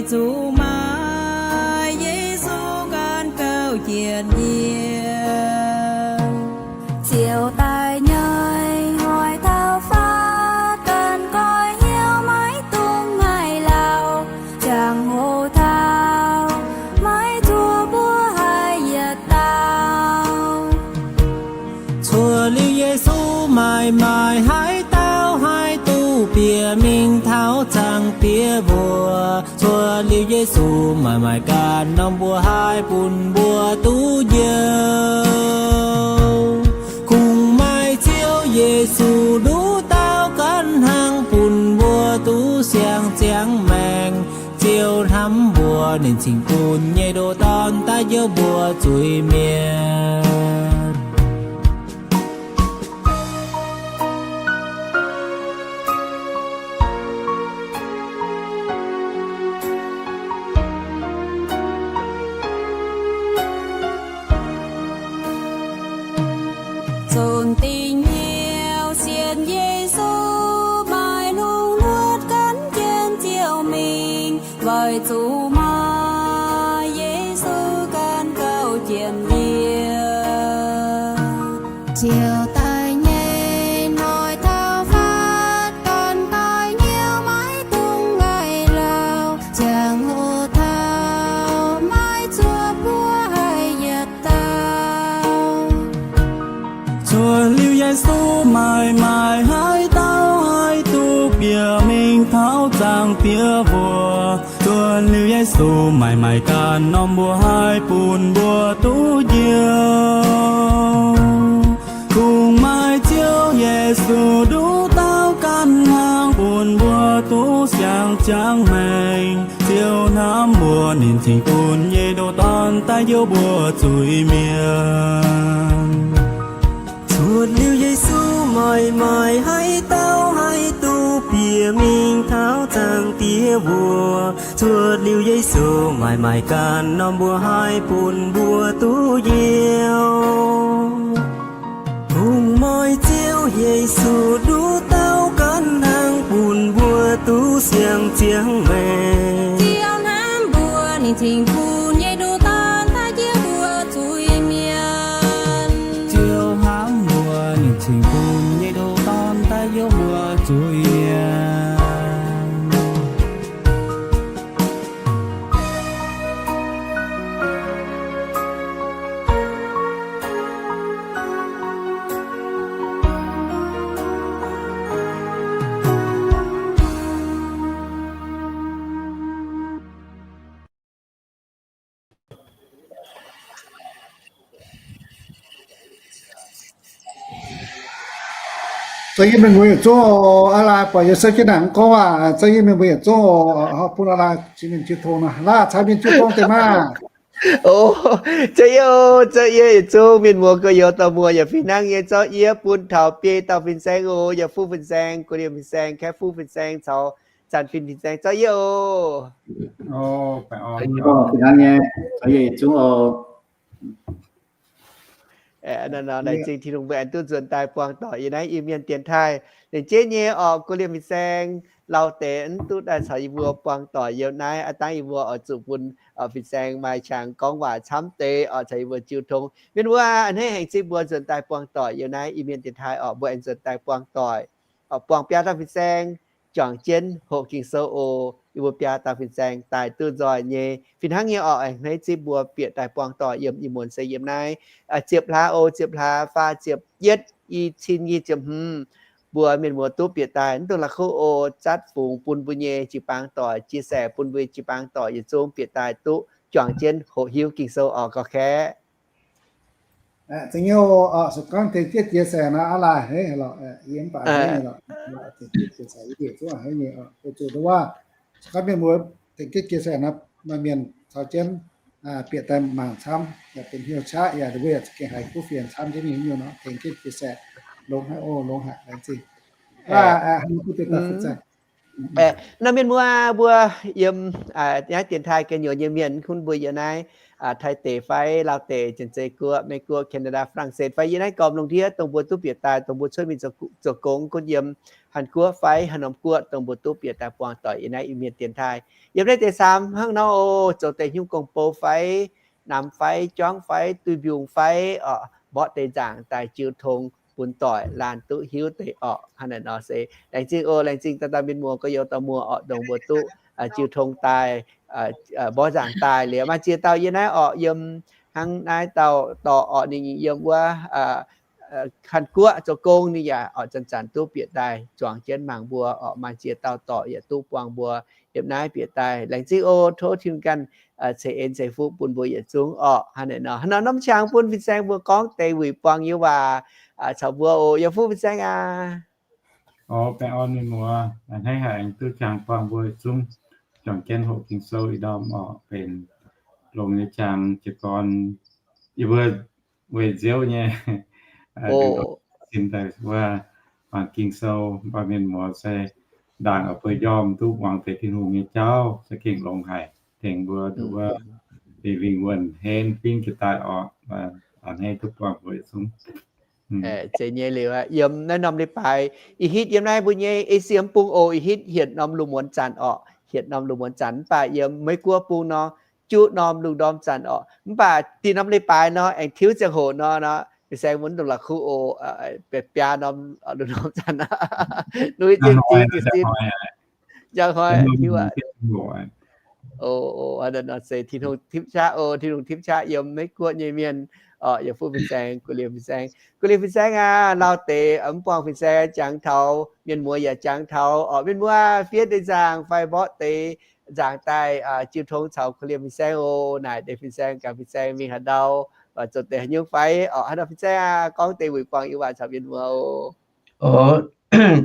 Zuqc maaih Yesu ganh gauh jiex yie. Ziouc daaih nyei hnoi taux faatv ganh goiv hnyouv maiv dungx ngaih lauh, ziangh hoc taux maiv zuov mbuo haih yietc dauh. Cuotv liuz Yesu maaih maaih haaix dauh haih duqv bieqc mingh taux Zaangc Diex mbuox. Cuotv liuz Yesu maaih maaih ganh norm mbuo haih bun mbuo duqv njoux. Kungx maaih Ziouv Yesu nduqc dauh ganh hnangv bun mbuo duqv siang-ziangx maengc. Ziouv hnamv mbuo, ninh cingx bun nyei ndoh Dorn daaih njoux mbuo zuiz mietc. Zonc dingc hnyouv sienx Yesu, maaih lungh nuotv gan jienv Ziouv mingh, weic zuqc maaih Yesu gan gauh jiex yie. Ziouv daaih nyei hnoi taux faatv ganh goiv hnyouv maiv dungx ngaih lauh, ziangh hoc taux maiv zuov mbuo haih yietc dauh. Cuotv liuz Yesu maaih maaih haaix dauh haih duqv bieqc mingh taux Zaangc Diex mbuox. Cuotv liuz Yesu maaih maaih ganh norm mbuo haih bun mbuo duqv njoux. Kungx maaih Ziouv Yesu nduqc dauh ganh hnangv bun mbuo duqv siang-ziangx maengc. Ziouv hnamv mbuo, ninh cingx bun nyei ndoh Dorn daaih njoux mbuo zuiz mietc. Cuotv liuz Yesu maaih maaih haaix dauh haih duqv bieqc mingh taux Zaangc Diex mbuox. Cuotv liuz Yesu maaih maaih ganh norm mbuo haih bun mbuo duqv njoux. Kungx maaih Ziouv Yesu nduqc dauh ganh hnangv bun mbuo duqv siang-ziangx maengc. Ziouv hnamv mbuo, ninh cingx bun nyei ndoh Dorn daaih njoux mbuo zuiz mietc. Ziouv hnamv mbuo, ninh cingx bun nyei ndoh Dorn daaih njoux mbuo zuiz mietc. Za'gengh mienh muoz yietc zungv oc, aa lai buatc yie se jienv naaic mv gorngv waac, za'gengh mienh muoz yietc zungv oc, bun aa lai jiex mienh jiu tong nor, laav caux mienh jiu tong deix maah. O, za'gengh, za'gengh yietc zungv mienh muoz gorx-youz dorh muoz yaac fih hnangv nyei zorqv yie bun taux biei dauh fin-saeng oc, yaac fuqv fin-saeng, gu'nyuoz fin-saeng, kaeqv fuqv fin-saeng caux zanc fin fin-saeng zorqv yie oc. Fih hnangv nyei, caux yie yietc zungv oc. Laengz zingh Tin-Hungh mbuo aengx duqv nzuonx daaih buangh doic yiem naaiv Iu-Mienh dienx taaih. Laengz zingh nyei oc, gu'nyuoz fin-saeng lauh deix mv duqv daaih caux yie mbuo buangh doic yiem naaiv. Aav dangh yie mbuo oix zuqc bun fin-saeng maaih qangx gorngv waac camv deix oc, caux yie mbuo jiu tong. Mienh muoz a'hneiv hengx zingh mbuo nzuonx daaih buangh doic yiem naaiv Iu-Mienh dienx taaih oc. Mbuo aengx nzuonx daaih buangh doic, buangh biaa dauh fin-saeng juangc jienv hoqc Ging-Sou oc. Yie mbuo biaa dauh fin-saeng daaih duqv nzoih nyei. Fih hnangv nyei oc, aengx a'hneiv zingh mbuo bieqc daaih buangh doic yiem ih muonz se yiem naaiv ziepc hlaax oc, ziepc hlaax, faah ziepc yietv, i cin nyic ziepc hmz. Mbuo mienh muoz duqv bieqc daaih mv dungx la'kuqv oc, zatv fungx bun mbuo nyei jiu-baang doic, chia sẻ bun mbuo jiu-baang doic yietc zungv bieqc daaih duqv juangc jienv hoqc hiuv Ging-Sou oc, gorx-kaeqv. Za'gengh se gorngv tengx jienv chia sẻ nor, aa lai, hneiv lorqc, yie mv baac hneiv nyei lorqc, tengx jienv chia sẻ yie mbuo zuqc hneiv nyei oc, zuqc nduov waac. Se gorngv mienh muoz tengx jienv chia sẻ nor, maaih mienh caux jienv bieqc daaih mangc camv, yaac benx hnyouv qaqv, yaac mbuo yaac za'gengh haiz kuv fienx camv jienv mingh nyei nor, tengx jienv chia sẻ, longx haic oc, longx haic, laengz zingh. Aa, haiz mbuo duqv deix daaih fin-saeng. Aeqv, nor mienh muoz mbuo yiem naaiv dienx taaih ganh nyuoz nyei mienh, kun mbuo yiem naaiv Taiv deic fai Laauv deic, Janx-Zei Guoqv, Meiv Guoqv, Canada, Faa^lang^set fai yiem naaiv gormx lungh ndiev dongh mbuo duqv bieqc daaih, dongh mbuo cuotv mingh zoux gong gunv yiem Haaix Guoqv fai haaix norm guoqv, dongh mbuo duqv bieqc daaih buangh doic yiem naaiv Iu-Mienh dienx taaih. Yiem naaiv deix saamx hnangv nor oc, zoux deix hnyouv gong-bou fai, namx fai, juangv fai, duih mbiungc fai, orqc, mborqv deix nzaangc daaih jiu tong bun doic laanh duqv hiuv deix orqc. Hnangv naaiv nor se laengz zingh oc, laengz zingh dauh dauh mienh muoz, gorx-youz dauh muoz orqc, dongh mbuo duqv jiu tong daaih, mborqv nzaangc daaih liuz maaih ziex dauh yiem naaiv orqc, yiem hnangv naaiv dauh dorh orqc, ninh yiem wuov Haaix Guoqv zoux gong, ninh yaac orqc zanc-zanc duqv bieqc daaih zuangx jienv mangc mbuo orqc, maaih ziex dauh dorh yaac duqv buangh mbuo yiem naaiv bieqc daaih. Laengz zingh oc, tov Tin-Hungh ganh ceix en ceix fuqv bun mbuo yietc zungv orqc. Hnangv naaiv nor, hnangv nor norm qangx bun fin-saeng mbuo gorngv deix wuic buangh nyei waac caux mbuo oc, yiem fuqv fin-saeng aac. Oc, baengh orn mienh muoz, a'hneiv haic aengx duqv qangx buangh mbuo yietc zungv juangc jienv hoqc Ging-Sou ih ndorm orqc, benx longx nyei qangx jiez gorn yie mbuo weic nziouv nyei sin daaih wuov mangc Ging-Sou, mbuo mienh muoz se ndaangc oix bueix njormh duqv muangx deix Tin-Hungh nyei jauv za'gengh longx haic, tengx mbuo nduov wuov deix wingh wuonh henv fingx jiex daaih orqc. A'hneiv duqv buangh mbuo yietc zungv. Zeiz nyei liuz, yiem naaiv norm leiz-baaix ih hitv yiem naaiv mbuo nyei Esie Bung oc, ih hitv hietc norm lungh muonz zanc orqc, hietc norm lungh muonz zanc. Mv baac yiem Meiv Guoqv Bung nor, juqv norm lungh ndorm zanc orqc. Mv baac dinh norm leiz-baaix nor aengx tiuv ziangh hoc nor, fin-saeng mbuo ndongc la'kuqv oc, biaa norm lungh ndorm zanc, nui ziouc ziux jiez sin, njang hnoi tiuv aqv. Nor se Tin-Hungh tipv qaqv oc, Tin-Hungh tipv qaqv yiem Meiv Guoqv nyei mienh orqc, yiem fuqv fin-saeng, kuv liemh fin-saeng. Kuv liemh fin-saeng aac, Laauv deic mv buangh fin-saeng jangx taux, mienh muoz yaac jangx taux orqc, mienh muoz fiev deix nzaangc fai mborqv deix nzaangc daaih jiu tong caux kuv liemh fin-saeng oc. Naaic deix fin-saeng gaax fin-saeng mingh haaix ndau, zoux deix haaix nyungc fai orqc, haaix nor fin-saeng aac, gorngv deix wuic buangh nyei waac caux mienh muoz oc. Oc,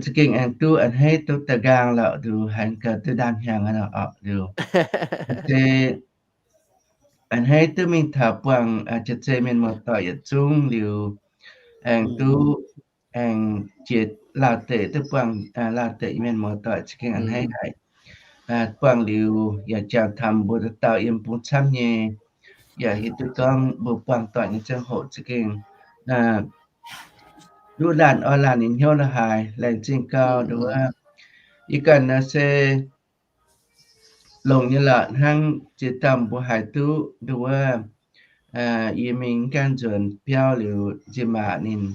za'gengh aengx duqv a'hneiv duqv da'nqaang lorqc, nduqc haiz gauh duqv ndaam hnyangx orqc, nduqc se a'hneiv duqv mingh taux buangh Janx-Zei mienh muoz-doic yietc zungv liuz, aengx duqv aengx jiex Laauv deic duqv buangh Laauv deic mienh muoz-doic za'gengh a'hneiv haic. Buangh liuz yaac jangx taux mbuo dauh dauh yiem bung camv nyei, yaac hiuv duqv gorngv mbuo buangh doic nyei ziangh hoc za'gengh duqv laanh orn laanh nyei hnyouv la'haaix. Laengz zingh gauh nduov wuov, yie ganh nor se longx nyei lorqc, hnangv ziex dauh mbuo haiz duqv nduov wuov, yie mingh gaanv nzuonx biauv liuz, nziex maac ninh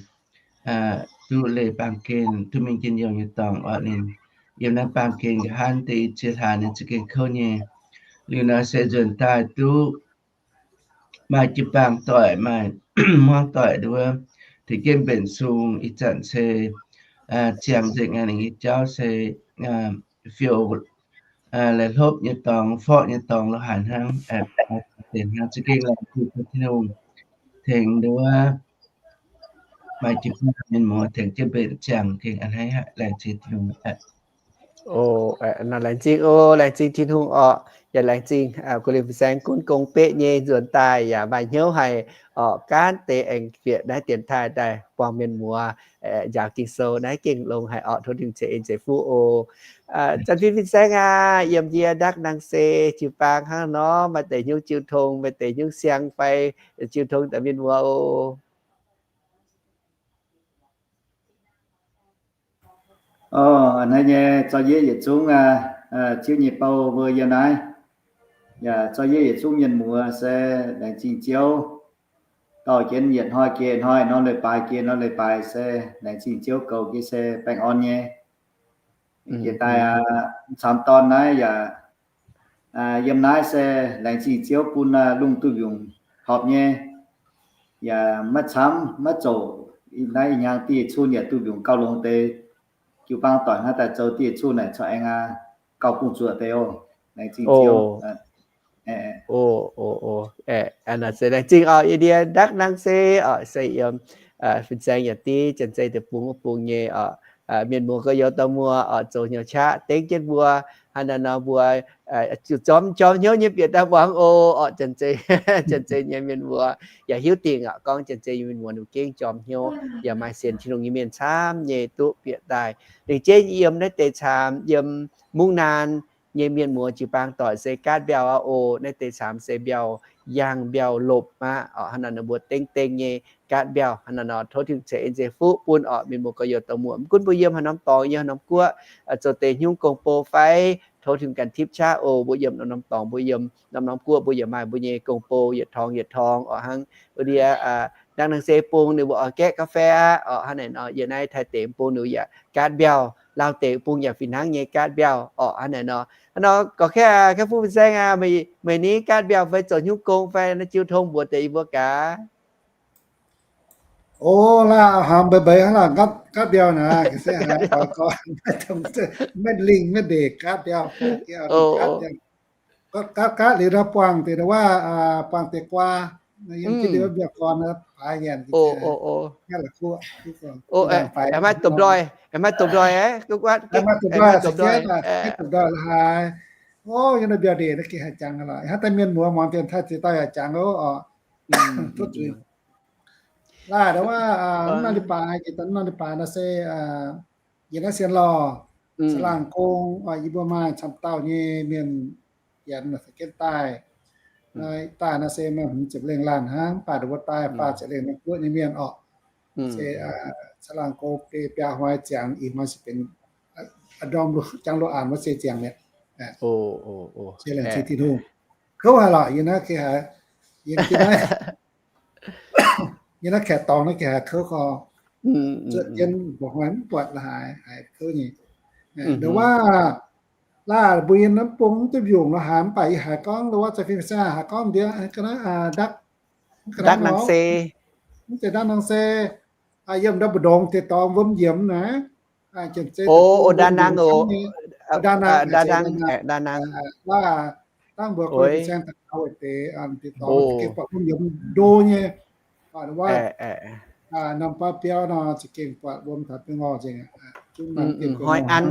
duqv leih baamh gen duqv mingh njien-youh nyei dorngx orqc, ninh yiem naaiv baamh gen nqa'haav deix i ziex hlaax ninh za'gengh kouv nyei. Liuz nor se nzuonx daaih duqv maaih jiu-baang doic, maaih hmuangv doic nduov, tengx jienv mbenc sung. Ih zanc se ziangh nzengc aqv, ninh nyei jauv se fiou, la'hlopv nyei dorngx, forqv nyei dorngx lo haaix hnangv, hnangv za'gengh laengz zingh Tin-Hungh tengx nduov maaih jiu-baang mienh muoz tengx jienv mbenc ziangh gengh a'hneiv haic, laengz zingh Tin-Hungh aqv. Laengz zingh oc, laengz zingh Tin-Hungh orqc. Yaac laengz zingh kuv liemh fin-saeng gunv gong beqv nyei nzuonx daaih yaac maaih hnyouv haic orqc, gaanv deix aengx bieqc naaiv dienx taaih daaih buangh mienh muoz njaaux Ging-Sou naaiv gengh longx haic orqc. Tov Tin-Hungh ceix en ceix fuqv oc. Zanc fin fin-saeng aac, yiem yie ndakv nangh se jiu-baang hnangv nor, maaih deix hnyouv jiu tong, maaih deix hnyouv siang fai jiu tong daaih mienh muoz oc. Hnangv nyei, zorqv yie yietc zungv Ziouv nyei bou mbuo yiem naaiv, yaac zorqv yie yietc zungv mienh muoz se laengz zingh Ziouv. Dorh jienv yietc hnoi jiex hnoi, norm leiz-baaix jiex norm leiz-baaix se laengz zingh Ziouv goux jienv se baengh orn nyei. Jiex daaih camv dorn naaiv yaac yiem naaiv se laengz zingh Ziouv bun lungh duih mbiungc horpc nyei, yaac maiv camv maiv zoqc. Naaiv ih hnyangx dieh cun yaac duih mbiungc gauh longx deix. Jiu-baang doic hnangv daaih zoux dieh cun naaic corc aengx gauh bungx zuoqc deix oc. Laengz zingh Ziouv. Se laengz zingh oc, yie ndie ndakv nangh se oc, se yiem fin-saeng yaac div Janx-Zei Deic-Bung wuov bung nyei oc, mienh muoz gorx-youz dauh muoz oc, zoux hnyouv qaqv dengv jienv mbuo Hnangv naaiv nor mbuo zuqc jorm jorm hnyouv nyei bieqc daaih muangx oc. Orqc, janx-zei, janx-zei nyei mienh muoz yaac hiuv dingc aqv. Gorngv janx-zei nyei mienh muoz ninh gengh jorm hnyouv, yaac maaih sienx Tin-Hungh nyei mienh camv nyei duqv bieqc daaih. Lengc jeiv yiem naaiv deix caamx yiem Mungv Naan nyei mienh muoz jiu-baang doic se gaatv mbiauh aqv oc. Naaiv deix caamx se mbiauh yangh mbiauh lopc aqv. Orqc, hnangv naaiv nor mbuo dengv dengv nyei gaatv mbiauh. Hnangv naaiv nor tov Tin-Hungh ceix en ceix fuqv bun orqc mienh muoz gorx-youz dorh muoqc, mv gunv mbuo yiem haaix norm dorngx, yiem haaix norm guoqv, zoux deix hnyouv gong-bou fai, tov Tin-Hungh ganh tipv qaqv oc. Mbuo yiem norm-norm dorngx, mbuo yiem norm-norm guoqv, mbuo yaac maaih mbuo nyei gong-bou yietc torngx yietc torngx orqc. Hnangv wuov ndiev naang naang se bung ninh mbuo oix gaeqv ga'fei aqv orqc. Hnangv naaic nor yiem naaiv Taiv deic bung ninh yaac gaatv mbiauh, Laauv deic bung yaac fih hnangv nyei gaatv mbiauh orqc. Hnangv naaic nor, hnangv nor gorqv kaeqv, kaeqv fuqv fin-saeng aac, meih ninh gaatv mbiauh fai zoux hnyouv gong fai naaiv jiu tong mbuox deix yie mbuo gaax. O, laaih hnamv mbeix mbeix hnangv laanh gaatv mbiauh naaic, se haiz gorx gorx, maiv lingh maiv ndeic gaatv mbiauh, gaatv mbiauh. Gaatv gaatv liuz nor buangh deix wuov, buangh deix guaa, yiem jienv liuz mbiauh gorn paaix nyanc, maiv domh ndoih, maiv domh ndoih, maiv domh ndoih la'haaix. O, yiem naaiv mbiauh ndeic naaiv gengh haih jangx lorqc. Hnangv daaih mienh muoz muangx dienx taaih ziex dauh yaac jangx oc. Tov zuiz. Laaih wuov, mv norm leiz-baaix, jiex daaih mv norm leiz-baaix nor se yiem naaiv Sien Lorh, Sa'laangh Gong, yie mbuo maaih camv dauh nyei mienh yienx za'genv daaih. Daaih nor se maaih hmz ziepc lengh laanh hnangv, mv baac ndongc wuov daaih faah ziepc lengh norm guoqv nyei mienh orqc. Se Sa'laangh Gong biaa hnoi ziangx, ih hnoi se benx ndorm jangx loz-aanx wuov se ziangx mi'aqv. Se laengz zingh Tin-Hungh. Kouv haic lorqc, yiem naaiv gengh haiz, yiem naaiv, yiem naaiv kaeqv dorngx naaiv gengh haiz kouv gorx. Zuotc jienv mba'hnoi mv buatc la'haaix, haiz kouv nyei. Ndongc wuov, laaih mbuo yiem naaiv bung mv duqv mbiungc la'haaix, mv baac yie haiz gorngv ndongc wuov za'fin saeng haiz gorngv ndiev ga'naaiv ndakv, ga'naaiv se, mv zeiz ndakv nangh se, yiem ndau mbu'ndongx deix dorngx wuom yiemx naaic. O, Đà Nẵng oc. Đà Nẵng, Đà Nẵng. Laaih dangh mbuo gorngv fin-saeng daux gaux weic deix deix dorngx za'gengh buatc wuom yiemx ndo nyei. Wuov norm baav biauv nor za'gengh buatc wuom taux biauv ngorh nzengc. Hội An,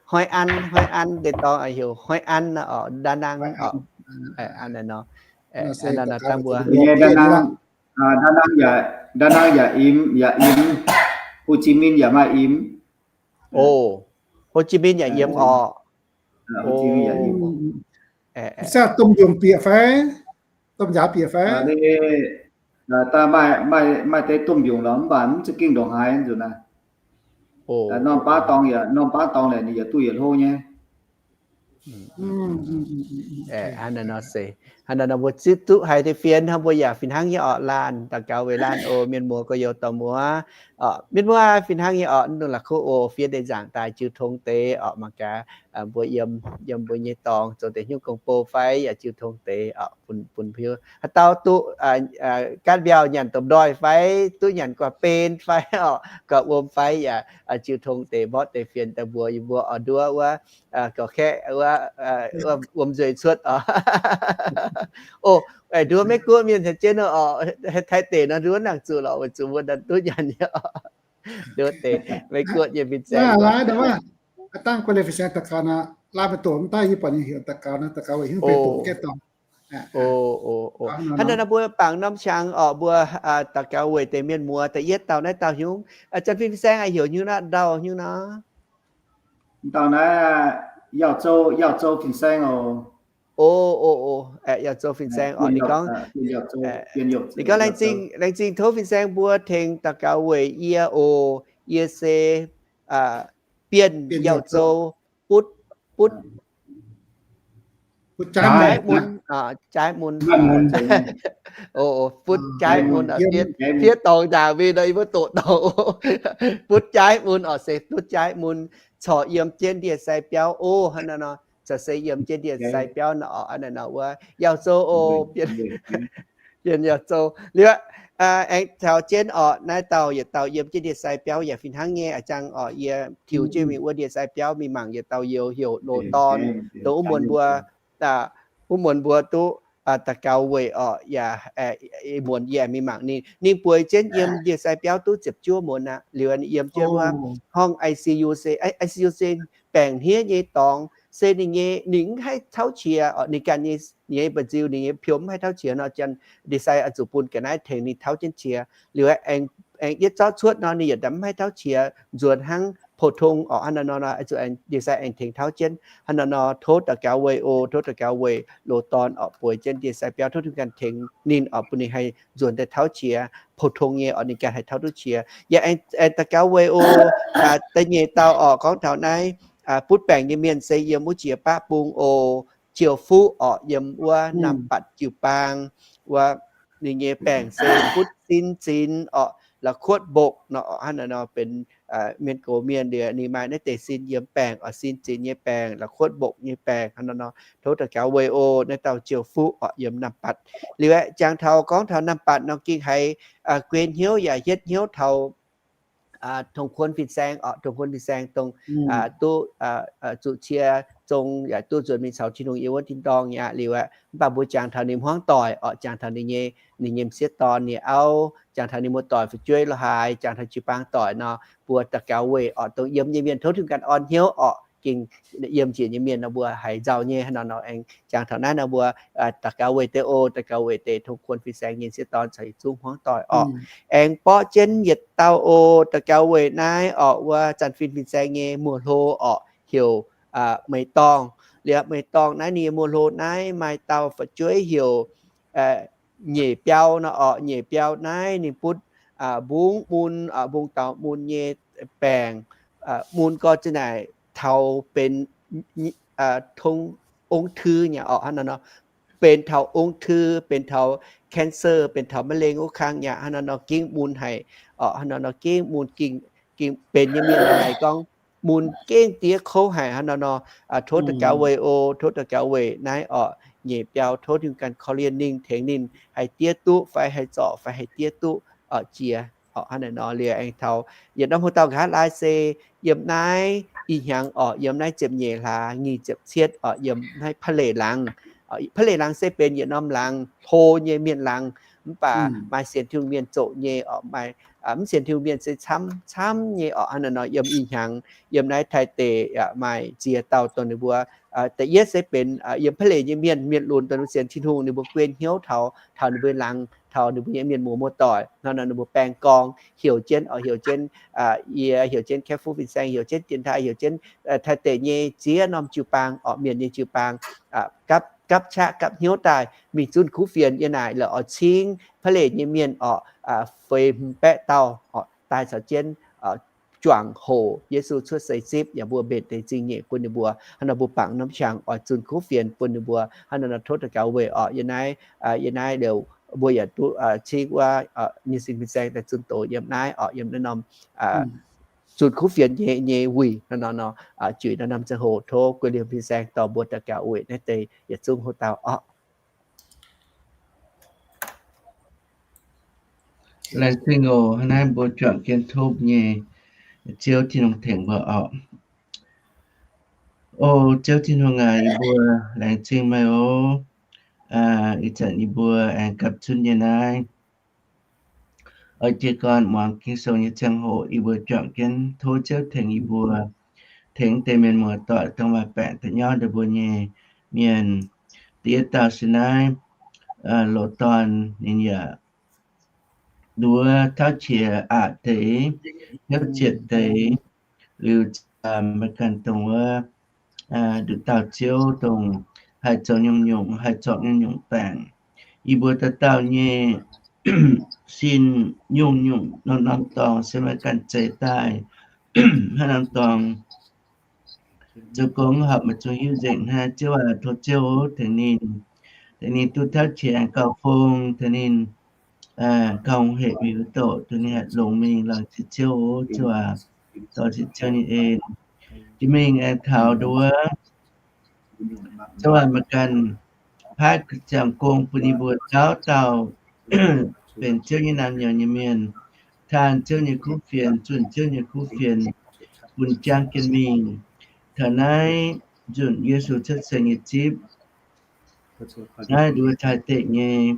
Hội An, Hội An deix dorngx heuc Hội An oc, Đà Nẵng oc. Dangh mbuo Đà Nẵng, Đà Nẵng yaac, Đà Nẵng yaac im, yaac im. Hồ Chí Minh yaac maaih im. O, Hồ Chí Minh yaac yiem orqc. Saah, domh mbiungc bieqc fai? Domh njaaux bieqc fai? Daaih maaih, maaih deix domh mbiungc lorqc, mv baac mv za'gengh ndongc haaix nzunc naaiv. Norm baav dorngx yaac, norm baav dorngx naaic ninh yaac duqv yietc hlo nyei. Hnangv naaiv nor se, hnangv naaiv nor mbuo zipv duqv haiz deix fienx hnangv mbuo yaac fih hnangv nyei orqc. Laanh daux gaux weic laanh oc, mienh muoz gorx-youz dorh muoz. Mienh muoz fih hnangv nyei orqc, mv dungx la'kuqv oc. Fienx deix nzaangc daaih jiu tong deix orqc, mangc gaax mbuo yiem, yiem mbuo nyei dorngx zoux deix hnyouv gong-bou fai yaac jiu tong deix orqc, bun, bun hiuv haaix dauh duqv gaatv mbiauh nyanc domh ndoih fai duqv nyanc guaax ben fai orqc, guaax wuom fai yaac jiu tong deix mborqv deix fienx daaih mbuox yie mbuo oix nduov wuov, gorqv-kaeqv wuov, wuom nzueic cuotv orqc. O, nduov Meiv Guoqv mienh caux jienv oc, Taiv deic nor nduov nangc zuqc lorqc, weic zuqc mbuo duqv nyanc nyei orqc. Nduov deix Meiv Guoqv nyei fin-saeng. Dangh guei leiz fin-saeng daux gaux nor, laaih maiv doqc mv daaih yie buatc nyei heuc daux gaux nor, daux gaux weic hnyouv beiv doqc gaeqv dorngx. Hnangv naaiv nor mbuo bangc norm qangx orqc, mbuo daux gaux weic deix mienh muoz da'yietv dauh naaiv dauh hnyungv, zanc fin-saeng heuc hnyungv naaiv dauh hnyungv nor. Dauh naaiv Yaauh Zou, Yaauh Zou fin-saeng oc. O, o, o, Yaauh Zou fin-saeng oc. Ninh gorngv, ninh gorngv, Laengz zingh, laengz zingh tov fin-saeng mbuo tengx daux gaux weic yie oc. Yie se Bienh Yaauh Zou, butv, butv, butv jaaiv mun, jaaiv mun. O, butv jaaiv mun, fiev dorngx ndaangc mingh nor, yie mbuo doqc dorngx. Butv jaaiv mun oc, se butv jaaiv mun, corc yiem jienv ndie-sai biauv oc. Hnangv naaiv nor, corc se yiem jienv ndie-sai biauv nor oc. Hnangv naaiv nor wuov Yaauh Zou oc, Bienh Yaauh Zou liuz, aengx taux jienv orqc, naaiv dauh yietc dauh yiem jienv ndie-sai biauv yaac fih hnangv nyei. A'jang orqc, yie tiux jienv mingh wuov ndie-sai biauv mingh mangc yietc dauh youz heuc Loz Dorn, dongh wuov muonz mbuo, wuov muonz mbuo duqv daux gaux weic orqc, yaac muonz yie mingh mangc ninh. Ninh bueix jienv yiem ndie-sai biauv duqv ziepc juov muonz aqv. Liuz ninh yiem jienv wuov horngh I C U se, I C U se baengc hniev nyei dorngx, se ninh nyei, ninh mv haih tauv qiex oc. Ninh ganh nyei, nyei mba'nziu, ninh nyei piou mv haih tauv qiex nor, janx ndie-sai oix zuqc bun ga'naaiv tengx ninh tauv jienv qiex. Liuz aengx, aengx yietv zorqv cuotv nor, ninh yietc daaih mv haih tauv qiex nzuonx hnangv pou-tong oc. Hnangv naaiv nor, oix zuqc aengx ndie-sai aengx tengx tauv jienv. Hnangv naaiv nor, tov daux gaux weic oc, tov daux gaux weic loz-dorn oc, bueix jienv ndie-sai biauv, tov Tin-Hungh ganh tengx ninh oc, bun ninh haih nzuonx daaih tauv qiex pou-tong nyei oc, ninh ganh haih tauv duqv qiex. Yaac aengx daux gaux weic oc. Da'nyeic dauh oc, gorngv taux naaiv butv baengc nyei mienh se yiem wuov jiex baqv bung oc, Jiou Fuqv oc, yiem wuov Nambatc jiu-baang wuov. Ninh nyei baengc se butv sin zinx oc, la'kuotv mbokc nor oc. Hnangv naaiv nor benx mienh gox mienh liuz, ninh maaih naaiv deix sin yiem baengc oc, sin zinx nyei baengc, la'kuotv mbokc nyei baengc. Hnangv naaiv nor, tov daux gaux weic oc, naaiv dauh Jiou Fuqv oc, yiem Nambatc. Liuz aeqv, jangx taux gorngv taux Nambatc nor, ging haiz guei hnyouv yaac hietv hnyouv taux Tong Kuon fin-saeng oc, Tong Kuon fin-saeng dongh duqv zuqc cie zong yaac duqv nzuonx mingh caux Tin-Hungh yiem wuov tin-dorngh nyei aqv. Liuz aeqv, mv baac mbuo jangx taux ninh hmuangv doic oc, jangx taux ninh nyei, ninh nyei m'sieqv dorn, ninh auv, jangx taux ninh muoz-doic fu'jueiv lorh haaix, jangx taux jiu-baang doic nor, mbuo daux gaux weic oc, dongh yiem nyei mienh tov Tin-Hungh ganh orn hnyouv oc, gengh yiem njiec nyei mienh nor mbuo haiz nzauh nyei. Hnangv naaiv nor aengx jangx taux naaiv nor mbuo daux gaux weic deix oc, daux gaux weic deix Tong Kuon fin-saeng nyei m'sieqv dorn caux yietc zungv hmuangv doic oc. Aengx borqv jienv yietc dauh oc, daux gaux weic naaiv oc, wuov Zanh Fin fin-saeng nyei muoz-hlo oc, heuc Meih Dorngh. Liuz Meih Dorngh naaiv ninh nyei muoz-hlo naaiv maaih dauh fu'jueiv heuc Nyeic Biau nor oc. Nyeic Biau naaiv ninh butv mbungv mun, mbungv daux mun nyei baengc. Mun gorx zinh naaic taux benx ong-thư nyei oc. Hnangv naaiv nor, benx taux ong-thư, benx taux cancer, benx taux มะเร็ง wuov kang nyei. Hnangv naaiv nor gengh mun haic oc. Hnangv naaiv nor gengh mun, gengh benx nyei mienh haiz gorngv mun gengh diev kouv haic. Hnangv naaiv nor, tov daux gaux weic oc, tov daux gaux weic naaiv oc. Nyeic Biau tov Tin-Hungh ganh korv-lienh ninh, tengx ninh haih diev duqv fai haih zorc fai haih diev duqv oc, jiex oc. Hnangv naaiv nor liuz aengx taux yietc norm hoc dauh nqa'haav laai se yiem naaiv ih hnyangx oc, yiem naaiv ziepc nyeic hlaax nyic ziepc cietv oc, yiem naaiv พระเหลหลัง. พระเหลหลัง se benx yietc norm laangz hlo nyei mienh laangz, mv baac maaih sienx Tin-Hungh mienh zoqc nyei oc, maaih mv sienx Tin-Hungh mienh se camv camv nyei oc. Hnangv naaiv nor yiem ih hnyangx, yiem naaiv Taiv deic yaac maaih ziex dauh dongh ninh mbuo da'yietv se benx yiem พระเหล nyei mienh, mienh lunx dongh ninh mbuo sienx Tin-Hungh, ninh mbuo guei hnyouv taux, taux ninh mbuo laangz, taux ninh mbuo nyei mienh muoz muoz-doic. Hnangv naaiv ninh mbuo baengh gorngv heuc jienv oc, heuc jienv yie, heuc jienv Kaeqv Fuqv fin-saeng, heuc jienv Dien Taaih, heuc jienv Taiv deic nyei ziex norm jiu-baang oc, mienh nyei jiu-baang, gapv, gapv qaqv gapv hnyouv daaih mingh zunh kuv fienx. Yie naaic la'oix cingv พระเหล nyei mienh oc, feix hmz baeqv dauh oc, daaih caux jienv juangc hoc Yesu cuotv seix zipv yaac mbuo mbenc deix zingh nyeic bun ninh mbuo. Hnangv nor mbuo bangc norm qangx oix zunh kuv fienx bun ninh mbuo. Hnangv nor tov daux gaux weic oc. Yie naaiv, yie naaiv liuz mbuo yaac duqv cingv wuov nyei sin fin-saeng daaih zunh doz yiem naaiv oc, yiem naaiv norm zunh kuv fienx nyei, nyei wuic. Hnangv nor nor, juix naaiv norm ziangh hoc tov guei liemh fin-saeng dorh mbuo daux gaux weic naaiv deix yietc zungv hoc dauh oc. Laengz zingh oc. Hnangv naaiv mbuo juangc jienv topv nyei, Ziouv Tin-Hungh tengx mbuo oc. O Ziouv Tin-Hungh aac, yie mbuo laengz zingh meih oc. Ih zanc yie mbuo aengx gapv zunv nyei naaiv oix jiez gorn muangx Ging-Sou nyei ziangh hoc, yie mbuo juangc jienv tov Ziouv tengx yie mbuo, tengx deix mienh muoz-doic dongh maaih baengc da'nyauv ndeic mbuo nyei mienh. Da'yietv dauh se naaiv loz-dorn ninh yaac nduov tauv qiex aqc deix, hnyouv zietc deix, liuz maiv ganh dongh wuov nduqc dauh Ziouv dongh haih zoux nyungc-nyungc, haih zorpc nyungc-nyungc baengc. Yie mbuo dauh dauh nyei sin nyungc-nyungc norm-norm dorngx se maiv ganh zeix daaih. Haaix norm dorngx zoux gong horpc maiv zungv hiuv nzengc hnangv. Ziouv aac, tov Ziouv tengx ninh, tengx ninh duqv tauv qiex aengx gauh fong, tengx ninh gauh hec mingh wuov doqc, tengx ninh haih longx mingh. Laengz zingh Ziouv oc. Ziouv aac, dorh ziqc Ziouv nyei en. Jiex mingh aengx taux nduov Ziouv aac, maiv ganh paaiv ziangh gong bun yie mbuo dauh dauh benx Ziouv nyei naamh nyouz nyei mienh, taan Ziouv nyei kuv fienx, zunh Ziouv nyei kuv fienx, bun jangv jienv mingh. Taux naaiv nzunc Yesu cuotv seix nyei zipv, naaiv nduov taaih deic nyei,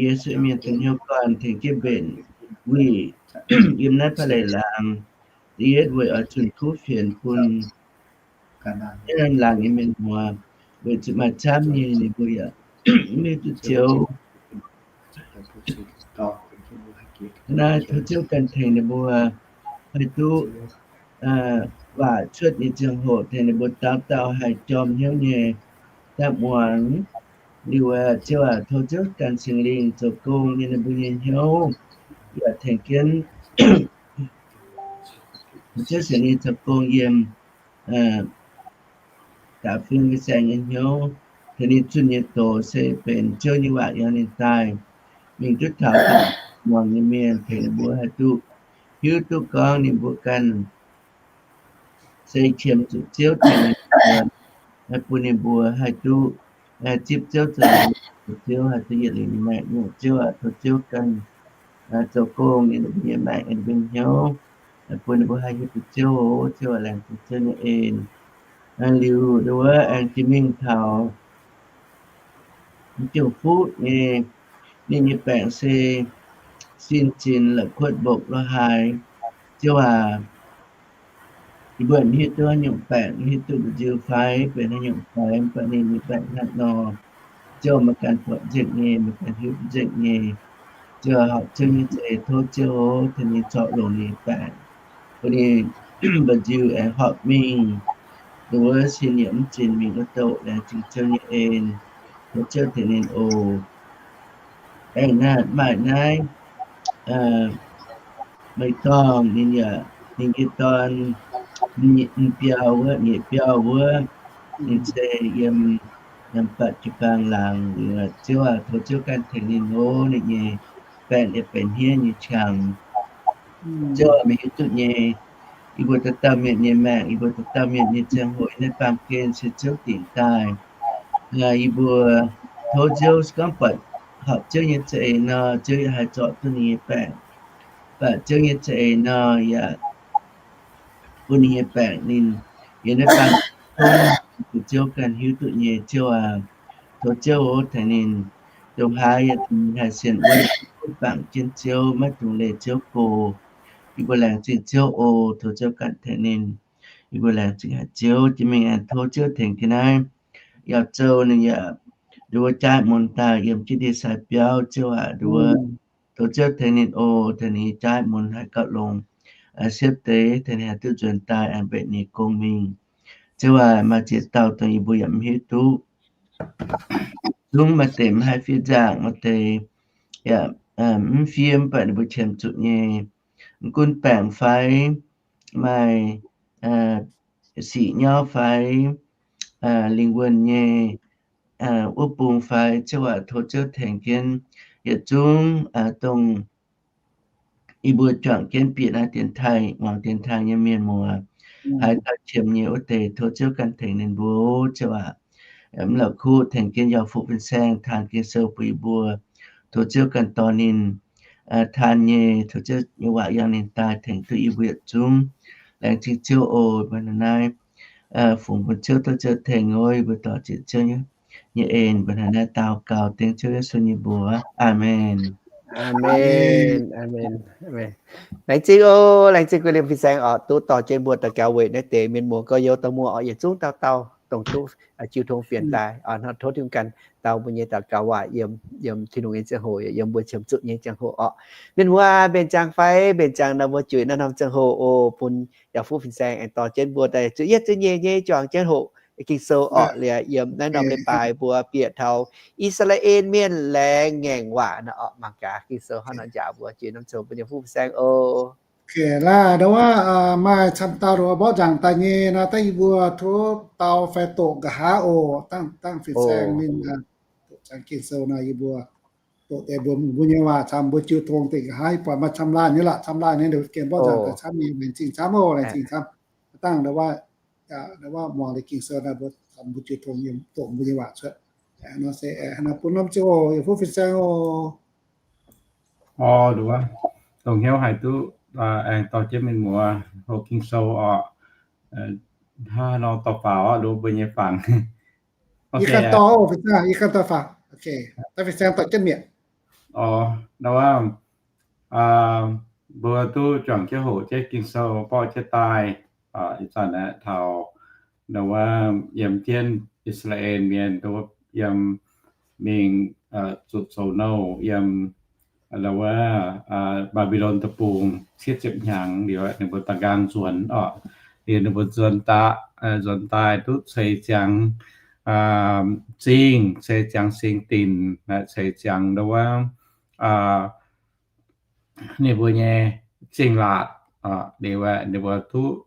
Yesu mienh zunh hnyouv gorn tengx jienv mbenc wuic yiem naaiv พระเหลหลัง da'yietv weic oix zunh kuv fienx bun Hnangv laangz nyei mienh muoz, weic zuqc maaih camv nyei ninh mbuo yaac mv hiuv duqv Ziouv. Naaiv tov Ziouv ganh tengx ninh mbuo haih duqv waac cuotv nyei ziangh hoc tengx ninh mbuo dauh dauh haih jorm hnyouv nyei daaih muangx. Liuz aeqv, Ziouv aac, tov Ziouv ganh Singx Lingh zoux gong yiem ninh mbuo nyei hnyouv, yaac tengx jienv Ziouv Singx Lingh zoux gong yiem da'fim nyei saeng nyei hnyouv, tengx ninh zunh nyei doz se benx Ziouv nyei waac yangh ninh daaih, mingh duqv taux muangx nyei mienh, tengx ninh mbuo haih duqv hiuv duqv gorngv ninh mbuo ganh se qiemx zuqc Ziouv tengx ninh mbuo, bun ninh mbuo haih duqv zipv Ziouv zoux Ziouv, haih duqv yietc liuz nyei maengc nyungc. Ziouv aac, tov Ziouv ganh zoux gong yiem ninh mbuo nyei maengc, yiem ninh mbuo nyei hnyouv, bun ninh mbuo haih hiuv duqv Ziouv oc. Ziouv aac, laengz zingh Ziouv nyei en. Liuz ndau wuov aengx jiex mingh taux Jung Fuqv nyei, ninh nyei baengc se sin zinx la'kuotv mbokv lo haaix. Ziouv aac, yie mbuo mv hiuv duqv haaix nyungc baengc, mv hiuv duqv mbu'nziu fai benx haaix nyungc fai, mv baac ninh nyei baengc hnangv nor, Ziouv meih ganh buatc nzengc nyei, meih ganh hiuv nzengc nyei. Ziouv horpc Ziouv nyei za'eix, tov Ziouv tengx ninh zorc longc ninh nyei baengc, bun ninh mbu'nziu aengx horpc mingh, ndau wuov sin yietc mv zinx mingh wuov douh. Laengz zingh Ziouv nyei en. Tov Ziouv tengx ninh oc. Aengx naaiv maaih naaiv meih dorngh ninh yaac, ninh nyei dorn, ninh biauv wuov, nyeic biauv wuov, ninh se yiem, yiem mbatc jiu-baang laangz. Ziouv aac, tov Ziouv ganh tengx ninh oc. Ninh nyei baengc yaac benx hniev nyei qangx. Ziouv aac, meih hiuv duqv nyei. Yie mbuo dauh dauh mienh nyei maengc, yie mbuo dauh dauh mienh nyei ziangh hoc, naaiv baamh gen se Ziouv dingc daaih. Yie mbuo tov Ziouv, se gorngv buatc horpc Ziouv nyei za'eix nor, Ziouv yaac haih zorc duqv ninh nyei baengc. Buatc Ziouv nyei za'eix nor yaac bun ninh nyei baengc ninh yiem naaiv baamh, bun Ziouv ganh hiuv duqv nyei. Ziouv aac, tov Ziouv oc tengx ninh, dongh haaix yaac tengx ninh haih sienx wuonv, bangc jienv Ziouv, maiv dungx leih Ziouv go. Yie mbuo laengz zingh Ziouv oc. Tov Ziouv ganh tengx ninh. Yie mbuo laengz zingh haic Ziouv. Jiex mingh aengx tov Ziouv tengx ga'naaiv Yauh Zou ninh yaac nduov jaaix mun daaih yiem jienv ndie-sai biauv. Ziouv aac, nduov tov Ziouv tengx ninh oc, tengx ninh jaaix mun haih gauh longx, siepv deix, tengx ninh haih duqv nzuonx daaih aengx mbenc ninh gong mingh. Ziouv aac, maaih ziex dauh dongh yie mbuo yaac mv hiuv duqv. Zungv maaih deix mv haih fiev nzangc, maaih deix yaac mv fiev, mv baac ninh mbuo qiemx zuqc nyei. Mv gunv baengc fai, maaih siqc nyauv fai, lingh wuonh nyei wuov bung fai, Ziouv aac, tov Ziouv tengx jienv yietc zungv dongh yie mbuo juangc jienv bieqc naaiv dienx taaih, muangx dienx taaih nyei mienh muoz, haaix dauh qiemx nyei wuov deix, tov Ziouv ganh tengx ninh mbuo. Ziouv aac, mv la'kuqv tengx jienv Yauh Fuqv Fin-Saeng taan Ging-Sou bun yie mbuo. Tov Ziouv ganh dorh ninh taan nyei, tov Ziouv nyei waac yangh ninh daaih tengx duqv yie mbuo yietc zungv. Laengz zingh Ziouv oc. Mbuo hnangv naaiv fungx bun Ziouv, tov Ziouv tengx oc. Yie mbuo dorh zieqc Ziouv nyei en, mbuo hnangv naaiv daux gaux dengv Ziouv Yesu nyei mbuox. Aamen. Aamen. Aamen. Laengz zingh oc. Laengz zingh guei liemh fin-saeng oc, duqv dorh jienv mbuo daux gaux weic naaiv deix mienh muoz gorx-youz dorh muoz oc, yietc zungv dauh dauh dongh duqv jiu tong fienx daaih oc. Hnangv tov Tin-Hungh ganh dau mbuo nyei daux gaux waac yiem, yiem Tin-Hungh nyei ziangh hoc, yiem mbuo qiemx zuqc nyei ziangh hoc oc. Mienh muoz, mbenc ziangx fai? Mbenc ziangx nor mbuo juix naaiv norm ziangh hoc oc, bun Yauh Fuqv Fin-Saeng aengx dorh jienv mbuo daaih zuqc yietv zuqc nyeic nyei juangc jienv hoqc Ging-Sou orqc. Liuz yiem naaiv norm leiz-baaix mbuo bieqc taux I^saa^laa^en Mienh Laengz Ngaengc Waac nor orqc. Mangc gaax Ging-Sou hnangv nor njaaux mbuo. Juix norm ziangh hoc bun Yauh Fuqv Fin-Saeng oc. Laaih ndau wuov maaih camv dauh mborqv nzaangc daaih nyei nor, daaih yie mbuo tov dau fai doqc nqa'haav oc. Dangh, dangh fin-saeng ninh doqc ziangx Ging-Sou nor, yie mbuo doqc deix mbuo, mbuo nyei waac camv, mbuo jiu tong deix nqa'haav, yie buatc maaih camv laanh nyei lorqc, camv laanh nyei, ndau gengh mborqv nzaangc daaih camv nyei. Laengz zingh camv oc, laengz zingh camv. Dangh ndau wuov, ndau wuov muangx liuz Ging-Sou naaiv, mbuo, mbuo jiu tong yiem doqc mbuo nyei waac cuotv. Nor se nor bun norm ziangh hoc Yauh Fuqv Fin-Saeng oc. Oc, ndau wuov dongh hnyouv haih duqv aengx dorh jienv mienh muoz hoqc Ging-Sou oc. Hnangv nor dorh faaux oc, ndau wuov mbuo nyei fangx. Yie ganh dorh, fin-saeng, yie ganh dorh faaux. Daaih fin-saeng dorh jienv mi'aqv. Oc, ndau wuov mbuo duqv juangc jienv hoqc jienv Ging-Sou, borqv jienv daaih. Ih zanc aeqv, taux ndau wuov yiem jienv I^saa^laa^en Mienh ndau wuov yiem mingh zuqc zoux nouh yiem ndau wuov Mbaa^mbi^lon Deic-Bung cietv ziepc hnyangx liuz, ninh mbuo da'nqaang nzuonx orqc. Liuz ninh mbuo nzuonx daaih, nzuonx daaih duqv ceix ziangx zingh, ceix ziangx singx dinc, ceix ziangx ndau wuov ninh mbuo nyei zingh laatc. Liuz ninh mbuo duqv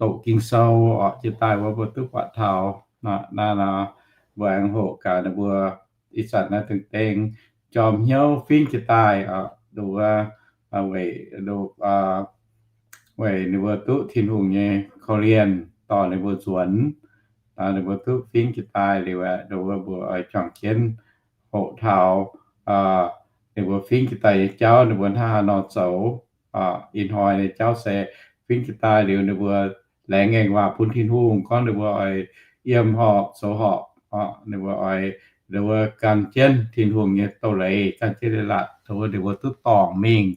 doqc Ging-Sou orqc, jiex daaih wuov mbuo duqv buatc taux. Naaiv nor mbuo aengx hoqc gaax ninh mbuo ih zanc naaiv dengh dengh jorm hnyouv fingv jiex daaih orqc, nduov weic, weic ninh mbuo duqv Tin-Hungh nyei korv-lienh dorh ninh mbuo nzuonx. Ninh mbuo duqv fingv jiex daaih liuz aeqv, nduov mbuo oix juangc jienv hoqc taux ninh mbuo fingv jiex daaih nyei jauv, ninh mbuo hnangv haaix nor zoux. Ih hnoi nyei jauv se fingv jiex daaih liuz ninh mbuo laengz ngaengc waac bun Tin-Hungh gorngv ninh mbuo oix yiem horpc zoux horpc. Ninh mbuo oix, ninh mbuo gan jienv Tin-Hungh nyei doz-leiz, gan jienv leiz-latc, ninh mbuo duqv dorngc mingh.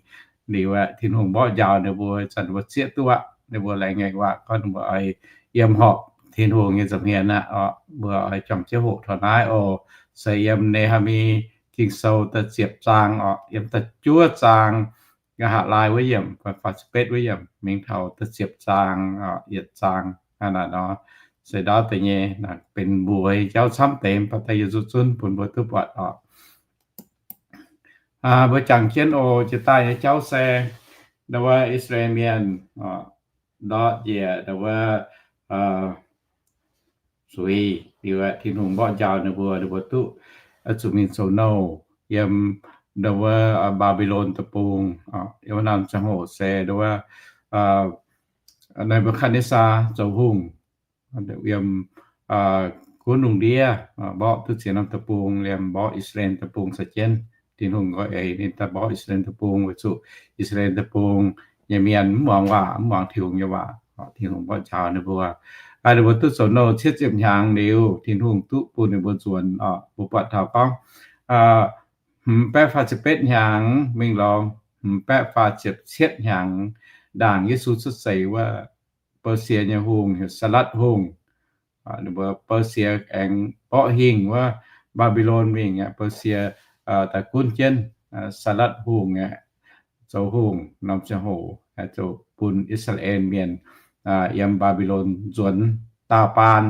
Liuz aeqv, Tin-Hungh mborqv njaaux ninh mbuo, zanc ninh mbuo zieqv duqv aqv, ninh mbuo laengz ngaengc waac gorngv ninh mbuo oix yiem horpc Tin-Hungh nyei nza'hmien aqv. Mbuo oix juangc jienv hoqc taux naaiv oc. Se yiem Ne^haa^mi Ging-Sou da'ziepc zaang orqc, yiem da'juov zaang, nqa'haav laai wuov yiemc, faah ziepc betv wuov yiemc mingh taux da'ziepc zaang, yietc zaang hnangv naaiv nor. Se ndaauv deix nyei benx mbuox jauv camv deix, mv baac da'yietv zuqc zunv bun mbuo duqv buatc orqc. Mbuo jangx jienv oc. Jiex daaih nyei jauv se ndau wuov I^saa^laa^en Mienh ndortv njiec ndau wuov zuiz liuz aeqv, Tin-Hungh mborqv njaaux ninh mbuo, ninh mbuo duqv zuqc mingh zoux nouh yiem ndau wuov Mbaa^mbi^lon Deic-Bung. Yiem wuov norm ziangh hoc se ndau wuov Ne^mbu^katv^netv^saa zoux hungh yiem gunv lungh ndiev, mborqv duqv ziex norm deic-bung, liemh mborqv I^saa^laa^en Deic-Bung caux jienv. Tin-Hungh nqoi eix ninh daaih mborqv I^saa^laa^en Deic-Bung weic zuqc I^saa^laa^en Deic-Bung nyei mienh mv muangx waac, mv muangx Tin-Hungh nyei waac. Tin-Hungh mborqv njaaux ninh mbuo. Ninh mbuo duqv zoux nouh cietv ziepc hnyangx liuz, Tin-Hungh duqv bun ninh mbuo nzuonx. Mbuo buatc taux gorngv hmz baeqv faah ziepc betv hnyangx mingh lorz hmz baeqv faah ziepc cietv hnyangx, ndaangc Yesu cuotv seix wuov, Bousie nyei hungh heuc Saalatv Hungh. Ninh mbuo Bousie aengx mborqv hingh wuov Mbaa^mbi^lon mingh aqv. Bousie daaih gunv jienv Saalatv Hungh aqv, zoux hungh norm ziangh hoc, zoux bun I^saa^laa^en Mienh yiem Mbaa^mbi^lon nzuonx daauh baan.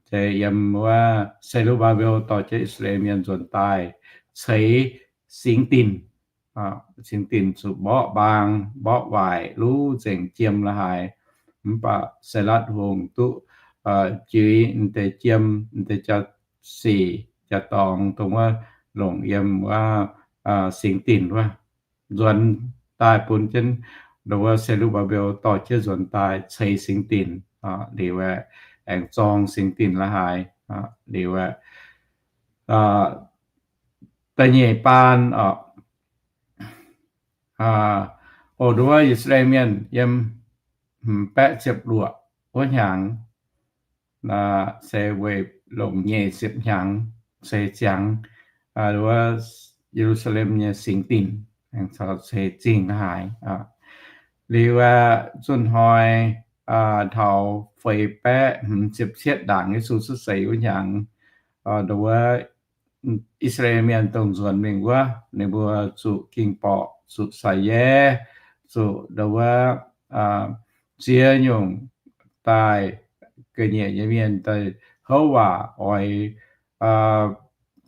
Se yiem wuov Se^ru^mbaa^mbel dorh jienv I^saa^laa^en Mienh nzuonx daaih ceix singx dinc. Singx dinc zuqc mborqv mbaang, mborqv waaic, luv nzengc, jiem la'haaix. Mv baac Saalatv Hungh duqv juix m'deix jiem, m'deix jaa-sic jaa-dorngx dongh wuov longc yiem wuov singx dinc wuov, nzuonx daaih bun jienv ndongc wuov Se^ru^mbaa^mbel dorh jienv nzuonx daaih ceix singx dinc. Liuz aengx zorng singx dinc la'haaix. Liuz da'nyeic baan oc, oc, ndongc wuov I^saa^laa^en Mienh yiem hmz baeqv ziepc luoqc wuov hnyangx, se weic longc nyeic ziepc hnyangx ceix ziangx wuov Ye^lu^saa^lem nyei singx dinc, aengx caux ceix zingh la'haaix. Liuz aeqv, zunh hnoi taux feix baeqv hmz ziepc cietv ndaangc Yesu cuotv seix wuov hnyangx, ndongc wuov I^saa^laa^en Mienh dongh nzuonx mingh wuov, ninh mbuo zuqc ging-borqc, zuqc sai-yeiv, zuqc ndongc wuov ziex nyungc daaih ga'nyiec nyei mienh daaih houv waac oix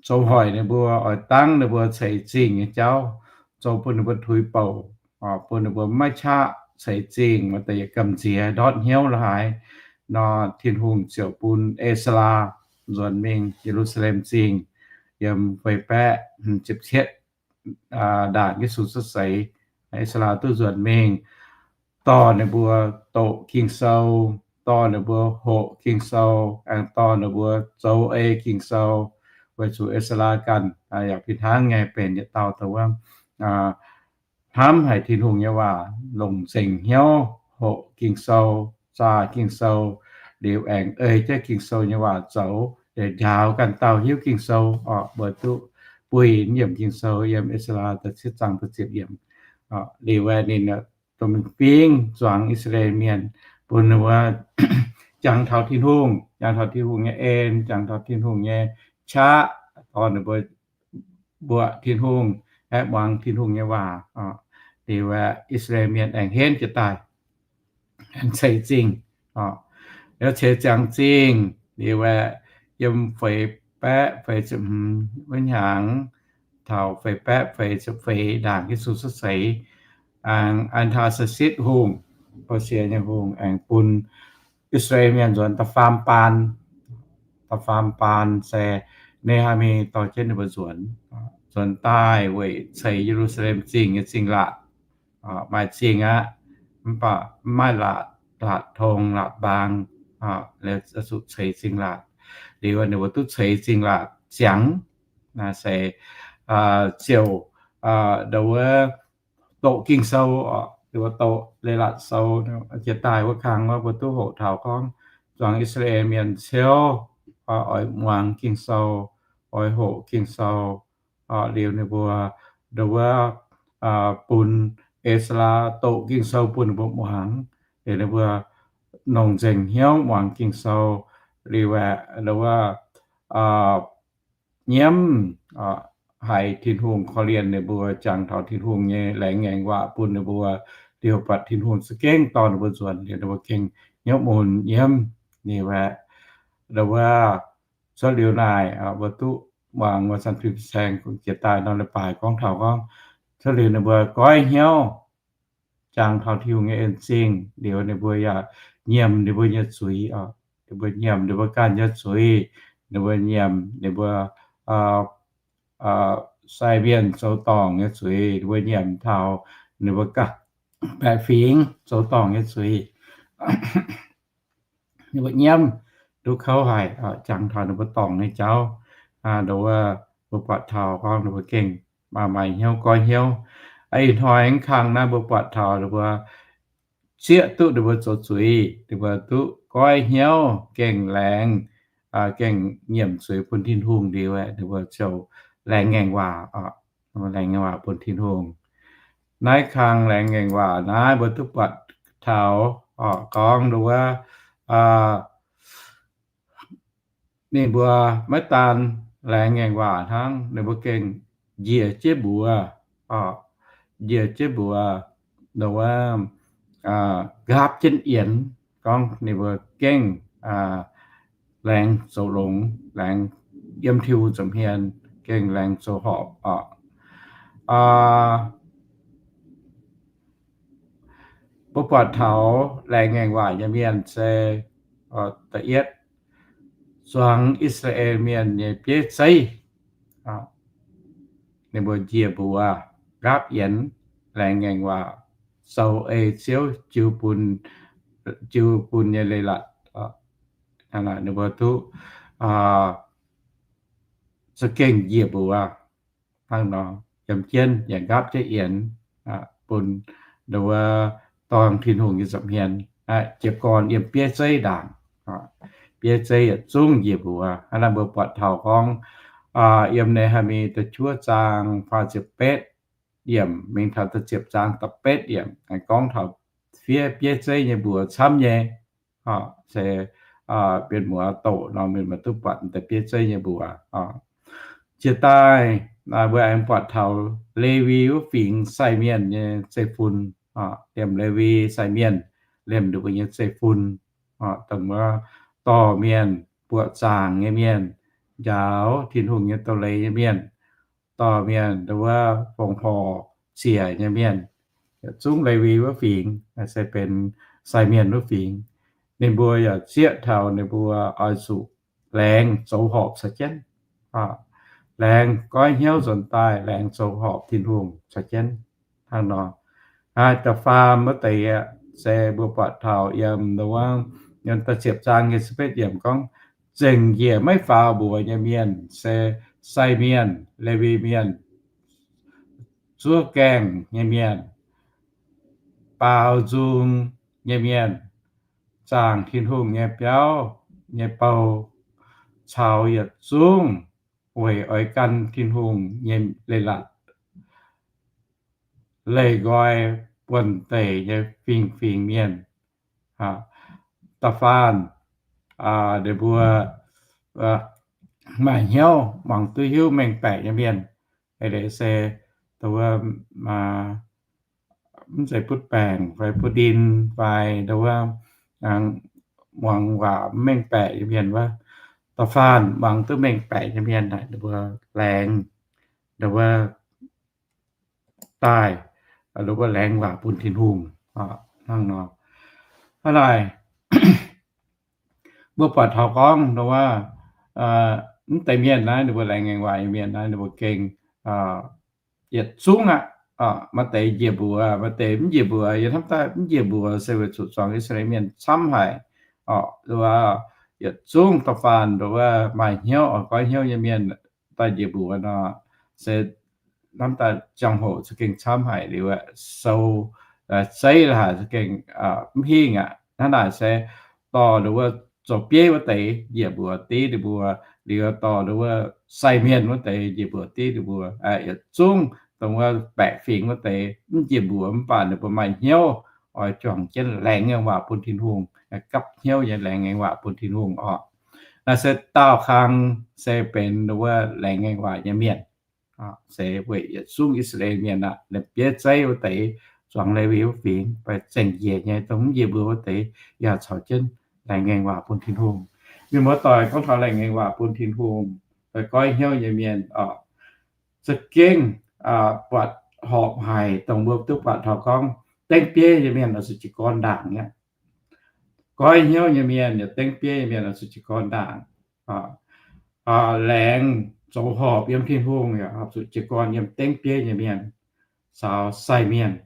zoux hoic ninh mbuo, oix dangv ninh mbuo ceix zingh nyei jauv, zoux bun ninh mbuo tuix bouc, bun ninh mbuo maiv qaqv ceix zingh, maaih deix yietc gamh nziex ndortv hnyouv la'haaix nor, Tin-Hungh ziouc bun E^saa^laa nzuonx mingh Ye^lu^saa^lem Zingh yiem feix baeqv hmz ziepc cietv ndaangc Yesu cuotv seix. E^saa^laa duqv nzuonx mingh dorh ninh mbuo doqc Ging-Sou, dorh ninh mbuo hoqc Ging-Sou, aengx dorh ninh mbuo zoux ei Ging-Sou, weic zuqc E^saa^laa ganh yaac fih hnangv nyei benx yietc dauh dongh wuov hnamv haic Tin-Hungh nyei waac, longc nzengc hnyouv hoqc Ging-Sou, zaah Ging-Sou, liuz aengx ei jienv Ging-Sou nyei waac zoux, njaaux ganh dauh hiuv Ging-Sou oc. Mbuo duqv buih yiemc Ging-Sou yiem E^saa^laa da'cietv zaang da'ziepc yiemc. Liuz aeqv, ninh dongh mingh fingv zuangx I^saa^laa^en Mienh, bun ninh mbuo jangx taux Tin-Hungh, jangx taux Tin-Hungh nyei en, jangx taux Tin-Hungh nyei qaqv, dorh ninh mbuo mbuoqc Tin-Hungh, aengx muangx Tin-Hungh nyei waac. Liuz aeqv, I^saa^laa^en Mienh aengx henv jiez daaih, aengx ceix zingh, liuz ceix ziangx zingh liuz aeqv, yiem feix baeqv feix ziepc hmz wuov hnyangx, taux feix baeqv feix ziepc feix ndaangc Yesu cuotv seix, aengx Aa^n^taa^saa^sitv Hungh, Persia nyei hungh, aengx bun I^saa^laa^en Mienh nzuonx da'faam baan. Da'faam baan se Ne^haa^mi dorh jienv ninh mbuo nzuonx, nzuonx daaih weic ceix Ye^lu^saa^lem Zingh nyei zingh laatc. Maaih zingh aqv, mv baac mv maaih laatc, laatc tong laatc mbaang, zuqc ceix zingh laatc. Liuz ninh mbuo duqv ceix zingh laatc ziangx, naaiv se ziouc ndo wuov doqc Ging-Sou, doqc leiz-latc sou, jiex daaih wuov kang wuov mbuo duqv hoqc taux gorngv zuangx I^saa^laa^en Mienh ciouv oix muangx Ging-Sou, oix hoqc Ging-Sou. Liuz ninh mbuo ndo wuov bun E^saa^laa doqc Ging-Sou bun ninh mbuo muangx. Liuz ninh mbuo nongc nzengc hnyouv muangx Ging-Sou. Liuz aeqv, ndo wuov nyiemv haiz Tin-Hungh korv-lienh ninh mbuo, jangx taux Tin-Hungh nyei laengz ngaengc waac bun ninh mbuo. Liuz buatc Tin-Hungh za'gengh dorh ninh mbuo nzuonx, liuz ninh mbuo gengh hnyouv mun nyiemv. Liuz aeqv, ndo wuov cuotv liuz naaic mbuo duqv muangx wuov zanc fin-saeng jiex daaih norm leiz-baaix gorngv taux gorngv, cuotv liuz ninh mbuo goiv hnyouv jangx taux Tin-Hungh nyei en-zingh, liuz ninh mbuo yaac nyiemc ninh mbuo nyei zuiz. Ninh mbuo nyiemc ninh mbuo ganh nyei zuiz. Ninh mbuo nyiemc ninh mbuo sai mienh zoux dorngc nyei zuiz. Ninh mbuo nyiemc taux ninh mbuo ganh baeqc fingx zoux dorngc nyei zuiz. Ninh mbuo nyiemv duqv kouv haic, jangx taux ninh mbuo dorngc nyei jauv. Ndo wuov mbuo buatc taux gorngv ninh mbuo gengh maaih maaih hnyouv goiv hnyouv. Ih hnoi kang naaiv mbuo buatc taux ninh mbuo zieqv duqv ninh mbuo zoux zuiz, ninh mbuo duqv goiv hnyouv gengh laengz, gengh nyiemc zuiz bun Tin-Hungh liuz aeqv, ninh mbuo ziouc laengz ngaengc waac, laengz ngaengc waac bun Tin-Hungh. Naaiv kang laengz ngaengc waac naaiv mbuo duqv buatc taux gorngv ndo wuov ninh mbuo maiv daan laengz ngaengc waac hnangv, ninh mbuo gengh njiec jienv mbuox, njiec jienv mbuox, ndo wuov nqaapv jienv yienx, gorngv ninh mbuo gengh laengz zoux longx, laengz yiem Tin-Hungh nza'hmien gengh laengz zoux horpc oc. Mbuo buatc taux laengz ngaengc waac nyei mienh se da'yietv, zuangx I^saa^laa^en Mienh nyei bieiv zeiv. Ninh mbuo njiec mbuox, nqaapv yienx, laengz ngaengc waac, zoux ei Ziouv jiu bun, jiu bun nyei leiz-latc. Ninh mbuo duqv za'gengh njiec mbuox hnangv nor, yiem jienv yaac nqaapv jienv yienx bun ndo wuov dorng Tin-Hungh nyei nza'hmien, jiez gorn yiem bieiv zeiv ndaangc. Bieiv zeiv yietc zungv njiec mbuox. Hnangv naaiv mbuo buatc taux gorngv yiem Ne^haa^mi da'juov zaang faah ziepc betv yiemc mingh taux da'ziepc zaang da'betv yiemc gorngv taux fiev bieiv zeiv nyei mbuox camv nyei. Se mienh muoz doqc nor, mienh muoz duqv buatc deix bieiv zeiv nyei mbuox. Jiex daaih mbuo aengx buatc taux Lewi wuov fingx sai mienh nyei zeiv-fun, liemh Lewi sai mienh, liemh ninh mbuo nyei zeiv-fun, dongh wuov dorh mienh buoqc zaangc nyei mienh, njaaux Tin-Hungh nyei douz-leiz nyei mienh, dorh mienh ndo wuov fongc horc ziec nyei mienh, yietc zungv Lewi wuov fingx se benx sai mienh wuov fingx. Ninh mbuo yaac zieqv taux ninh mbuo oix zuqc laengz zoux horpc caux jienv, laengz goiv hnyouv nzuonx daaih, laengz zoux horpc Tin-Hungh caux jienv. Hnangv nor, da'faam wuov deix se mbuo buatc taux yiem ndo wuov, yiem da'ziepc zaang nyei ziepc betv yiemc gorngv, zengc njiec maiv faaux mbuox nyei mienh se sai mienh, Lewi mienh, zuov gaengh nyei mienh, baaux nzung nyei mienh, zaangc Tin-Hungh nyei biauv nyei bou, caux yietc zungv weic oix gan Tin-Hungh nyei leiz-latc leih nqoi buonv-deic nyei fingx-fingx mienh. Da'faanh ninh mbuo maaih hnyouv muangx duqv hiuv mengh baeqc nyei mienh, eix leiz se dongh wuov mv zeiz butv baengc fai butv ndin fai dongh wuov muangx waac mv mengh baeqc nyei mienh wuov. Da'faanh muangx duqv mengh baeqc nyei mienh naaic ninh mbuo laengz, dongh wuov daaih, dongh wuov laengz waac bun Tin-Hungh. Hnangv nor, hnangv naaic, mbuo buatc taux gorngv dongh wuov mv deix mienh naaiv, ninh mbuo laengz ngaengc waac nyei mienh naaiv, ninh mbuo gengh yietc zungv aqv. Maaih deix njiec mbuox, maaih deix mv njiec mbuox. Yie hnamv daaih mv njiec mbuox se weic zuqc zuangx I^saa^laa^en mienh camv haic. Dongh wuov yietc zungv da'faanh dongh wuov maaih hnyouv oix goiv hnyouv nyei mienh daaih njiec mbuox nor, se hnamv daaih ziangh hoc za'gengh camv haic liuz, sou zeiv la'haic za'gengh mv hingh aqv. Hnangv naaic se dorh dongh wuov zoux bieiv wuov deix njiec mbuox div ninh mbuo, liuz dorh dongh wuov sai mienh wuov deix njiec mbuox div ninh mbuo. Yietc zungv dongh wuov baeqc fingx wuov deix mv njiec mbuox, mv baac ninh mbuo maaih hnyouv oix juangc jienv laengz ngaengc waac bun Tin-Hungh, gapv hnyouv nyei laengz ngaengc waac bun Tin-Hungh orqc. Naaiv se daauh kang se benx dongh wuov laengz ngaengc waac nyei mienh. Se weic yietc zungv I^saa^laa^en mienh aqv, liemh bieiv zeiv wuov deix, zuangx Lewi wuov fingx, fai zengc njiec nyei dongh mv njiec mbuox wuov deix, yaac caux jienv laengz ngaengc waac bun Tin-Hungh. Mienh muoz-doic, gorngv taux laengz ngaengc waac bun Tin-Hungh, fai goiv hnyouv nyei mienh orqc, za'gengh buatc horpc haic dongh mbuo duqv buatc taux gorngv dengv bieiv nyei mienh oix zuqc jiez gorn ndaangc aqv. Goiv hnyouv nyei mienh yaac dengv bieiv nyei mienh oix zuqc jiez gorn ndaangc. Laengz zoux horpc yiem Tin-Hungh yaac oix zuqc jiez gorn yiem dengv bieiv nyei mienh caux sai mienh.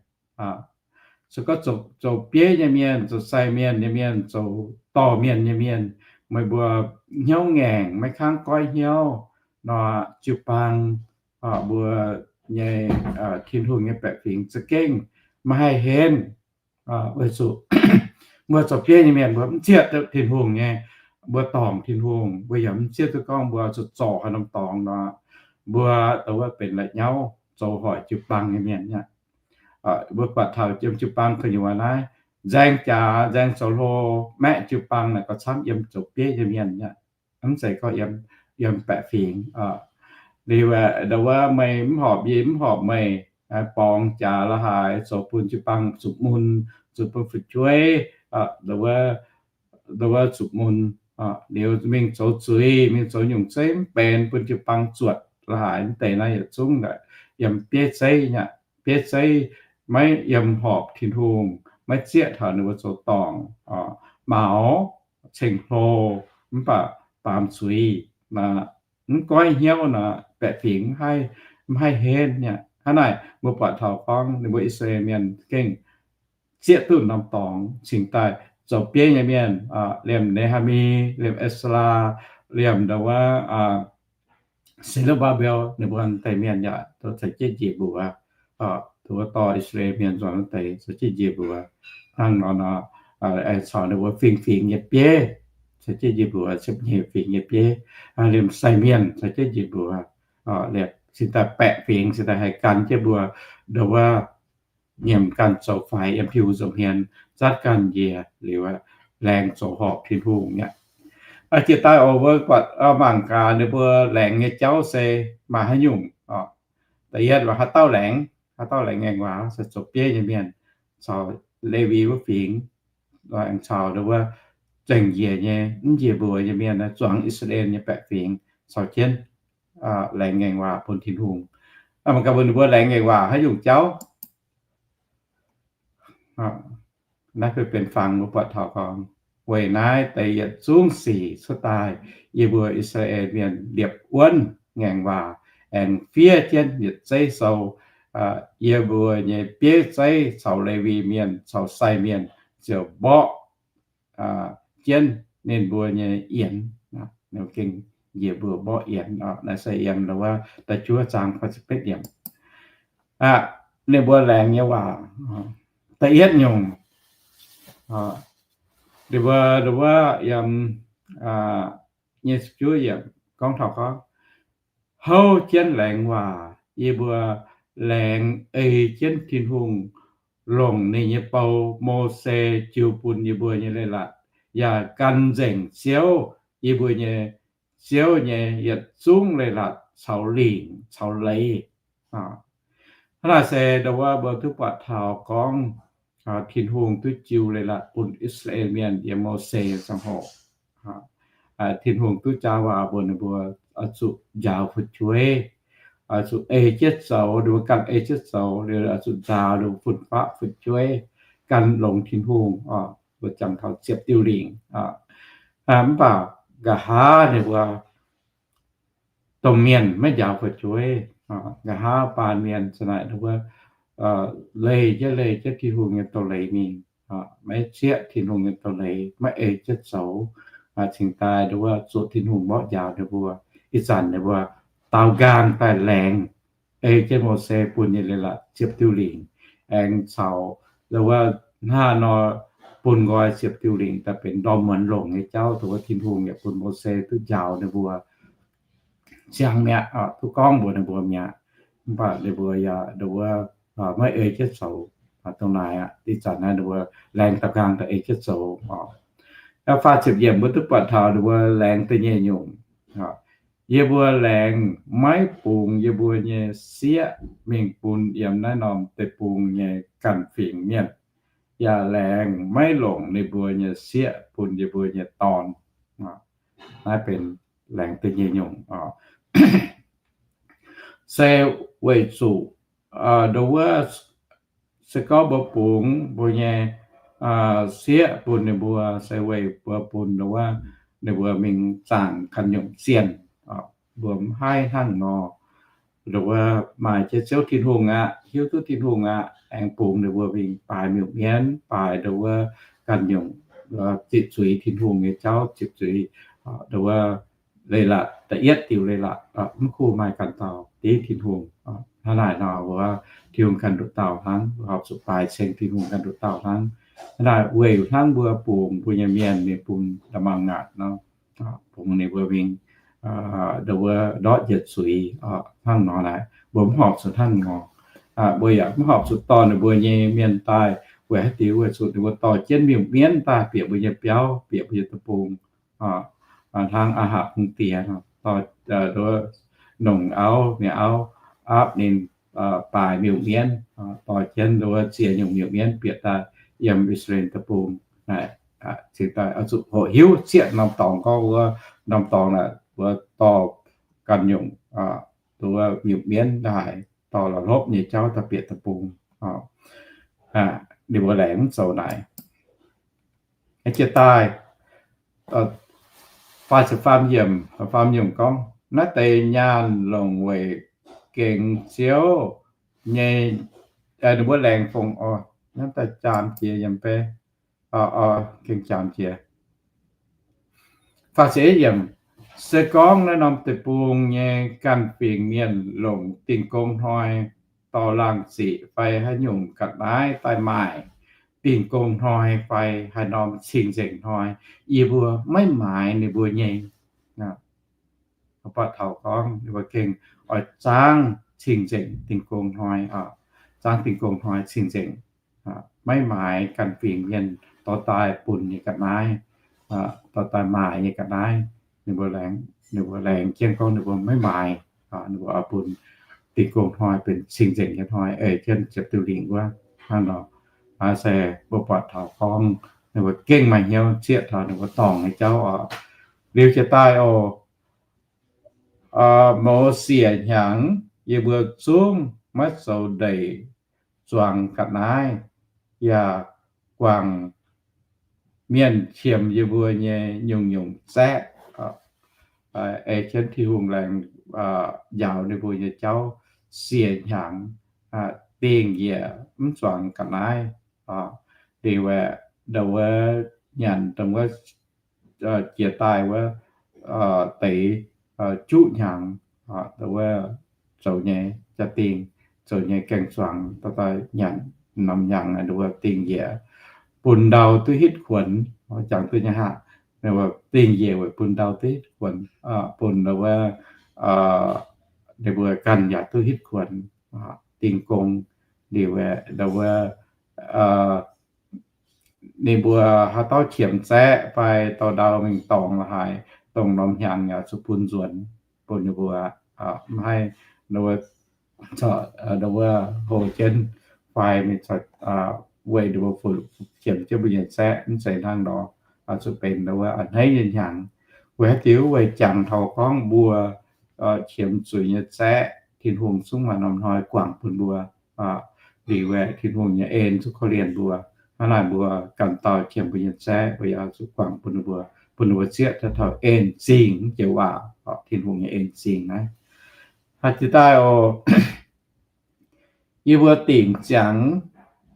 Se gorngv zoux bieiv nyei mienh, zoux sai mienh nyei mienh, zoux dorh mienh nyei mienh, meih mbuo hnyouv ngaengc, maiv kangv goiv hnyouv nor, jiu-baang, mbuo nyei Tin-Hungh nyei baeqc fingx za'gengh maiv haih henv. Weic zuqc mbuo zoux bieiv nyei mienh mbuo mv zieqv duqv Tin-Hungh nyei, mbuo dorngc Tin-Hungh, mbuo yaac mv zieqv duqv gorngv mbuo zuqc zorc haaix norm dorngx nor, mbuo dongh wuov benx la'nyauv zoux hoic jiu-baang nyei mienh aqv. Mbuo buatc taux yiem jiu-baang gu'nyuoz naaiv, nzaeng jaax nzaeng zoux hlo, maeqv jiu-baang naaic gauh camv yiem zoux bieiv nyei mienh aqv. Mv zeiz gorngv yiem, yiem baeqc fingx. Liuz dongh wuov meih mv horpc yie, yie mv horpc meih, borngz jaax la'haaix zoux bun jiu-baang zuqc mun, zuqc bun fu'jueiv, dongh wuov zuqc mun, liuz mingh zoux zuiz, mingh zoux nyungc zeiv mv benx, bun jiu-baang zuotc la'haaix, mv deix naaiv yietc zungv yiem bieiv zeiv aqv. Bieiv zeiv maiv yiem horpc Tin-Hungh, maiv zieqv taux ninh mbuo zoux dorngc, maux, ceng-hlo, mv baac baamz zuiz, mv goiv hnyouv nor, baeqc fingx mv haih henv aqv. Hnangv naaic mbuo buatc taux gorngv ninh mbuo I^saa^laa^en mienh gengh zieqv duqv norm dorngx cingx daaih zoux bieiv nyei mienh, liemh Ne^haa^mi, liemh Ezra, liemh dongh wuov Se^ru^mbaa^mbel, ninh mbuo deix mienh yaac caux jienv njiec mbuox, dongh wuov dorh I^saa^laa^en mienh nzuonx wuov deix caux jienv njiec mbuox. Hnangv nor nor, aengx caux ninh mbuo fingx-fingx nyei bieiv caux jienv njiec mbuox, ziepc nyeic fingx nyei bieiv, liemh sai mienh caux jienv njiec mbuox, liemh cingx daaih baeqc fingx cingx daaih haih gan jienv mbuo, dongh wuov nyiemc ganh zoux faix yiem Tin-Hungh nza'hmien, zatv ganh njiec liuz, laengz zoux horpc Tin-Hungh aqv. Jiex daaih oc, mbuo buatc mangc gaax ninh mbuo laengz nyei jauv se maaih haaix nyungc oc. Da'yietv, haaix dauh laengz, haaix dauh laengz ngaengc waac se zoux bieiv nyei mienh caux Lewi wuov fingx, aengx caux dongh wuov zengc njiec nyei, mv njiec mbuox nyei mienh, zuangx I^saa^laa^en nyei baeqc fingx caux jienv laengz ngaengc waac bun Tin-Hungh. Mangc gaax mbuo, ninh mbuo laengz ngaengc waac haaix nyungc jauv. Naaiv benx fangx mbuo buatc taux gorngv, weic naaiv deix yietc zungv sic cuotv daaih, yie mbuo I^saa^laa^en mienh liepc wuonv ngaengc waac, aengx fiev jienv yietc zeiv sou. Yie mbuo nyei bieiv zeiv caux Lewi mienh caux sai mienh ziouc mborqv jienv ninh mbuo nyei yienx. Ninh mbuo gengh njiec mbuo mborqv yienx. Naaiv se yiem wuov da'juov zaang faah ziepc betv yiemc. Ninh mbuo laengz nyei waac, da'yietv nyungc, ninh mbuo, wuov yiem nyic ziepc juov yiemc gorngv taux gorngv, houv jienv laengz waac, yie mbuo laengz ei jienv Tin-Hungh longc ninh nyei bou, Mose, jiu bun yie mbuo nyei leiz-latc. yaac gan nzengc Ziouv, yie mbuo nyei Ziouv nyei yietc zungv leiz-latc caux lingc caux leiz. Hnangv naaic se ndo wuov mbuo duqv buatc taux gorngv Tin-Hungh duqv jiu leiz-latc bun I^saa^laa^en Mienh yiem Mose nyei ziangh hoc. Tin-Hungh duqv jaa waac mbuox ninh mbuo oix zuqc njaaux fu'jueiv, oix zuqc ei jienv zoux, ninh mbuo ganh ei jienv zoux, oix zuqc njaaux ninh mbuo fun-faqv fu'jueiv, gan longx Tin-Hungh, mbuo jangx taux ziepc diuh lingc. Mv baac nqa'haav ninh mbuo domh mienh maiv njaaux fu'jueiv. Nqa'haav baamh mienh za'naaic ninh mbuo leih jienv leih jienv Tin-Hungh nyei doz-leiz mingh, maiv zieqv Tin-Hungh nyei doz-leiz, maiv ei jienv zoux, cingx daaih ndo wuov zuqc Tin-Hungh mborqv njaaux ninh mbuo. Ih zanc ninh mbuo daaux nqaang daaih laengz ei jienv Mose bun nyei leiz-latc ziepc diuh lingc, aengx caux ndo wuov hnangv nor bun nqoi ziepc diuh lingc daaih benx ndorm muonz longc nyei jauv, ndo wuov Tin-Hungh yaac bun Mose duqv njaaux ninh mbuo ziangx mi'aqv, duqv gorngv mbuox ninh mbuo mi'aqv. Mv baac ninh mbuo yaac ndo wuov maiv ei jienv zoux. Dongh naaic aqv, ih zanc naaiv ninh mbuo laengz daaux nqaang daaih ei jienv zoux oc. Faah ziepc yiemc mbuo duqv buatc taux ninh mbuo laengz da'nyeic nyungc. Yie mbuo laengz maiv bungx yie mbuo nyei sieqv mingh bun yiem naaiv norm deic-bung nyei ganh fingx mienh, yaac laengz maiv longc ninh mbuo nyei sieqv bun yie mbuo nyei dorn. Naaiv benx laengz da'nyeic nyungc oc. Se weic zuqc ndo wuov se gorngv mbuo bungx mbuo nyei sieqv bun ninh mbuo se weic mbuo bun ndo wuov ninh mbuo mingh zaangc ganh nyungc zienh, mbuo mv haih hnangv nor. Ndo wuov maaih jienv Ziouv Tin-Hungh aqv, hiuv duqv Tin-Hungh aqv, aengx bungx ninh mbuo mingh baaix miuc-mienv, baaix ndo wuov ganh nyungc ziqc zuiz Tin-Hungh nyei jauv, ziqc zuiz ndo wuov leiz-latc da'yietv diuh leiz-latc, mv kuv maaih ganh dauh div Tin-Hungh. Hnangv naaic nor wuov, Tin-Hungh ganh nduqc dauh hnangv, horpc zuqc baaix ceng Tin-Hungh ganh nduqc dauh hnangv. Hnangv naaic weic hnangv mbuo bungx mbuo nyei mienh mingh bun nda'maauh ngaatc nor, bungx ninh mbuo mingh ndo wuov ndortv yietc zuiz hnangv nor naaic, mbuo mv horpc zuqc hnangv nor. Mbuo yaac mv horpc zuqc dorh ninh mbuo nyei mienh daaih. Weic haaix diuc? Weic zuqc ninh mbuo dorh jienv miuc-mienv daaih bieqc mbuo nyei biauv, bieqc mbuo nyei deic-bung, hnangv Aa^hapc hungh diex dorh nongc auv, mienh auv aapv ninh baaix miuc-mienv, dorh jienv ndo wuov ziex nyungc miuc-mienv bieqc daaih yiem I^saa^laa^en deic-bung. Naaic cingx daaih oix zuqc hoqc hiuv zieqv norm dorngx gorngv wuov, norm dorngx naaic wuov dorh ganh nyungc ndo wuov miuc-mienv daaih, dorh la'hlopv nyei jauv daaih bieqc deic-bung. Ninh mbuo laengz mv zoux naaic. Jiex daaih faah ziepc faam yiemc, faam yiemc gorngv, naaiv deix nyaanh longc weic gengx Ziouv nyei, ninh mbuo laengz fongc oc. Naaiv daaih jaam jiex yiem bei, gengh jaam jiex. Faah ziepc yiemc, se gorngv naaiv norm deic-bung nyei ganh fingx mienh longc Dingh Gong Hnoi dorh laangh ziqc fai haaix nyungc ga'naaiv daaih maaic Dingh Gong Hnoi fai haaix norm cing-nzengc hnoi, yie mbuo maiv maaiz ninh mbuo nyei. Buatc taux gorngv ninh mbuo gengh oix zaangv cing-nzengc Dingh Gong Hnoi, zaangv Dingh Gong Hnoi cing-nzengc, maiv maaiz ganh fingx mienh dorh daaih bun nyei ga'naaiv, dorh daaih maaic nyei ga'naaiv. Ninh mbuo laengz, ninh mbuo laengz jienv gorngv ninh mbuo maiv maaiz, ninh mbuo oix bun Dingh Gong Hnoi benx cing-nzengc nyei hnoi, ei jienv ziepc diuh lingc wuov hnangv nor. Se mbuo buatc taux gorngv ninh mbuo gengh maaih hnyouv zieqv taux ninh mbuo dorngc nyei jauv oc. Liuz jiex daaih oc, mouz siec hnyangx yie mbuo zungv maiv zoux ndeic zuangx ga'naaiv, yaac guangc mienh qiemx yie mbuo nyei nyungc-nyungc zaeqv. Ei jienv Tin-Hungh laengz njaaux ninh mbuo nyei jauv siec hnyangx, dingh njiec mv zuangx ga'naaiv. Dingh wuov, ndo wuov nyanc dongh wuov jiex daaih wuov deix juqv hnyangx, ndo wuov zoux nyei jaa-dingh, zoux nyei gaeng-zuangx, dorh daaih nyanc norm hnyangx, ndo wuov dingh njiec bun ndau duqv hitv kuonx. Jangx duqv nyei haic. Dingh njiec weic bun ndau duqv hitv kuonx, bun ndo wuov, ninh mbuo ganh yaac duqv hitv kuonx. Dingh gong, liuz ndo wuov ninh mbuo haaix dauh qiemx zaeqv fai dorh ndau mingh dorngx la'haaix, dongh norm hnyangx yaac zuqc bun nzuonx bun ninh mbuo, maiv haih wuov hlo jienv fai mingh weic ninh mbuo qiemx jienv mbuo nyei zaeqv. Mv zeiz hnangv nor, zuqc benx wuov a'hneiv nyei hnyangx. Weic haaix diuc? Weic jangx taux gorngv mbuo qiemx zuiz nyei zaeqv, Tin-Hungh zungv maaih norm hnoi guangc bun mbuo. Liuz aeqv, Tin-Hungh nyei en zungv korv-lienh mbuo. Hnangv naaic mbuo ganh dauh qiemx mbuo nyei zaeqv, mbuo yaac zuqc guangc bun ninh mbuo, bun ninh mbuo zieqv taux en zingh, mv joux waac, Tin-Hungh nyei en zingh naaiv. Haaix jiex daaih oc, yie mbuo dingc ziangx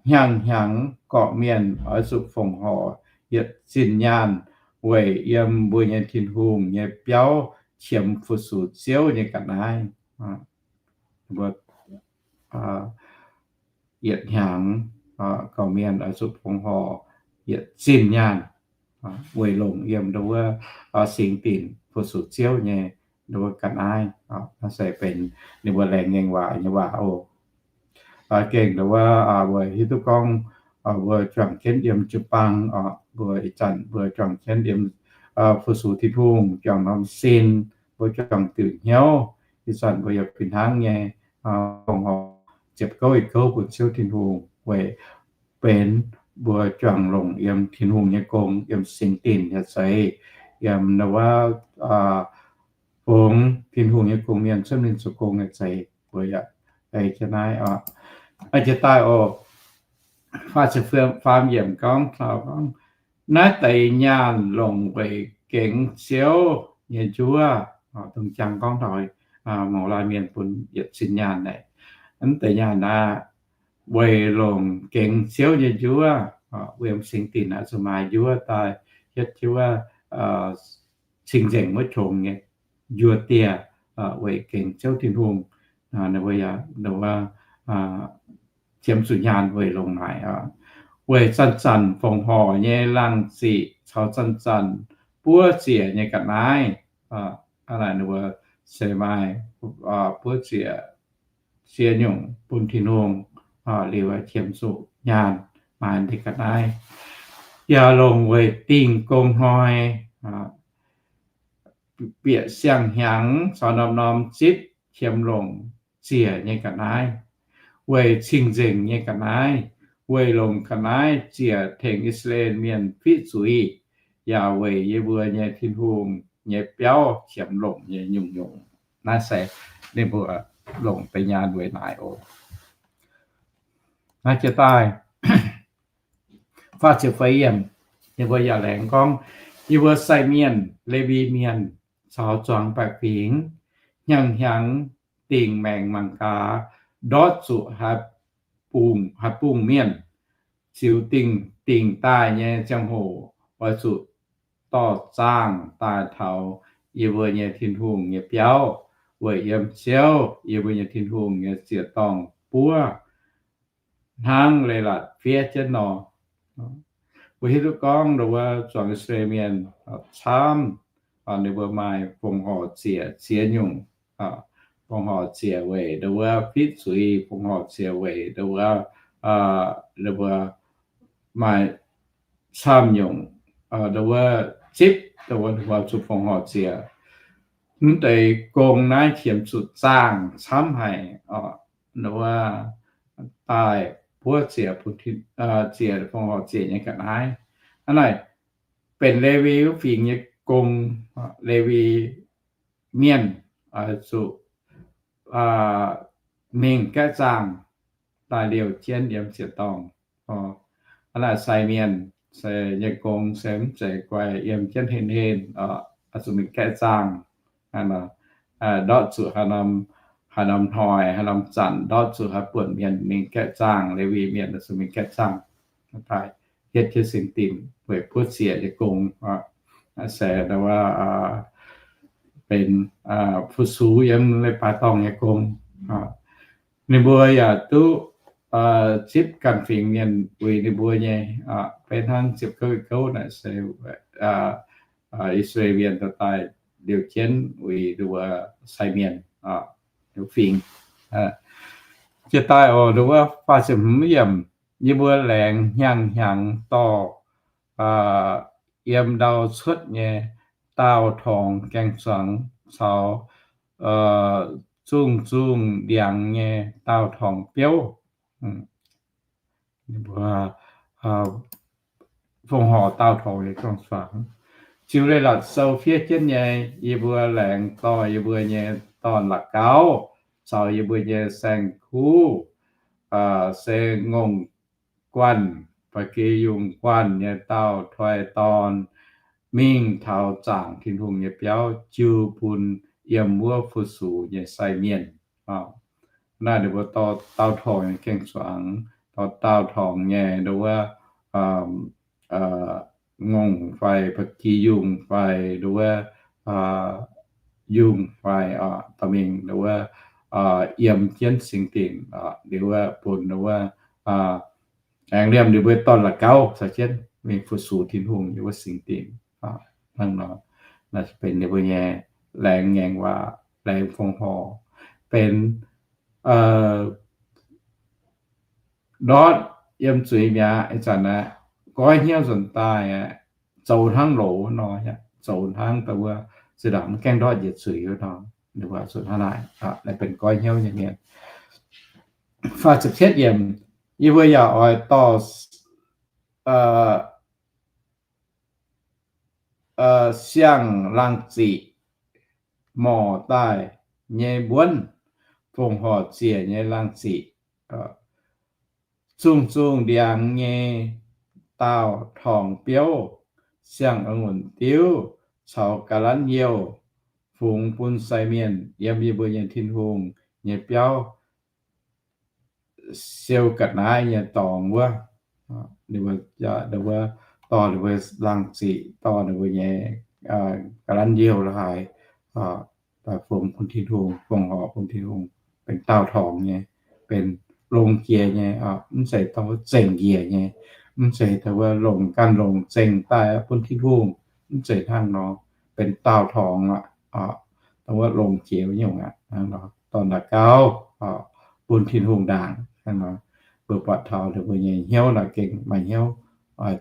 hnyangx-hnyangx gorqv-mienh oix zuqc fongc horc yietc zinh nyaanh weic yiem mbuo nyei Tin-Hungh nyei biauv qiemx fu-sux Ziouv nyei ga'naaiv. Mbuo yietc hnyangx gorqv-mienh oix zuqc fongc horc yietc zinh nyaanh weic longc yiem ndo wuov singx dinc fu-sux Ziouv nyei ndo wuov ga'naaiv. Naaiv se benx ninh mbuo laengz ngaengc waac nyei waac oc. Gengh ndo wuov mbuo hiuv duqv gorngv mbuo juangc jienv yiem jiu-baang oc, mbuo ih zanc mbuo juangc jienv yiem fu-sux Tin-Hungh, juangc norm sin, mbuo juangc diuc hnyouv. Ih zanc mbuo yaac fih hnangv nyei fongc horc ziepc gouv ih gouv bun Ziouv Tin-Hungh weic benx mbuo juangc longc yiem Tin-Hungh nyei gong, yiem singx dinc nyei zeiz, yiem ndo wuov fongx Tin-Hungh nyei gong-mienh cuotv mingh zoux gong nyei zeiz, mbuo yaac ei jienv naaiv oc. Ei jienv daaih oc. Faah ziepc faam yiemc gorngv taux gorngv, naaiv deix nyaanh longc weic gengx Ziouv nyei njuov. Dongh jangx gorngv taux mouz laai mienh bun yietc zinh nyaanh naaic, mv deix nyaanh aeqv, weic longc gengx Ziouv nyei njuov, weic yiem singx dinc aeqv, zuqc maaih njuov daaih hietv jienv wuov cing-nzengc wuov qongx nyei njuov dieh, weic gengx Ziouv Tin-Hungh. Ninh mbuo yaac ndo wuov qiemx zuqc nyaanh weic longc naaic, weic zanc-zanc fongc horc nyei laangh ziqc caux zanc-zanc buov ziec nyei ga'naaiv. Hnangv naaic ninh mbuo se maaih buov ziec ziex nyungc bun Tin-Hungh, liuz qiemx zuqc nyaanh maaih deix ga'naaiv. Yaac longc weic dingh gong hnoi, bieqc siang-hnyangx caux norm-norm zipv qiemx longc ziec nyei ga'naaiv, weic cing-nzengc nyei ga'naaiv, weic longc ga'naaiv ziec tengx I^saa^laa^en Mienh fiqv zuiz, yaac weic yie mbuo nyei Tin-Hungh nyei biauv qiemx longc nyei nyungc-nyungc. Naaiv se ninh mbuo longc deix nyaanh weic naaic oc. Naaiv jiez daaih faah ziepc feix yiemc, yie mbuo yaac laengz gorngv, yie mbuo sai mienh, Lewi Mienh, caux zuangx baeqc fingx, hnyangx-hnyangx dingc maengc mangc gaax, ndortv zuqc haaix bungx mienh, ziux dingh dingc daaih nyei ziangh hoc oix zuqc dorh zaangh daaih taux yie mbuo nyei Tin-Hungh nyei biauv, weic yiem Ziouv, yie mbuo nyei Tin-Hungh nyei ziec-dorngh buov, hnangv leiz-latc fiev jienv nor. Mbuo hiuv duqv gorngv ndo wuov zuangx I^saa^laa^en Mienh camv, ninh mbuo maaih fongc horc ziec ziex nyungc. Fongc horc ziec weic ndo wuov fiqv zuiz, fongc horc ziec weic ndo wuov, ndo wuov maaih camv nyungc, ndo wuov zipv, ndo wuov zuqc fongc horc ziec. Mv deix gong naaiv qiemx zuqc zaangh camv haic. Ndo wuov daaih buov ziec, ziec fongc horc ziec nyei ga'naaiv. Hnangv naaic, benx Lewi wuov fingx nyei gong, Lewi Mienh oix zuqc mingh gaeqv zaangh daaih liouh jienv yiem ziec-dorngh. Hnangv naaic sai mienh se nyei gong se mv zeiz guai yiem jienv hen hen, oix zuqc mingh gaeqv zaangh. Ndortv zuqc haaix norm hnoi, haaix norm zanc, ndortv zuqc haaix buonc mienh mingh gaeqv zaangh, Lewi Mienh oix zuqc mingh gaeqv zaangh daaih hietv jienv singx dinc weic buov ziec nyei gong. Se wuov benx fu-sux yiem leiz-baaix dorngh nyei gong. Ninh mbuo yaac duqv zipv ganh fingx mienh uix ninh mbuo nyei, beiv hnangv ziepc gouv gouv naaic se I^saa^laa^en Mienh daaih liouh jienv uix ndo wuov sai mienh fingx. Jiex daaih oc, ndo wuov faah ziepc hmz yiemc, yie mbuo laengz hnyangx-hnyangx dorh yiem ndau cuotv nyei daauh torngx gaeng-zuangx caux zungh zungh ndiangx nyei daauh torngx biouv. Fongc horc daauh torngx nyei gaeng-zuangx. Ziux Leiz-Latc Sou fiev jienv nyei, yie mbuo laengz dorh yie mbuo nyei dorn-la'gauv caux yie mbuo nyei saeng-kuv se ngongh guanh, ba'gi yungh guanh nyei daauh toi-dorn mingh taux zaangc Tin-Hungh nyei biauv jiu bun yiem wuov fu-sux nyei sai mienh. Naaiv ninh mbuo dorh daauh torngx nyei gaeng-zuangx, dorh daauh torngx nyei nduov wuov ngongh fai ba'gi yungh fai nduov wuov yungh fai dorh mingh nduov wuov yiem jienv singx dinc, nduov wuov bun nduov wuov aengx liemh ninh mbuo dorn-la'gauv caux jienv mingh fu-sux Tin-Hungh yiem wuov singx dinc. Hnangv nor, naaiv benx ninh mbuo nyei laengz ngaengc waac, laengz fongc horc, benx ndortv yiem zuiz mi'aqv. Ih zanc aeqv, goiv hnyouv nzuonx daaih aeqv, zoux hnangv loz nor, zoux hnangv da'wuov zinh ndaangc mv gaengh ndortv njiec zuiz wuov nor, ninh mbuo zuqc hnangv naaic, naaiv benx goiv hnyouv nyei mienh. Faah ziepc cietv yiemc, yie mbuo yaac oix dorh siang-laangh ziqc morc daaih nyei mbuonv, fongc horc ziec nyei laangh ziqc, zungh zungh ndiangx nyei daauh torngx biouv, siang-a'ngunc diuv caux ga'lanv youh, fungx bun sai mienh yiem yie mbuo nyei Tin-Hungh nyei biauv siou ga'naaiv nyei dorngx wuov. Ninh mbuo, ninh mbuo dorh ninh mbuo laangh ziqc, dorh ninh mbuo nyei ga'lanv youh la'haaix, daaih fungx bun Tin-Hungh, fongc horc bun Tin-Hungh, benx daauh torngx nyei, benx longx jiex nyei, mv zeiz dongh wuov zengc njiec nyei, mv zeiz dongh wuov longc ganh longc zengc daaih bun Tin-Hungh, mv zeiz hnangv nor, benx daauh torngx aqv, dongh wuov longx jiex nyungc aqv. Hnangv nor, dorn-la'gauv bun Tin-Hungh ndaangc. Hnangv nor, mbuo buatc taux ninh mbuo nyei hnyouv naaic gengh maaih hnyouv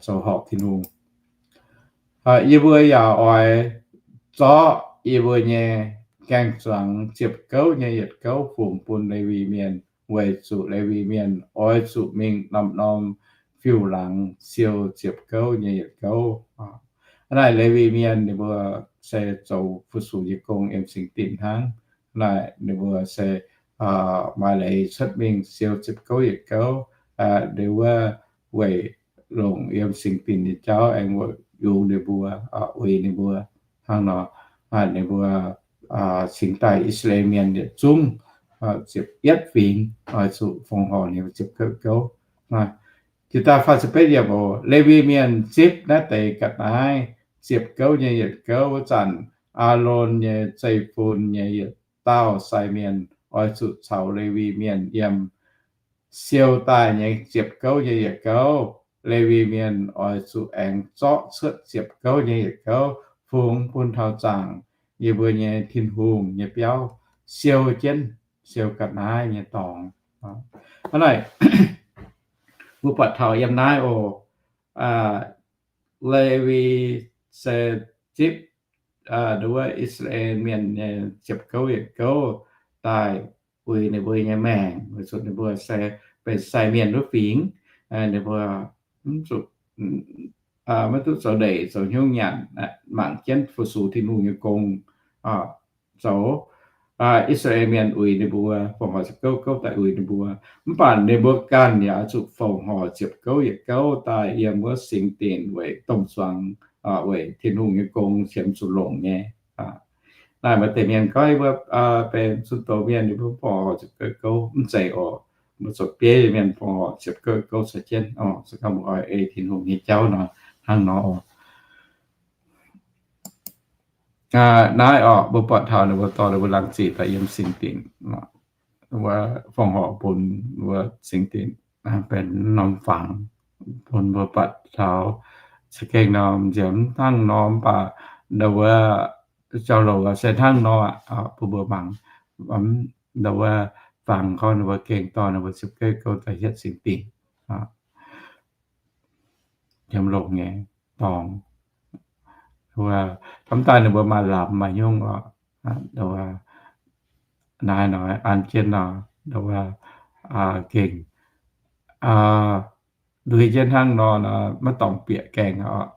zoux horpc Tin-Hungh. Yie mbuo yaac oix zorqv yie mbuo nyei gaeng-zuangx ziepc gouv nyei yietc gouv fungx bun Lewi Mienh, weic zuqc Lewi Mienh oix zuqc mingh norm-norm fiuv-laangz siou ziepc gouv nyei yietc gouv. Hnangv naaic Lewi Mienh ninh mbuo se zoux fu-sux nyei gong yiem singx dinc hnangv. Naaic ninh mbuo se maaih leiz cuotv mingh siou ziepc gouv yietc gouv, nduov wuov weic longc yiem singx dinc nyei jauv aengx yungz ninh mbuo, uix ninh mbuo. Hnangv nor, ninh mbuo cingx daaih I^saa^laa^en Mienh yietc zungv ziepc yietv fingx oix zuqc fongc horc ninh mbuo ziepc gouv gouv. Jiex daaih faah ziepc betv yiemc oc. Lewi Mienh zipv naaiv deix ga'naaiv ziepc gouv nyei yietc gouv wuov zanc, Aalon nyei zeiv-fun nyei yietc dauh sai mienh oix zuqc caux Lewi Mienh yiem. Siou daaih nyei ziepc gouv nyei yietc gouv, Lewi Mienh oix zuqc aengx zorqv cuotv ziepc gouv nyei yietc gouv fungx bun taux zaangc yie mbuo nyei Tin-Hungh nyei biauv siou jienv, siou ga'naaiv nyei dorngx. Hnangv naaic, mbuo buatc taux yiem naaiv oc, Lewi se zipv nduov wuov I^saa^laa^en Mienh nyei ziepc gouv yietc gouv daaih uix ninh mbuo nyei maengc, weic zuqc ninh mbuo se benx sai mienh wuov fingx, ninh mbuo mv zuqc, maiv duqv zoux ndeic zoux hnyouv nyanc, mangc jienv fu-sux Tin-Hungh nyei gong zoux. I^saa^laa^en Mienh uix ninh mbuo, fongc horc ziepc gouv gouv daaih uix ninh mbuo. Mv baac ninh mbuo ganh yaac oix zuqc fongc horc ziepc gouv yietc gouv daaih yiem wuov singx dinc weic domh zuangx, weic Tin-Hungh nyei gong qiemx zuqc longc nyei. Naaiv maaih deix mienh gorngv mbuo benx zunh doz mienh, ninh mbuo fongc horc ziepc gouv gouv mv zeiz oc. Mbuo zoux bieiv mienh fongc horc ziepc gouv gouv caux jienv oc. Se gorngv mbuo oix ei Tin-Hungh nyei jauv nor, hnangv nor oc. Naaiv oc, mbuo buatc taux ninh mbuo dorh ninh mbuo laangz ziqc daaih yiem singx dinc, wuov fongc horc bun wuov singx dinc benx norm fangx, bun mbuo buatc taux za'gengh norm nziemx hnangv nor, mv baac ndau wuov jauv-louc se hnangv nor aqv, bun mbuo mangc. Ndau wuov fangx gorngv ninh mbuo gengh dorh ninh mbuo ziepc gouv gouv daaih hietv singx dinc, yiem longx nyei. dorngx. Mv daaih ninh mbuo maaih lamz maaih hnyouv oc, naaiv nor an jienv nor, gengh nduiz jienv hnangv nor, maiv dorngc bieqc gaengh oc.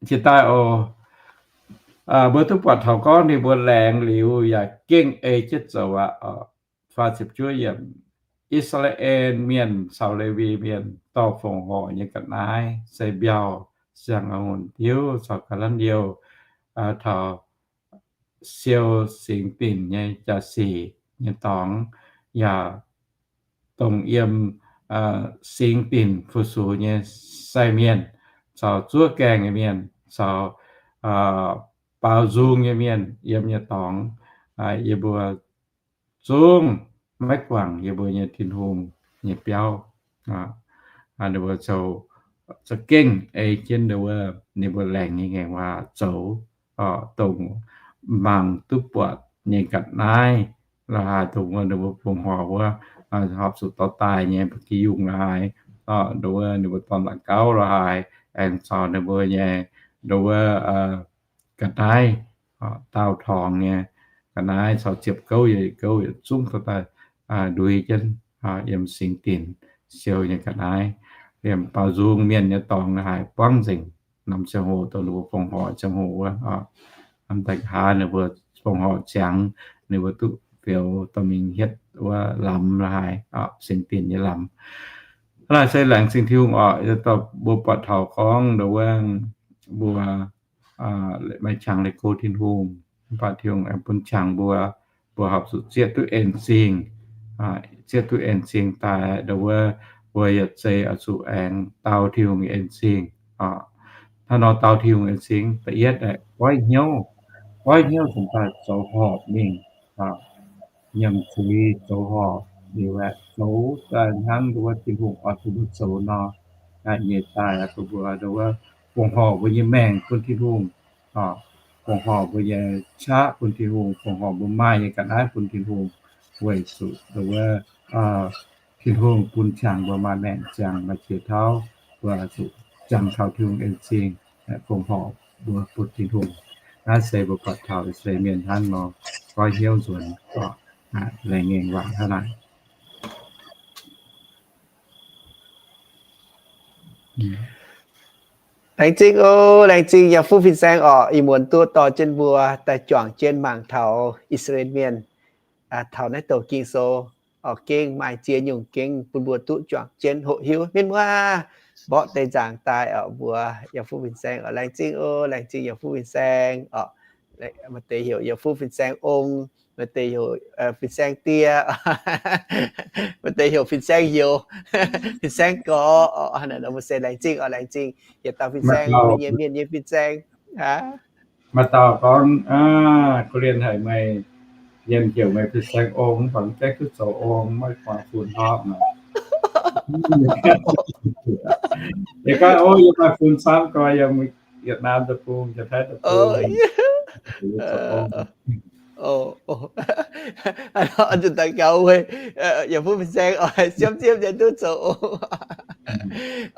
Jiex daaih oc, mbuo duqv buatc taux gorngv ninh mbuo laengz liuz yaac gengh ei jienv zoux aqv oc. Faah ziepc juov yiemc, I^saa^laa^en Mienh caux Lewi Mienh dorh fongc horc nyei ga'naaiv se mbiauh, siang-a'ngunc diuv caux ga'lanv youh, taux siou singx dinc nyei jaax-sic nyei dorngx, yaac dongh yiem singx dinc fu-sux nyei sai mienh, caux zuov gaengh nyei mienh, caux baaux nzung nyei mienh yiem nyei dorngx, yie mbuo zungv maiv guangc yie mbuo nyei Tin-Hungh nyei biauv. Ninh mbuo zoux, za'gengh ei jienv ninh mbuo, ninh mbuo laengz nyei ngaengc waac zoux, dongh mangc duqv buatc nyei ga'naaiv, la'haaix dongh wuov ninh mbuo fongc horc wuov, horpc zuqc dorh daaih nyei ba'gi yungh la'haaix, dongh wuov ninh mbuo dorn-la'gauv la'haaix, aengx caux ninh mbuo nyei, dongh wuov ga'naaiv, daauh torngx nyei ga'naaiv caux ziepc gouv yietc gouv yietc zungv dorh daaih nduiz jienv yiem singx dinc siou nyei ga'naaiv. Liemh baaux nzung mienh nyei dorngx la'haaix buangv nzengc, norm ziangh hoc dongh ninh mbuo fongc horc ziangh hoc wuov, hnamv daaih nqa'haav ninh mbuo fongc horc ziangx, ninh mbuo duqv fioux dorh mingh hietv wuov lamz la'haaix, singx dinc nyei lamz. Hnangv naaic se laengz zingh Tin-Hungh oc, mbuo buatc taux gorngv dongh wuov mbuo maaih qangx leih go Tin-Hungh, mv baac Tin-Hungh aengx bun qangx mbuo, mbuo horpc zuqc zieqv duqv en-zingh, zieqv duqv en-zingh daaih dongh wuov, mbuo yietc zei oix zuqc aengx dau Tin-Hungh nyei en-zingh. Hnangv nor dau Tin-Hungh en-zingh, da'yietv aeqv, goiv hnyouv, goiv hnyouv cingx daaih zoux horpc mingh, nyiemc zuiz zoux horpc liuz aeqv, zoux daaih hnangv dongh wuov Tin-Hungh oix bun mbuo zoux nor, nyeic daaih bun mbuo dongh wuov fongc horc mbuo nyei maengc bun Tin-Hungh, fongc horc mbuo nyei qaqv bun Tin-Hungh, fongc horc mbuo maaih nyei ga'naaiv bun Tin-Hungh, weic zuqc dongh wuov Tin-Hungh bun qangx mbuo maaih maengc ziangx, maaih qiex tauv, mbuo zuqc jangx taux Tin-Hungh en-zingh, fongc horc mbuo bun Tin-Hungh. Naaiv se mbuo buatc taux se mienh hnangv nor goiv hnyouv nzuonx, laengz ngaengc waac hnangv naaic. Laengz zingh oc, laengz zingh yaac fuqv fin-saeng oc, ih muonz duqv dorh jienv mbuo daaih juangc jienv mangc taux I^saa^laa^en Mienh taux naaiv douc Ging-Sou oc, gengh maaih ziex nyungc gengh bun mbuo duqv juangc jienv hoqc hiuv. Mienh muoz, mborqv deix nzaangc daaih oc, mbuox yaac fuqv fin-saeng oc, laengz zingh oc, laengz zingh yaac fuqv fin-saeng oc. Maaih deix heuc yaac fuqv fin-saeng ong, maaih deix heuc fin-saeng die, maaih deix heuc fin-saeng youz, fin-saeng gorx oc. Mbuo se laengz zingh oc, laengz zingh yietc dauh fin-saeng, mbuo nyei mienh nyei fin-saeng. Maaih dauh gorngv, Ko Lien haic meih, yiem heuc meih fin-saeng ong, mv baac mv gaengh duqv zoux ong, maiv guangc fun hopv nor. Yie gorngv, o, yie maaih fun camv gorx, yiem Yietc Naamh deic-bung, Janx-Taiv deic-bung, zoux ong. Daux gaux wuov, yaac fuqv fin-saeng oix siemv-siemv nyei duqv zoux ong.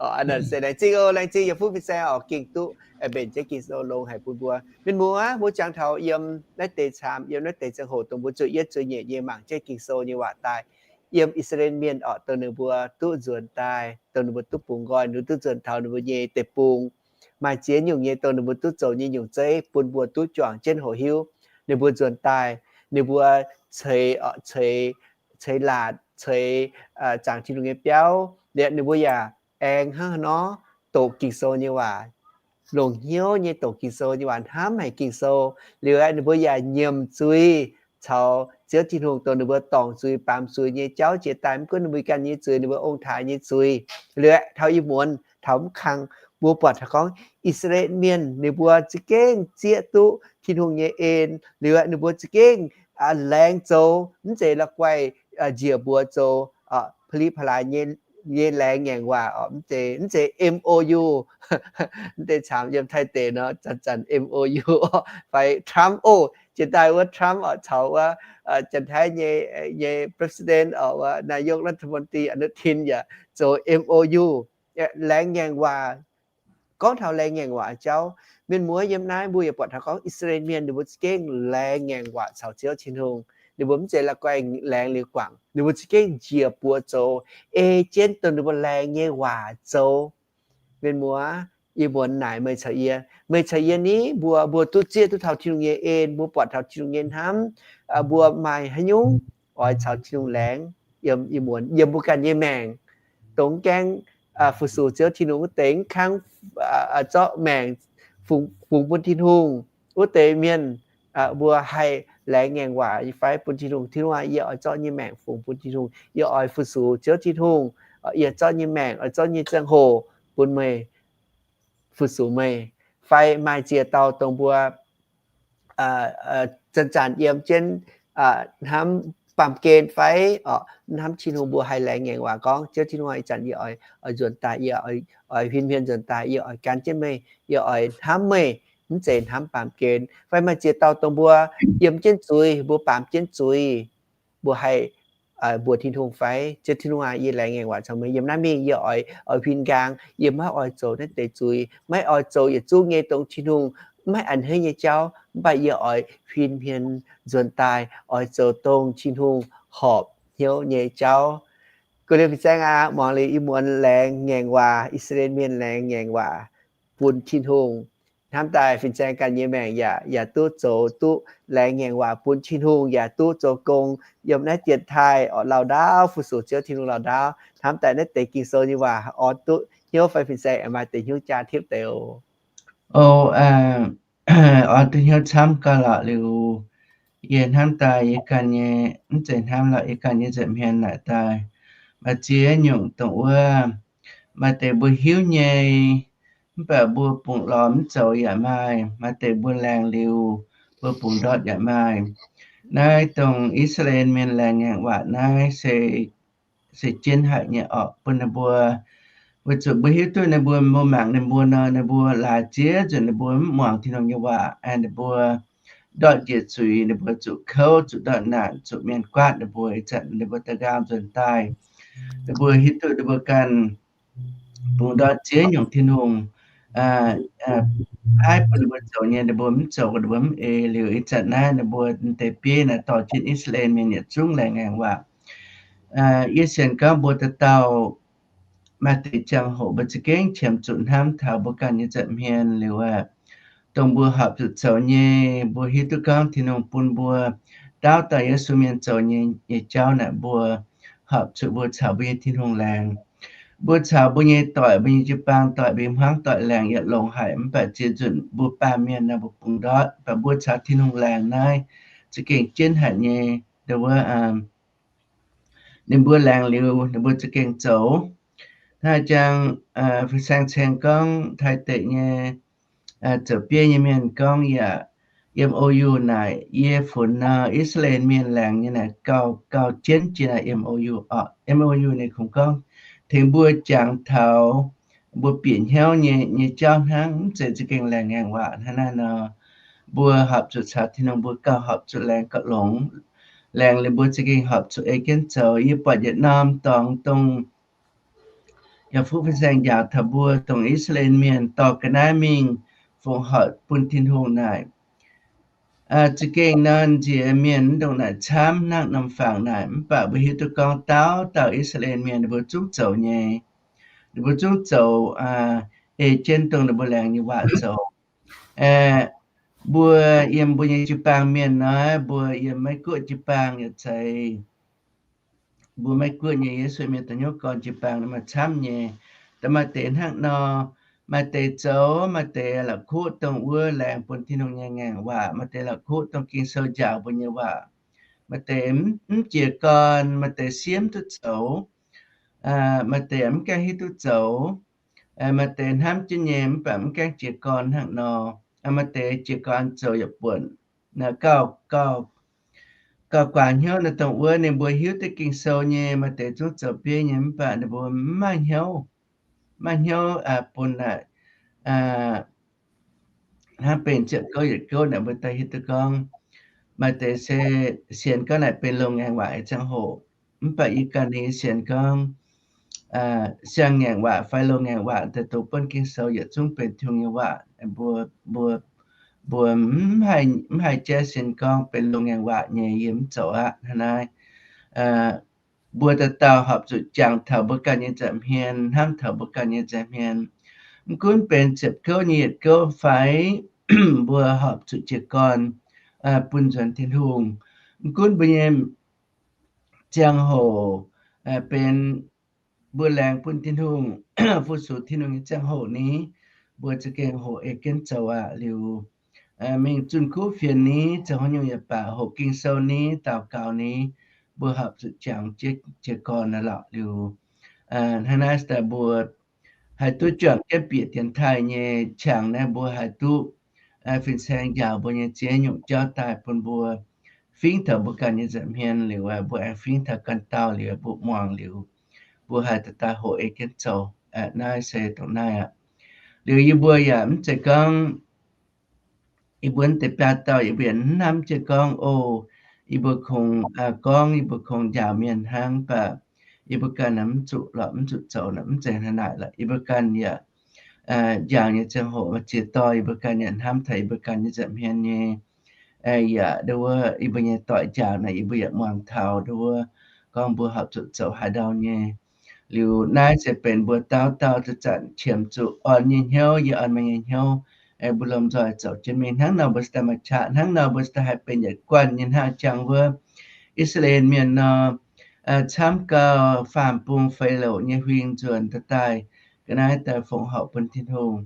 Aa, se laengz zingh oc, laengz zingh yaac fuqv fin-saeng oc, gengh duqv mbenc jienv Ging-Sou longx haic bun mbuo. Mienh muoz, mbuo jangx taux yiem naaiv deix caamx, yiem naaiv deix ziangh hoc dongh mbuo zueiz yietv zueiz nyeic nyei mangc jienv Ging-Sou nyei waac daaih, yiem I^saa^laa^en Mienh oc, dongh ninh mbuo duqv nzuonx daaih, dongh ninh mbuo duqv bungx nqoi, ninh mbuo duqv nzuonx taux ninh mbuo nyei deic-bung. Maaih ziex nyungc nyei dongh ninh mbuo duqv zoux nyei nyungc zeiv bun mbuo duqv juangc jienv hoqc hiuv. Ninh mbuo nzuonx daaih, ninh mbuo ceix, ceix, ceix laatc, ceix zaangc Tin-Hungh nyei biauv. Liuz ninh mbuo yaac aengx hnangv haaix nor doqc Ging-Sou nyei waac, longc hnyouv nyei doqc Ging-Sou nyei waac, hnamv haic Ging-Sou. Liuz aeqv, ninh mbuo yaac nyiemc zuiz caux Ziouv Tin-Hungh dongh ninh mbuo dorngc zuiz baamz zuiz nyei jauv jiex daaih, mv gunv ninh mbuo ganh nyei zuiz, ninh mbuo ong-taaix nyei zuiz. Liuz aeqv, taux ih muonz taux mv kang mbuo buatc taux gorngv I^saa^laa^en Mienh ninh mbuo za'gengh zieqv duqv Tin-Hungh nyei en, liuz aeqv, ninh mbuo za'gengh laengz zoux, mv zeiz la'guaih njiec mbuox zoux pa'li pa'laaix nyei laengz ngaengc waac oc, mv zeiz, mv zeiz M O U. Mv deix caamx yiem Taiv deic nor zanc-zanc M O U fai Trump oc, jiex daaih wuov Trump oc caux wuov Janx-Taiv nyei, nyei president oc, wuov นายกรัฐมนตรี อนุทิน yaac zoux M O U, laengz ngaengc waac, gorngv taux laengz ngaengc waac jauv. Mienh muoz, yiem naaiv mbuo yaac buatc taux gorngv I^saa^laa^en Mienh ninh mbuo za'gengh laengz ngaengc waac caux Ziouv Tin-Hungh. Ninh mbuo mv zeiz la'guaih laengz liuz guangc, ninh mbuo za'gengh njiec buoz zoux, ei jienv dongh ninh mbuo laengz nyei waac zoux. Mienh muoz, yie muonz naaic meih caux yie, meih caux yie ni mbuo, mbuo duqv zieqv duqv taux Tin-Hungh nyei en, mbuo buatc taux Tin-Hungh nyei hnamv, mbuo maaih haaix nyungc oix caux Tin-Hungh laengz? Yiem, yie muonz yiem mbuo ganh nyei maengc, dongh gaengh fu-sux Ziouv Tin-Hungh wuov deix, mv kangv zorqv maengc fungx bun Tin-Hungh wuov deix mienh, mbuo haih laengz ngaengc waac fai bun Tin-Hungh? Tin-Hungh aah, yie oix zorqv nyei maengc fungx bun Tin-Hungh. Yie oix fu-sux Ziouv Tin-Hungh. Yie zorqv nyei maengc, oix zorqv nyei ziangh hoc bun meih, fu-sux meih. Fai maaih ziex dauh dongh mbuo zanc-zanc yiem jienv hnamv baamh gen fai hnamv Tin-Hungh, mbuo haih laengz ngaengc waac gorngv, Ziouv Tin-Hungh, ih zanc yie oix nzuonx daaih, yie oix huin hmien nzuonx daaih, yie oix gan jienv meih, yie oix hnamv meih, mv zeiz hnamv baamh gen. Fai maaih ziex dauh dongh mbuo yiem jienv zuiz, mbuo baamz jienv zuiz, mbuo haih mbuox Tin-Hungh fai, Ziouv Tin-Hungh aah, yie laengz ngaengc waac caux meih. Yiem naaiv mingh yie oix, oix huin nqaang. Yie maiv oix zoux naaiv deix zuiz, maiv oix zoux yietc zungv nyei dongh Tin-Hungh maiv a'hneiv nyei jauv, mv baac yie oix huin hmien nzuonx daaih, oix zoux dongh Tin-Hungh horpc hnyouv nyei jauv. Gux liemh fin-saeng aac, muangx liuz ih muonz laengz ngaengc waac, I^saa^laa^en Mienh laengz ngaengc waac bun Tin-Hungh. Hnamv daaih fin-saeng ganh nyei maengc yaac, yaac duqv zoux duqv laengz ngaengc waac bun Tin-Hungh, yaac duqv zoux gong yiem naaiv dienx taaih orqc, lauh ndaauv fu-sux Ziouv Tin-Hungh lauh ndaauv. Hnamv daaih naaiv deix Ging-Sou nyei waac orn duqv hnyouv fai fin-saeng aengx maaih deix hnyouv jaa tipv deix oc. O, orn duqv hnyouv camv gauh lorqc liuz, yie hnamv daaih yie ganh nyei, mv zeiz hnamv lorqc, yie ganh nyei nza'hmien naaic daaih maaih ziex nyungc dongh wuov, maaih deix mbuo hiuv nyei, mv baac mbuo bungx lorz mv zoux yaac maaih. Maaih deix mbuo laengz liuz, mbuo bungx ndortv yaac maaih. Naaiv dongh I^saa^laa^en Mienh laengz ngaengc waac naaiv se, se jienv haic nyei orqc bun ninh mbuo. Weic zuqc mbuo hiuv duqv ninh mbuo, mbuo mangc ninh mbuo nor, ninh mbuo laaix ziex nzunc ninh mbuo mv muangx Tin-Hungh nyei waac, aengx ninh mbuo ndortv njiec zuiz, ninh mbuo zuqc kouv, zuqc ndortv naanc, zuqc mienh guaatv ninh mbuo. Ih zanc ninh mbuo da'nqaang nzuonx daaih, ninh mbuo hiuv duqv ninh mbuo ganh bungx ndortv ziex nyungc Tin-Hungh paaiv bun ninh mbuo zoux nyei, ninh mbuo mv zoux, ninh mbuo mv ei. Liuz ih zanc naaiv ninh mbuo deix bieiv naaiv dorh jienv I^saa^laa^en Mienh yietc zungv laengz ngaengc waac. Yie sienx gorngv mbuo dauh dauh maaih deix ziangh hoc mbuo za'gengh qiemx zuqc hnamv taux mbuo ganh nyei nza'hmien liuz aeqv, dongh mbuo horpc zuqc zoux nyei, mbuo hiuv duqv gorngv Tin-Hungh bun mbuo daauv dauh Yesu mienh zoux nyei, nyei jauv naaic, mbuo horpc zuqc mbuo caux mbuo nyei Tin-Hungh laengz. Mbuo caux mbuo nyei doic, mbuo nyei jiu-baang doic, mbuo nyei hmuangv doic laengz yietc longx haic, mv baac ziex nzunc mbuo baamh mienh naaiv mbuo bungx ndortv, mv baac mbuo caux Tin-Hungh laengz naaiv za'gengh jienv haic nyei. Ndo wuov ninh mbuo laengz liuz, ninh mbuo za'gengh zoux. Naaiv jangx fin-saeng ceng gorngv Taiv deic nyei zoux bieiv nyei mienh gorngv yaac M O U naaic, yie funx nor I^saa^laa^en Mienh laengz nyei naaic gauh, gauh jienv jiex naaic M O U oc. M O U ninh kungx gorngv tengx mbuo jangx taux mbuo bieqc hnyouv nyei, nyei jauv hnangv, mv zeiz za'gengh laengz ngaengc waac hnangv naaiv nor. Mbuo horpc zuqc caux Tin-Hungh mbuo gauh horpc zuqc laengz gauh longx. Laengz liuz mbuo za'gengh horpc zuqc ei jienv zoux. Yie buatc yietc norm dorngx dongh yaac fuqv fin-saeng njaaux taux mbuo dongh I^saa^laa^en Mienh dorh ga'naaiv mingh fongc horc bun Tin-Hungh naaic. Za'gengh nor nziex mienh mv ndongc naaic camv hnangv norm fangx naaic, mv baac mbuo hiuv duqv gorngv dauh dauh I^saa^laa^en Mienh ninh mbuo zungv zoux nyei. Ninh mbuo zungv zoux ei jienv dongh ninh mbuo laengz nyei waac zoux. Mbuo yiem mbuo nyei jiu-baang mienh nor, mbuo yiem Meiv Guoqv jiu-baang yaac zeiz, mbuo Meiv Guoqv nyei Yesu mienh da'nyeic gorn jiu-baang nor maaih camv nyei. Da'maaih deix hnangv nor, maaih deix zoux, maaih deix la'kuqv dongh wuov laengz bun Tin-Hungh nyei ngaengc waac, maaih deix la'kuqv dongh Ging-Sou njaaux mbuo nyei waac. Maaih deix mv jiez gorn, maaih deix siemv duqv zoux, maaih deix mv gaengh hiuv duqv zoux, maaih deix hnamv jienv nyei mv baac mv gaengh jiez gorn hnangv nor. Maaih deix jiez gorn zoux yaac buonc. Gauh, gauh guaax hnyouv naaiv dongh wuov ninh mbuo hiuv duqv Ging-Sou nyei, maaih deix zungv zoux bieiv nyei mv baac ninh mbuo mv maaih hnyouv, mv maaih hnyouv bun naaic hnangv benx ziepc gouv yietc gouv naaic mbuo daaih hiuv duqv gorngv, maaih deix se sienx gorngv naaic benx longx ngaengc waac nyei ziangh hoc. Mv baac yie ganh nyei sienx gorngv siang-ngaengc waac fai loz-ngaengc waac daaih doqc buonv Ging-Sou yietc zungv benx Tin-Hungh nyei waac. Mbuo, mbuo, mbuo mv haih jaiv sin gorngv benx loz-ngaengc waac nyei, yie mv zoux aqv. Hnangv naaiv, mbuo dauh dauh horpc zuqc jangx taux mbuo ganh nyei nza'hmien, hnamv taux mbuo ganh nyei nza'hmien. Mv gunv benx ziepc kouv nyei yietc kouv fai, mbuo horpc zuqc jiez gorn bun nzuonx Tin-Hungh. Mv gunv mbuo nyei ziangh hoc benx mbuo laengz bun Tin-Hungh, fu-sux Tin-Hungh nyei ziangh hoc ni, mbuo za'gengh hoqc ei jienv zoux aqv. Liuz mingh zunh kuv fienx ni, zoux haaix nyungc yaac baac, hoqc Ging-Sou ni, daux gaux ni, mbuo horpc zuqc jangx jiez gorn naaiv lorqc. Liuz hnangv naaiv daaih mbuo haih duqv juangc jienv bieqc dienx taaih nyei qangx naaiv, mbuo haih duqv fin-saeng njaaux mbuo nyei ziex nyungc jauv daaih bun mbuo fingx taux mbuo ganh nyei nza'hmien. Liuz mbuo aengx fingx taux ganh dauh liuz, mbuo muangx liuz, mbuo haih daaih hoqc ei jienv zoux. Naaiv se dongh naaiv aqv. Liuz yie mbuo yaac mv zeiz gorngv yie mbuo deix biaa dauh yie mbuo yaac hnamv jienv gorngv, o, yie mbuo kungx gorngv, yie mbuo kungx njaaux mienh hnangv, mv baac yie mbuo ganh mv zuqc lorqc, mv zuqc zoux, mv zeiz hnangv naaic lorqc. Yie mbuo ganh yaac njaaux nyei ziangh hoc maaih ziex dorh, yie mbuo ganh yaac hnamv taux yie mbuo ganh nyei nza'hmien nyei. Yaac ndo wuov yie mbuo nyei doic njaaux naaic, yie mbuo yaac muangx taux ndo wuov gorngv mbuo horpc zuqc zoux haaix ndau nyei. Liuz naaiv se benx mbuo dauh dauh zanc-zanc qiemx zuqc orn nyei hnyouv, yie orn meih nyei hnyouv, mbuo lomh nzoih zoux jienv mingh. Hnangv nor mbuo se daaih maaih qaqv, hnangv nor mbuo se daaih haih benx yietc guanh nyei hnangv jangx wuov I^saa^laa^en Mienh nor, camv gau faam-bung Faalouc nyei huing nzuonx daaih daaih, ga'naaiv daaih fongc horc bun Tin-Hungh.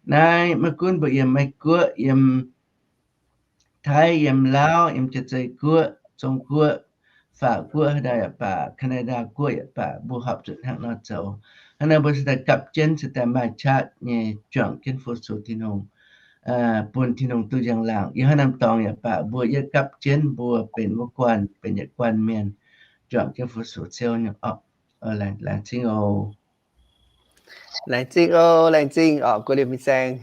Naaiv maiv gunv mbuo yiem Meiv Guoqv, yiem Taiv, yiem Laauv, yiem Jaa-Zei Guoqv, Zong Guoqv, Faatv Guoqv, haaix dauh yaac baac, Canada Guoqv yaac baac, mbuo horpc zuqc hnangv nor zoux. Hnangv nor mbuo se daaih gapv jienv, se daaih maaih qaqv nyei juangc jienv fu-sux Tin-Hungh, bun Tin-Hungh duqv njang-laangc. Yiem haaix norm dorngx yaac baac, mbuo yietv gapv jienv mbuo benx wuov guanh, benx yietc guanh mienh, juangc jienv fu-sux Ziouv nyei orqc. Laengz zingh oc. Laengz zingh oc, laengz zingh oc, guv liemh fin-saeng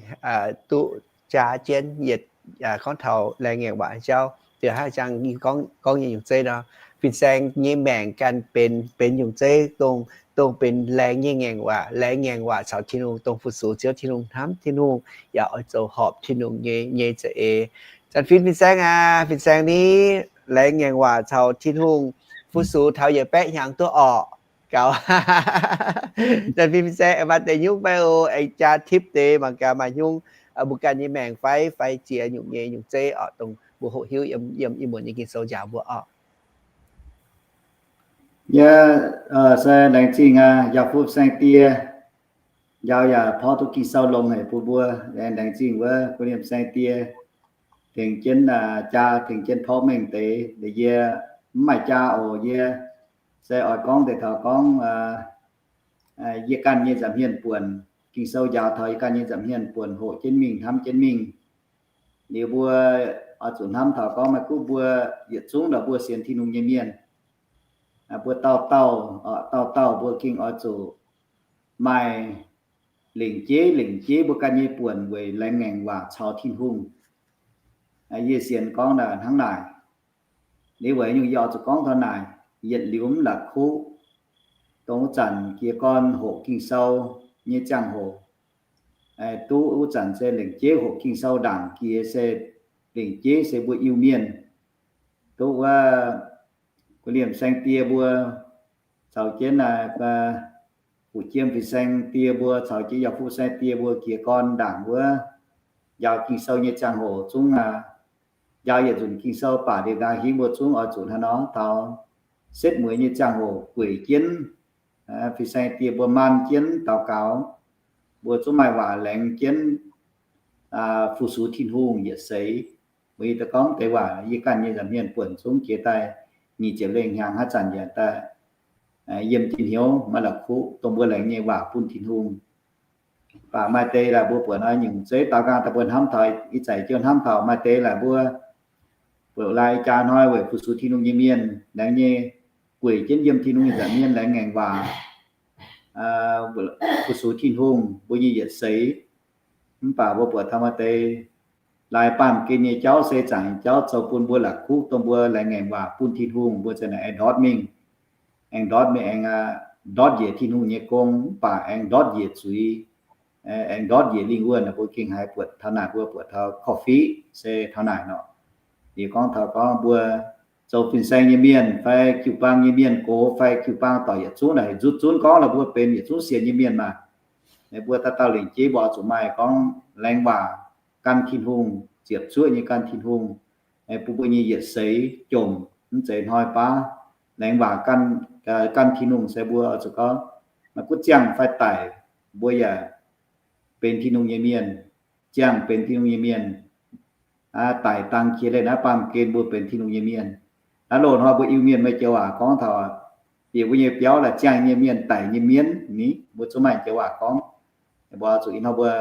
duqv jaa jienv yietc, gorngv taux laengz ngaengc waac jauv. Ziouc hnangv jang gorngv nyei nyungc zeiv nor, fin-saeng nyei maengc ganh benx, benx nyungc zeiv dongh, dongh benx laengz nyei ngaengc waac, laengz ngaengc waac caux Tin-Hungh, dongh fu-sux Ziouv Tin-Hungh, hnamv Tin-Hungh, yaac oix zoux horpc Tin-Hungh nyei, nyei za'eix. Zanc-fin fin-saeng aac, fin-saeng ni, laengz ngaengc waac caux Tin-Hungh, fu-sux taux yietc baeqv hnyangx duqv orqc. Gaux. Zanc-fin fin-saeng aengx maaih deix nyungc fai oc, aengx jaa tipv deix mangc gaax maaih nyungc, mbuo ganh nyei maengc fai, fai ziex nyungc nyei nyungc zeiv oc, dongh mbuo hoqc hiuv yiem, yiem ih muonz nyei Ging-Sou njaaux mbuo oc. Yie se laengz zingh aa, yaac fu saeng-die, njaaux yaac porv duqv Ging-Sou longx haic bun mbuo. Laengz, laengz zingh wuov guv liemh saeng-die tengx jienv jaa, tengx jienv porv mengh deix. Yie mv maaih jaa oc. Yie se oix gorngv deix taux gorngv yie ganh nyei nza'hmien buonc, Ging-Sou njaaux taux yie ganh nyei nza'hmien buonc, hoqc jienv mingh, hnamv jienv mingh. Liuz mbuo oix zuqc hnamv taux gorngv maiv gunv mbuo yietc zungv lorqc, mbuo sienx Tin-Hungh nyei mienh, mbuo dauh dauh, dauh dauh mbuo gengh oix zuqc maaih lengc jeiv lengc jeiv mbuo ganh nyei buonc weic laengz ngaengc waac caux Tin-Hungh. Yie sienx gorngv hnangv naaic. Liuz weic nyungc yie oix zuqc gorngv taux naaic, yietc liuz mv la'kuqv, dongh wuov zanc jiez gorn hoqc Ging-Sou nyei ziangh hoc, duqv wuov zanc se lengc jeiv hoqc Ging-Sou ndaangc jiex se lengc jeiv se mbuo Iu-Mienh. Duqv wuov guv liemh saeng-die mbuo caux jienv fu'jiem fin-saeng-die mbuo caux jienv yaac fu saeng-die mbuo jiez gorn ndaangc wuov njaaux Ging-Sou nyei ziangh hoc zungv njaaux yietc nzunc Ging-Sou baac liuz nqa'haav hingv mbuo zungv oix zuqc hnangv nor taux setv mueiz nyei ziangh hoc gueic jienv, fin-saeng-die mbuo maan jienv daux gaux, mbuo zungv maaih waac laengz jienv fu-sux Tin-Hungh yietc seix. Mbuo yie daaih gorngv deix waac yie ganh nyei nza'hmien buonc zungv jiex daaih nyic ziepc lengh hnyangx haaix zanc yaac daaih yiem njien-youh maiv la'kuqv dongh mbuo laengz nyei waac bun Tin-Hungh. Baac maaih deix laaix mbuo buatc naaiv nyungc zeiv daaux nqaang daaih mbuo hnamv taux, ih zanc jienv hnamv taux maaih deix laaix mbuo buatc laaix ih jaax hnoi weic fu-sux Tin-Hungh nyei mienh laengz nyei gueic jienv yiem Tin-Hungh nyei nza'hmien laengz ngaengc waac fu-sux Tin-Hungh mbuo nyei yietc seix. Mv baac mbuo buatc taux maaih deix laaix baamh gen nyei jauv se zaangc jauv zoux bun mbuo la'kuqv dongh mbuo laengz ngaengc waac bun Tin-Hungh, mbuo za'naaic aengx ndortv mingh, aengx ndortv mingh aengx ndortv njiec Tin-Hungh nyei gong, mv baac aengx ndortv njiec zuiz, aengx ndortv njiec lingh wuonh, mbuo gengh haiz buatc taux naaic, mbuo buatc taux korv-fiqv se taux naaic nor. Yie gorngv taux gorngv mbuo zoux fin-saeng nyei mienh fai jiu-baang nyei mienh gox fai jiu-baang doic yietc zungv naaic, nzutv zunv gorngv lorh mbuo benx yietc zungv sienx nyei mienh maah. Mbuo dauh dauh lengc jeiv mbuo oix zuqc maaih gorngv laengz waac gan Tin-Hungh, ziepc zuoqv nyei gan Tin-Hungh, bun mbuo nyei yietc seix jomc, mv zeiz hnoi baav. Laengz waac gan, gan Tin-Hungh se mbuo oix zuqc gorngv maaih guv ziangh fai daic, mbuo yaac benx Tin-Hungh nyei mienh, ziangh benx Tin-Hungh nyei mienh, daic dangx jiex leih naaiv baamh gen mbuo benx Tin-Hungh nyei mienh. Naaiv loz-hnoi mbuo Iu-Mienh maaih joux waac gorngv taux bieqc mbuo nyei biauv laaix ziangh nyei mienh, daic nyei mienh ni, mbuo zungv maaih joux waac gorngv. Mbuo zuqc ih hnoi mbuo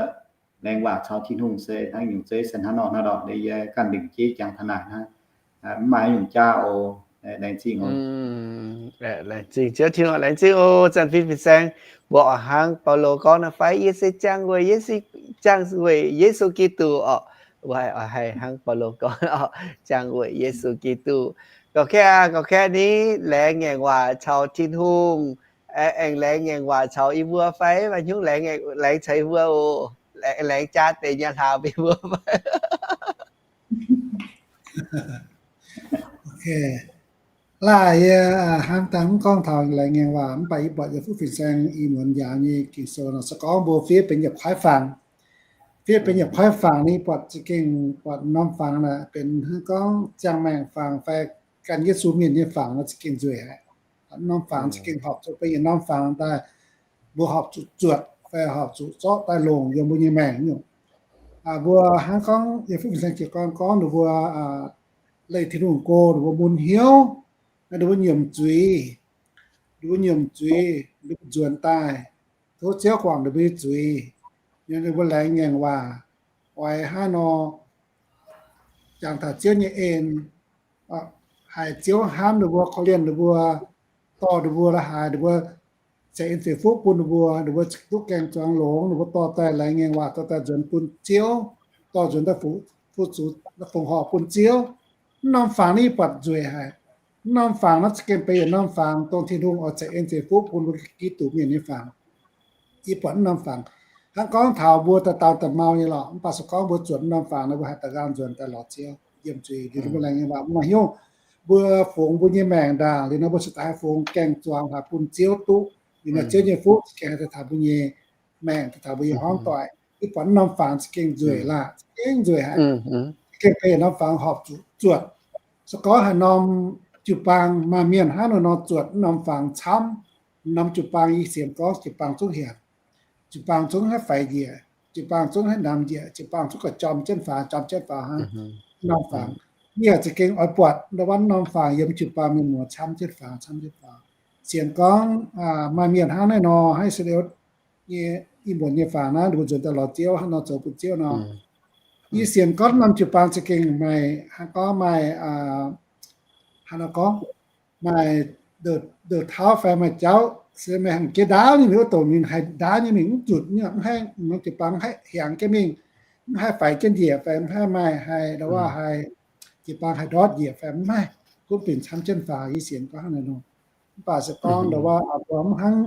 laengz waac caux Tin-Hungh se hnangv nyungc zeiv se hnangv nor hnangv nor, yie ganh lengc jeiv jangx taux naaic hnangv. Mv maaih nyungc jaav oc. Laengz zingh oc. Laengz zingh Ziouv Tin-Hungh, laengz zingh oc. Zanc fim fin-saeng, mbuo oix hnangv Baulo gorngv nor fai? Yie se ziangh weic Yesu, ziangh weic Yesu Giduc oc. Mbuo haih hnangv Baulo gorngv oc, ziangh weic Yesu Giduc. Gauh kaeqv, gauh kaeqv ni, laengz ngaengc waac caux Tin-Hungh, aengx laengz ngaengc waac caux yie mbuo fai? Maaih hnyouv laengz, laengz caux yie mbuo oc. Laengz jaa deix nyei hlaax bun yie mbuo fai? Laaih yie hnamv dangh mv gorngv taux laengz ngaengc waac, mv baac yie buatc yiem fuqv fin-saeng ih muonz njaaux nyei Ging-Sou nor se gorngv mbuo fiev benx yietc kuaaiv fangx. Fiev benx yietc kuaaiv fangx ni, buatc za'gengh buatc norm fangx naaic benx hnangv gorngv ziangh maengc fangx fai gan Yesu mienh nyei fangx nor za'gengh nzueic haic. Norm fangx za'gengh horpc zuqc benx yietc norm fangx daaih, mbuo horpc zuqc zuotc fai horpc zuqc zorqv daaih longc yiem mbuo nyei maengc nyungc. Mbuo hnangv gorngv yiem fuqv fin-saeng jiez gorn gorngv ninh mbuo leih Tin-Hungh go, ninh mbuo mun hnyouv, ninh mbuo nyiemc zuiz, ninh mbuo nyiemc zuiz, ninh mbuo nzuonx daaih, tov Ziouv guangc ninh mbuo nyei zuiz, ninh mbuo laengz ngaengc waac, oix hnangv nor jangx taux Ziouv nyei en, haiz Ziouv hnamv ninh mbuo, korv-lienh ninh mbuo, dorh ninh mbuo la'haaix, ninh mbuo ceix en ceix fuqv bun ninh mbuo, ninh mbuo duqv gaeng zuangx longx, ninh mbuo dorh daaih laengz ngaengc waac, dorh daaih nzuonx bun Ziouv, dorh nzuonx daaih fu-, fu-, fongc horc bun Ziouv. Mv norm fangx naaiv buatc nzueic haic. Mv norm fangx naaiv za'gengh benx yietc norm fangx dongh Tin-Hungh oix ceix en ceix fuqv bun mbuo Giduc mienh nyei fangx. Yie buatc mv norm fangx, hnangv gorngv taux mbuo dauh dauh da'mau nyei lorqc, mv baac se gorngv mbuo zuotc mv norm fangx nor, mbuo haih daaih nqaang nzuonx daaih lorz Ziouv, yiem zuiz, liuz mbuo laengz ngaengc waac, mbuo maaih hnyouv, mbuo fungx mbuo nyei maengc ndaangc, liuz nor mbuo cingx daaih haih fungx gaeng zuangx haic bun Ziouv duqv. Liuz nor Ziouv nyei fuqv za'gengh haih daaih taux mbuo nyei maengc, daaih taux mbuo nyei hmuangv doic. Yie buatc mv norm fangx za'gengh nzueic laah, za'gengh nzueic haic. Za'gengh benx norm fangx horpc zuqc zuotc. Se gorngv haaix norm jiu-baang maaih mienh hnangv nor nor zuotc mv norm fangx camv, norm jiu-baang yie sienx gorngv jiu-baang zungv hiaangx, jiu-baang zungv haih faix njiec, jiu-baang zungv haih namx njiec, jiu-baang zungv gauh jorm jienv faaux, jorm jienv faaux hnangv. Norm fangx, yie za'gengh oix buatc ndau wuov norm fangx yiem jiu-baang mienh muoz camv jienv faaux, camv jienv faaux. Sienx gorngv maaih mienh hnangv naaiv nor, hnangv I^saa^laa^en nyei, Ih muonz nyei fangx naaiv, ninh mbuo nzuonx daaih lorz Ziouv hnangv nor zoux bun Ziouv nor. Yie sienx gorngv norm jiu-baang za'gengh maaih, hnangv gorngv maaih, hnangv nor gorngv, maaih ndouh tauv fai maaih jauv, se maaih hangc jiex ndaauv nyei mingh, wuov douc mingh haih ndaauv nyei mingh, mv zutc nyei, mv haih, norm jiu-baang mv haih hiaangx jienv mingh, mv haih faix jienv njiec fai mv haih maaih haih ndau wuov haih jiu-baang haih ndortv njiec fai mv maaih, gunv binc camv jienv faaux. Yie sienx gorngv hnangv naaiv nor. Mv baac se gorngv ndau wuov mbuo mv hnangv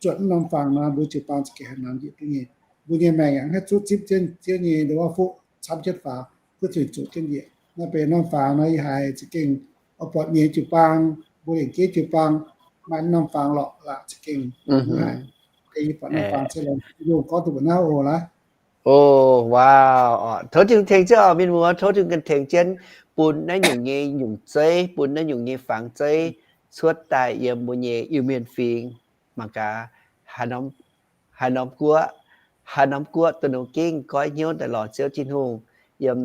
zuotc mv norm fangx nor, mbuo jiu-baang za'gengh haih namx njiec duqv nyei. Mbuo nyei maengc yaac mv haih zuqv zipv jienv Ziouv nyei ndau wuov fuqv camv jienv faaux, gunv zuqc zuqc jienv njiec. Naaiv benx norm fangx nor, yie haiz za'gengh oix buatc mienh jiu-baang, mbuo lengc jeiv jiu-baang maaih norm fangx lorqc laah za'gengh. Yie buatc norm fangx se longx, yie gorngv duqv mbuoqc naaiv oc laaix. O, wow, tov Tin-Hungh tengx jienv oc mienh muoz, tov Tin-Hungh ganh tengx jienv bun naaiv nyungc nyei nyungc zeiv, bun naaiv nyungc nyei fangx zeiv cuotv daaih yiem mbuo nyei Iu-Mienh fingx. Mangc gaax, haaix norm guoqv, haaix norm guoqv dongh nor gengh goiv hnyouv daaih lorz Ziouv Tin-Hungh, yiem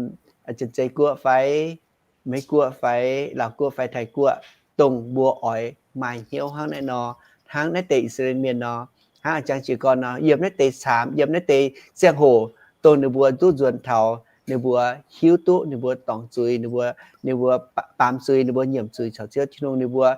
Janx-Zei guoqv fai, Meiv guoqv fai, Laauv guoqv fai, Taiv guoqv, dongh mbuo oix maaih hnyouv hnangv naaiv nor, hnangv naaiv deix I^saa^laa^en Mienh nor, hnangv a'jang jiez gorn nor, yiem naaiv deix caamx, yiem naaiv deix ziangh hoc, dongh ninh mbuo duqv nzuonx taux, ninh mbuo hiuv duqv ninh mbuo dorngc zuiz, ninh mbuo, ninh mbuo baamz zuiz, ninh mbuo nyiemc zuiz caux Ziouv Tin-Hungh, ninh mbuo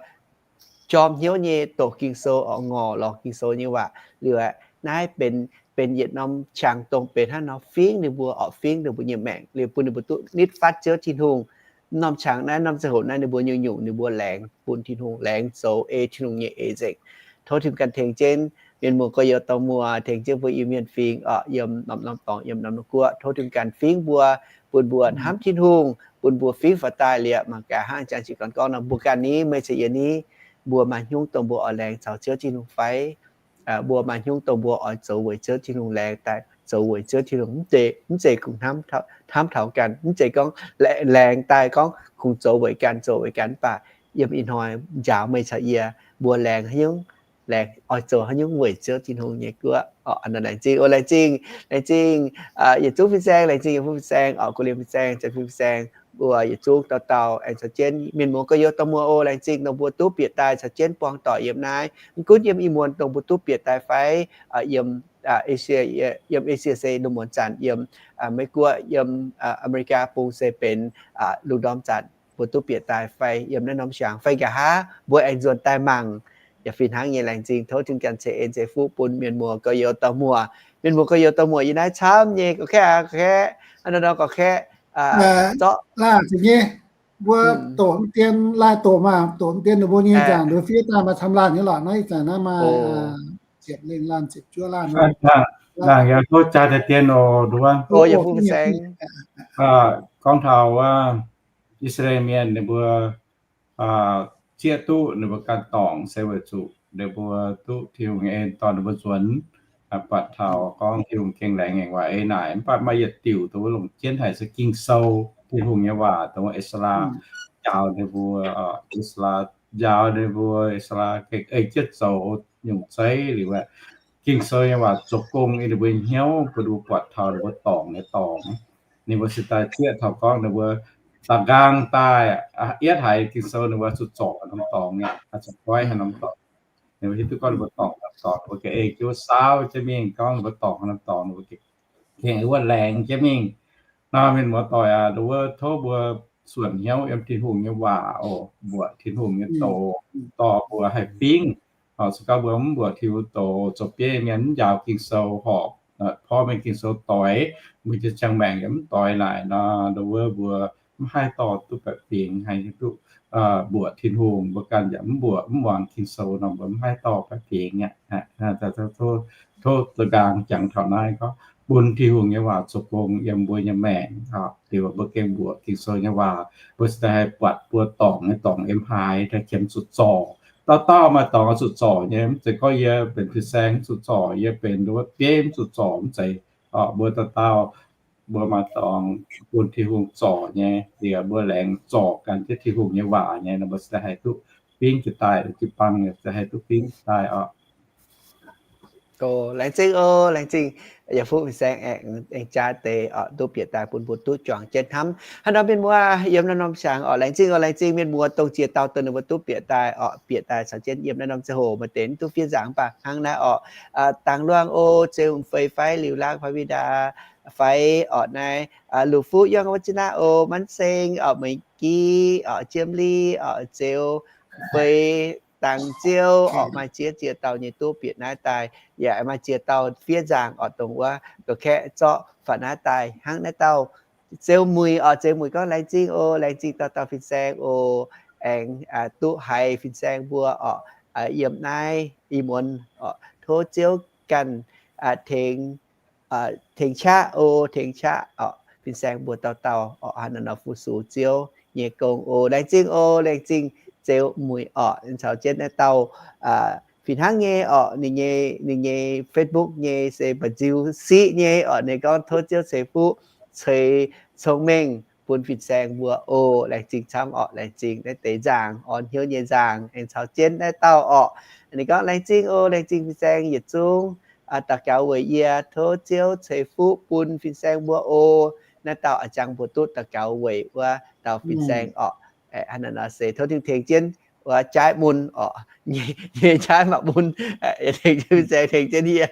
jorm hnyouv nyei doqc Ging-Sou, oix ngorc lorz Ging-Sou nyei waac liuz aeqv, naaiv benx, benx yietc norm qangx dongh benx hnangv nor fingx ninh mbuo, oix fingx ninh mbuo nyei maengc liuz bun ninh mbuo duqv nitv fatv Ziouv Tin-Hungh. Norm qangx naaiv, norm ziangh hoc naaiv ninh mbuo nyungc-nyungc ninh mbuo laengz bun Tin-Hungh, laengz zoux ei Tin-Hungh nyei eix nzengc. Tov Tin-Hungh ganh tengx jienv mienh muoz gorx-youz dorh muoz, tengx jienv mbuo Iu-Mienh fingx oc, yiem norm-norm dorngx, yiem norm-norm guoqv. Tov Tin-Hungh ganh fingx mbuo, bun mbuo hnamv Tin-Hungh, bun mbuo fingx faaux daaih liepc. Mangc gaax hnangv jang jiex gorn gorngv nor, mbuo ganh ni, meih caux yie ni, mbuo maaih hnyungv dongh mbuo oix laengz caux Ziouv Tin-Hungh fai? Mbuo maaih hnyungv dongh mbuo oix zoux weic Ziouv Tin-Hungh laengz daaih, zoux weic Ziouv Tin-Hungh, mv zeiz, mv zeiz kungx hnamv taux ganh, mv zeiz gorngv laengz daaih gorngv kungx zoux weic ganh, zoux weic ganh. Mv baac yiem ih hnoi njaaux meih caux yie, mbuo laengz haaix nyungc, laengz oix zoux haaix nyungc weic Ziouv Tin-Hungh nyei guoqv. Laengz zingh, laengz zingh, laengz zingh yietc zungv fin-saeng, laengz zingh yietc zungv fin-saeng oc, Guv Liemh fin-saeng, Janx-Fin fin-saeng, mbuo yietc zungv dauh dauh aengx caux jienv mienh muoz gorx-youz dorh muoz oc. Laengz zingh dongh mbuo duqv bieqc daaih caux jienv buangh doic yiem naaiv. Mv gunv yiem Iu-Mienh dongh mbuo duqv bieqc daaih fai yiem Asia, yiem Asia se lungh muonz zanc, yiem Meiv Guoqv, yiem America bung se benx lungh ndorm zanc mbuo duqv bieqc daaih fai yiem naaiv norm siangx fai nqa'haav mbuo aengx nzuonx daaih mangc, yaac fih hnangv nyei. Laengz zingh, tov Tin-Hungh ganh ceix en ceix fuqv bun mienh muoz gorx-youz dorh muoc. Mienh muoz gorx-youz dorh muoc yiem naaiv camv nyei, gorqv-kaeqv aqv, gorqv-kaeqv, hnangv nor nor gorqv-kaeqv, zorqv laanh zingh nyei, mbuo doqc dien, laanh doqc maah, doqc dien ninh mbuo nyei nzaangc nduov fiev daaih maaih camv laanh nyei lorqc. Naaiv ih zanc naaiv maaih ziepc lengh laanh, ziepc juov laanh. Laanh yaac tov jaa deix dien oc, nduov. Gorngv taux wuov I^saa^laa^en Mienh ninh mbuo zieqv duqv ninh mbuo ganh dorngc se weic zuqc ninh mbuo duqv Tin-Hungh nyei en dorh ninh mbuo nzuonx, buatc taux gorngv Tin-Hungh gengh laengz ngaengc waac ei naaic. Mv baac maaih yietc diuc dongh wuov longc jienv haic se Ging-Sou, Tin-Hungh nyei waac, dongh wuov Ezra njaaux ninh mbuo, Ezra njaaux ninh mbuo, Ezra gengh ei jienv zoux nyungc zeiv liuz aeqv, Ging-Sou nyei waac zoux gong yiem ninh mbuo hnyouv, bun ninh mbuo buatc taux ninh mbuo dorngc nyei dorngx. Ninh mbuo se daaih zieqv taux gorngv ninh mbuo da'nqaang daaih, yietv haiz Ging-Sou ninh mbuo zuqc zorc norm dorngx nyei, zuqc goiv haaix norm dorngx. Ninh mbuo hiuv duqv gorngv ninh mbuo dorngc norm dorngx, ninh mbuo ga'ei jienv wuov saauv jienv mingh gorngv ninh mbuo dorngc norm dorngx, ninh mbuo gengh wuov laengz jienv mingh. Nor mienh muoz doic aac, nduov tov mbuo suonc hnyouv yiem Tin-Hungh nyei waac oc, mbuoqc Tin-Hungh nyei doz dorh mbuo haih fingx. Se gorngv mbuo mv mbuoqc Tin-Hungh doz, zoux bieiv mienh mv njaaux Ging-Sou horpc, porv mengh Ging-Sou doix, mbuo nyei ziangh maengc yaac mv doix naaic nor, nduov mbuo mv haih dorh duqv baeqc fingx, haih duqv mbuoqc Tin-Hungh. Mbuo ganh yaac mv mbuoqc mv muangx Ging-Sou nor, mbuo mv haih dorh baeqc fingx aqv. Tov da'nqaang jangx taux naaiv gorngv bun Tin-Hungh nyei waac zoux gong yiem mbuo nyei maengc. Liuz mbuo gengh mbuoqc Ging-Sou nyei waac, mbuo se daaih haih buatc mbuo dorngc nyei dorngx yiem haaix, daaih qiemx zuqc zorc. Dauh dauh maaih dorngx zuqc zorc nyei, mv zeiz gorngv yie benx fin-saeng mv zuqc zorc, yie benx nduov bieiv mv zuqc zorc, mv zeiz. Mbuo dauh dauh mbuo maaih dorngx bun Tin-Hungh zorc nyei, liuz mbuo laengz zorc ganh jienv Tin-Hungh nyei waac nyei nor, mbuo se daaih haih duqv fingx jiez daaih, jiu-baang se haih duqv fingx jiez daaih oc. Laengz zingh oc, laengz zingh yietc fuqv fin-saeng aengx jaaix deix oc, duqv bieqc daaih bun mbuo duqv juangc jienv hnamv haaix norm mienh muoz yiem naaiv norm siangx oc. Laengz zingh oc, laengz zingh mienh muoz dongh ziex dauh dongh ninh mbuo duqv bieqc daaih oc, bieqc daaih caux jienv yiem naaiv norm ziangh hoc. Maaih deix mv duqv fiev nzaangc mv baac hnangv naaiv oc. Dangh Luangh oc, Zeu Fei fai Liuz Laang, Pavida fai oc, naaiv Luqc Fuqv, Yuang Wav Zin Naaiv oc, Manv Seng oc, Meih Gi oc, Jiem Li oc, Zeu Fei, Dangh Ziou oc, maaih ziex ziex dauh nyei duqv bieqc naaiv daaih. Yaac maaih ziex dauh fiev nzaangc oc, dongh wuov gorqv-kaeqv zorqv faaux naaiv daaih hnangv naaiv dauh Zeu Muic oc. Zeu Muic gorngv, laengz zingh oc, laengz zingh dauh dauh fin-saeng oc. Aengx duqv haiz fin-saeng mbuo oc, yiem naaiv ih muonz oc, tov Ziouv ganh tengx, tengx qaqv oc, tengx qaqv oc, fin-saeng mbuo dauh dauh oc, hnangv naaiv nor fu-sux Ziouv nyei gong oc. Laengz zingh oc, laengz zingh Zeu Muic oc, caux jienv naaiv dauh fih hnangv nyei oc, ninh nyei, ninh nyei Facebook nyei se Mba'nziu Siqv nyei oc. Ninh gorngv, tov Ziouv ceix fuqv ceix cong-mengh bun fin-saeng mbuo oc. Laengz zingh camv oc, laengz zingh naaiv deix nzaangc, orn hnyouv nyei nzaangc, aengx caux jienv naaiv dauh oc. Ninh gorngv, laengz zingh oc, laengz zingh fin-saeng yietc zungv daux gaux weic yie. Tov Ziouv ceix fuqv bun fin-saeng mbuo oc. Naaiv dauh a'jang mbuo duqv daux gaux weic wuov dauh fin-saeng oc. Hnangv naaiv nor se tov Tin-Hungh tengx jienv wuov jaaiv mun oc, nyei jaaiv maaih mun, tengx jienv fin-saeng, tengx jienv yie.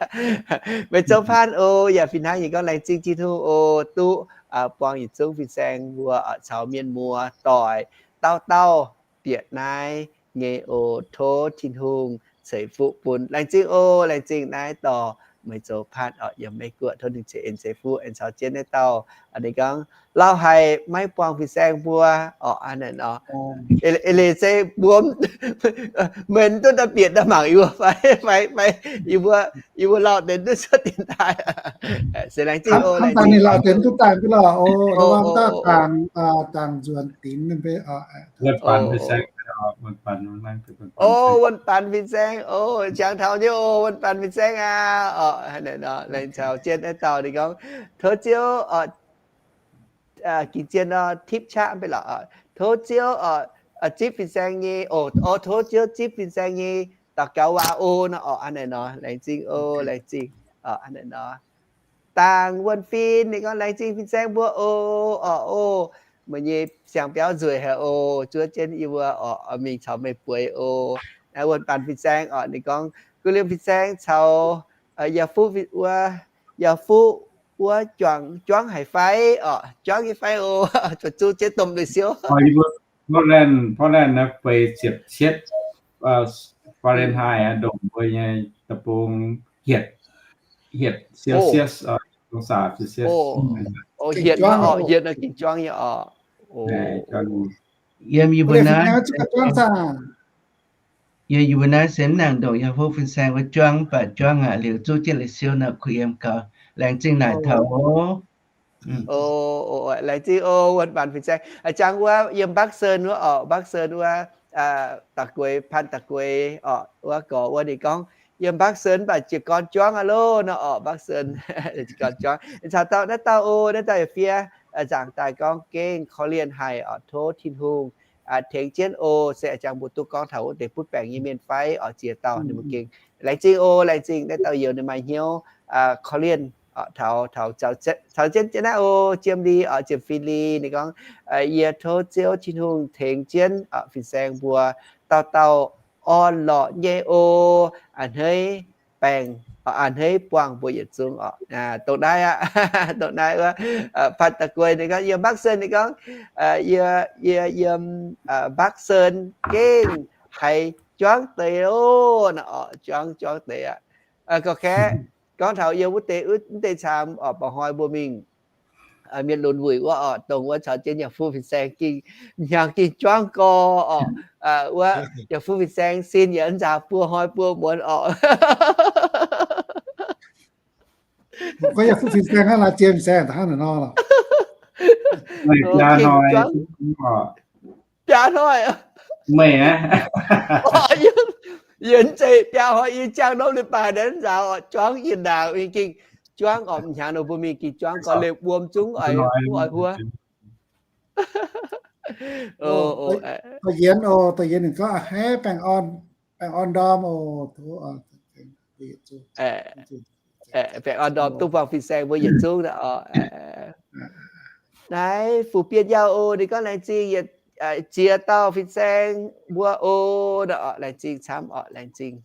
Meih zoux pan oc. Yaac fih hnangv nyei gorngv, laengz zingh Tin-Hungh oc, duqv buangh yietc zungv fin-saeng mbuo caux mienh muoz doic dauh dauh bieqc naaiv nyei oc. Tov Tin-Hungh ceix fuqv bun. Laengz zingh oc, laengz zingh naaiv dorh meih zoux พาร์ท orqc, yiem Meiv Guoqv tov ninh ceix en ceix fuqv aengx caux jienv naaiv dauh, ninh gorngv, lauh haic maiv buangh fin-saeng mbuo orqc, hnangv naaic nor. Eix leiz se mbuo, meih duqv daaih bieqc daaih mangc yie mbuo fai, fai, fai yie mbuo, yie mbuo lauh deix duqv cuotv dienx taaih. Se laengz zingh oc, laengz zingh. Ninh lauh deix duqv daaih mv lorqc. Oc, da'faanh dangc nzuonx dinx, wuonh baanx fin-saeng, oc, wuonh baanx fin-saeng, oc, jangx taux nyei oc, wuonh baanx fin-saeng aac, orqc, hnangv naaic nor, laengz caux jienv naaiv dauh ninh gorngv, tov Ziouv, orqc, ging-jien nor, tipv qaqv mv bei lorqc, tov Ziouv, orqc, zipv fin-saeng nyei, oc, tov Ziouv zipv fin-saeng nyei daux gaux waac oc nor, orqc, hnangv naaic nor, laengz zingh oc, laengz zingh, orqc, hnangv naaic nor. Dangc wuonh fin, ninh gorngv, laengz zingh fin-saeng mbuo oc, orqc, oc, meih nyei siang-biauv nzueic haic oc, zuov jienv yie mbuo orqc, mingh caux meih bueix oc. Naaiv wuonh baanx fin-saeng orqc, ninh gorngv, guv liemh fin-saeng caux yaac fuqv wuov, yaac fuqv wuov juangc, juangv haic fai orqc, juangv nyei fai oc, zuqc zuqv jienv domh lui-siouv. Portland, Portland naaiv feix ziepc cietv Fahrenheit, ndongc mbuo nyei deic-bung hietc, hietc Celsius, hietc nor ging juangv nyei orqc. Yiem yie mbuo naaiv, yiem yie mbuo naaiv se mv nangc ndongc yaac fuqv fin-saeng wuov juangv, mv baac juangv aqv liuz zuqv jienv lui-siouv nor kuh yiem gaux. Laengz zingh naaic taux oc. Laengz zingh oc, wuonh baanx fin-saeng. Jangx wuov yiem Bắc Sơn wuov orqc, Bắc Sơn wuov, da'gueix, พัน da'gueix orqc, wuov gorx wuov ninh gorngv, yiem Bắc Sơn mv baac jiez gorn juangv aqv loh nor orqc, Bắc Sơn jiez gorn juangv. Caux dauh naaiv dauh oc, naaiv dauh yaac fiev nzaangc daaih gorngv gengh korv-lienh haic orqc, tov Tin-Hungh tengx jienv oc. Se jangx mbuo duqv gorngv taux wuov deix butv baengc nyei mienh fai orqc, ziex dauh ninh mbuo gengh. Laengz zingh oc, laengz zingh naaiv dauh youz ninh maaih hnyouv korv-lienh taux, taux, caux jienv jienv naaiv oc, Jiem Li orqc, Jiem Fin Li ninh gorngv, yie tov Ziouv Tin-Hungh tengx jienv fin-saeng mbuo dauh dauh orn-lorqc nyei oc, a'hneiv baengh, a'hneiv buangh mbuo yietc zungv orqc. Dongh naaiv aqv, dongh naaiv wuov, พัน da'gueix ninh gorngv, yiem Bắc Sơn ninh gorngv, yie, yie yiem Bắc Sơn gengh haiz juangv deix oc, juangv, juangv deix aqv. Gorngv kaeqv, gorngv taux yiem wuov deix, wuov deix camv orqc, mba'hnoi mbuo mingh mienh lunx wuic wuov orqc, dongh wuov caux jienv yaac fuqv fin-saeng gengh, hnyangx gengh juangv gorx orqc, wuov yaac fuqv fin-saeng sin yaac nzaaux buo hnoi buo muonz orqc. Gorngv yaac fuqv fin-saeng hnangv naaic, jiem fin-saeng hnangv naaic nor lorqc. Biaa hnoi, biaa hnoi, meih aqv. Yie zeiz biaa hnoi yie jangx norm leiz-baaix naaiv nzaaux orqc, juangv yie ndaangc gengh juangv orqc, hnyangx nor mbuo mingh gengh juangv gorx, liemh wuom zungv oix huov, oix huov. Da'yienz oc, da'yienz ninh gorngv, a'hneiv baengh orn, baengh orn ndorm oc. Baengh orn ndorm duqv buangh fin-saeng mbuo yietc zungv orqc. Naaiv Fu Bienh Yauh oc, ninh gorngv laengz zingh ziex dauh fin-saeng mbuo oc. Laengz zingh camv orqc, laengz zingh.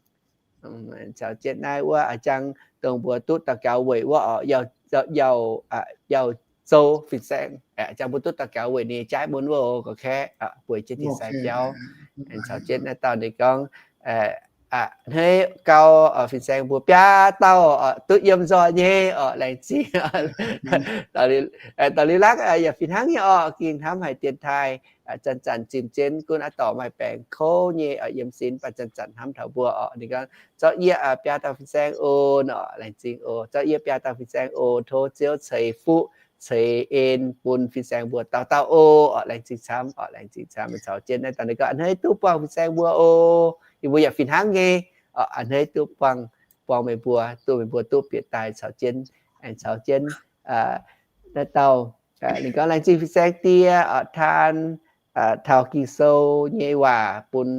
Caux jienv naaiv wuov a'jang dongh mbuo duqv daux gaux weic wuov orqc, Yauh, Yauh Zou fin-saeng, a'jang mbuo duqv daux gaux weic ninh jaaiv mun wuov oc, gorngv kaeqv bueix jienv fin-saeng biauv. Caux jienv naaiv dauh ninh gorngv, a'hneiv gau, fin-saeng mbuo biaa dauh duqv yiem nzoih nyei orqc, laengz zingh. Daux liuz lakv yaac fih hnangv nyei orqc, gengh hnamv haic dienx taaih, zanc-zanc zimh jienv gunv aqv dorc maaih baengc kouv nyei orqc, yiem sin baac zanc-zanc hnamv taux mbuo orqc. Ninh gorngv, zorqv yie biaa dauh fin-saeng oc, orqc, laengz zingh oc. Zorqv yie biaa dauh fin-saeng oc, tov Ziouv ceix fuqv ceix en bun fin-saeng mbuo dauh dauh oc, orqc, laengz zingh camv orqc, laengz zingh camv. Caux jienv naaiv dauh ninh gorngv, a'hneiv duqv buangh fin-saeng mbuo oc. Yie mbuo yaac fih hnangv nyei orqc, a'hneiv duqv buangh, buangh meih mbuo, duqv meih mbuo duqv bieqc daaih caux jienv, aengx caux jienv naaiv dauh ninh gorngv, laengz zingh fin-saeng die orqc, taan taux Ging-Sou nyei waac bun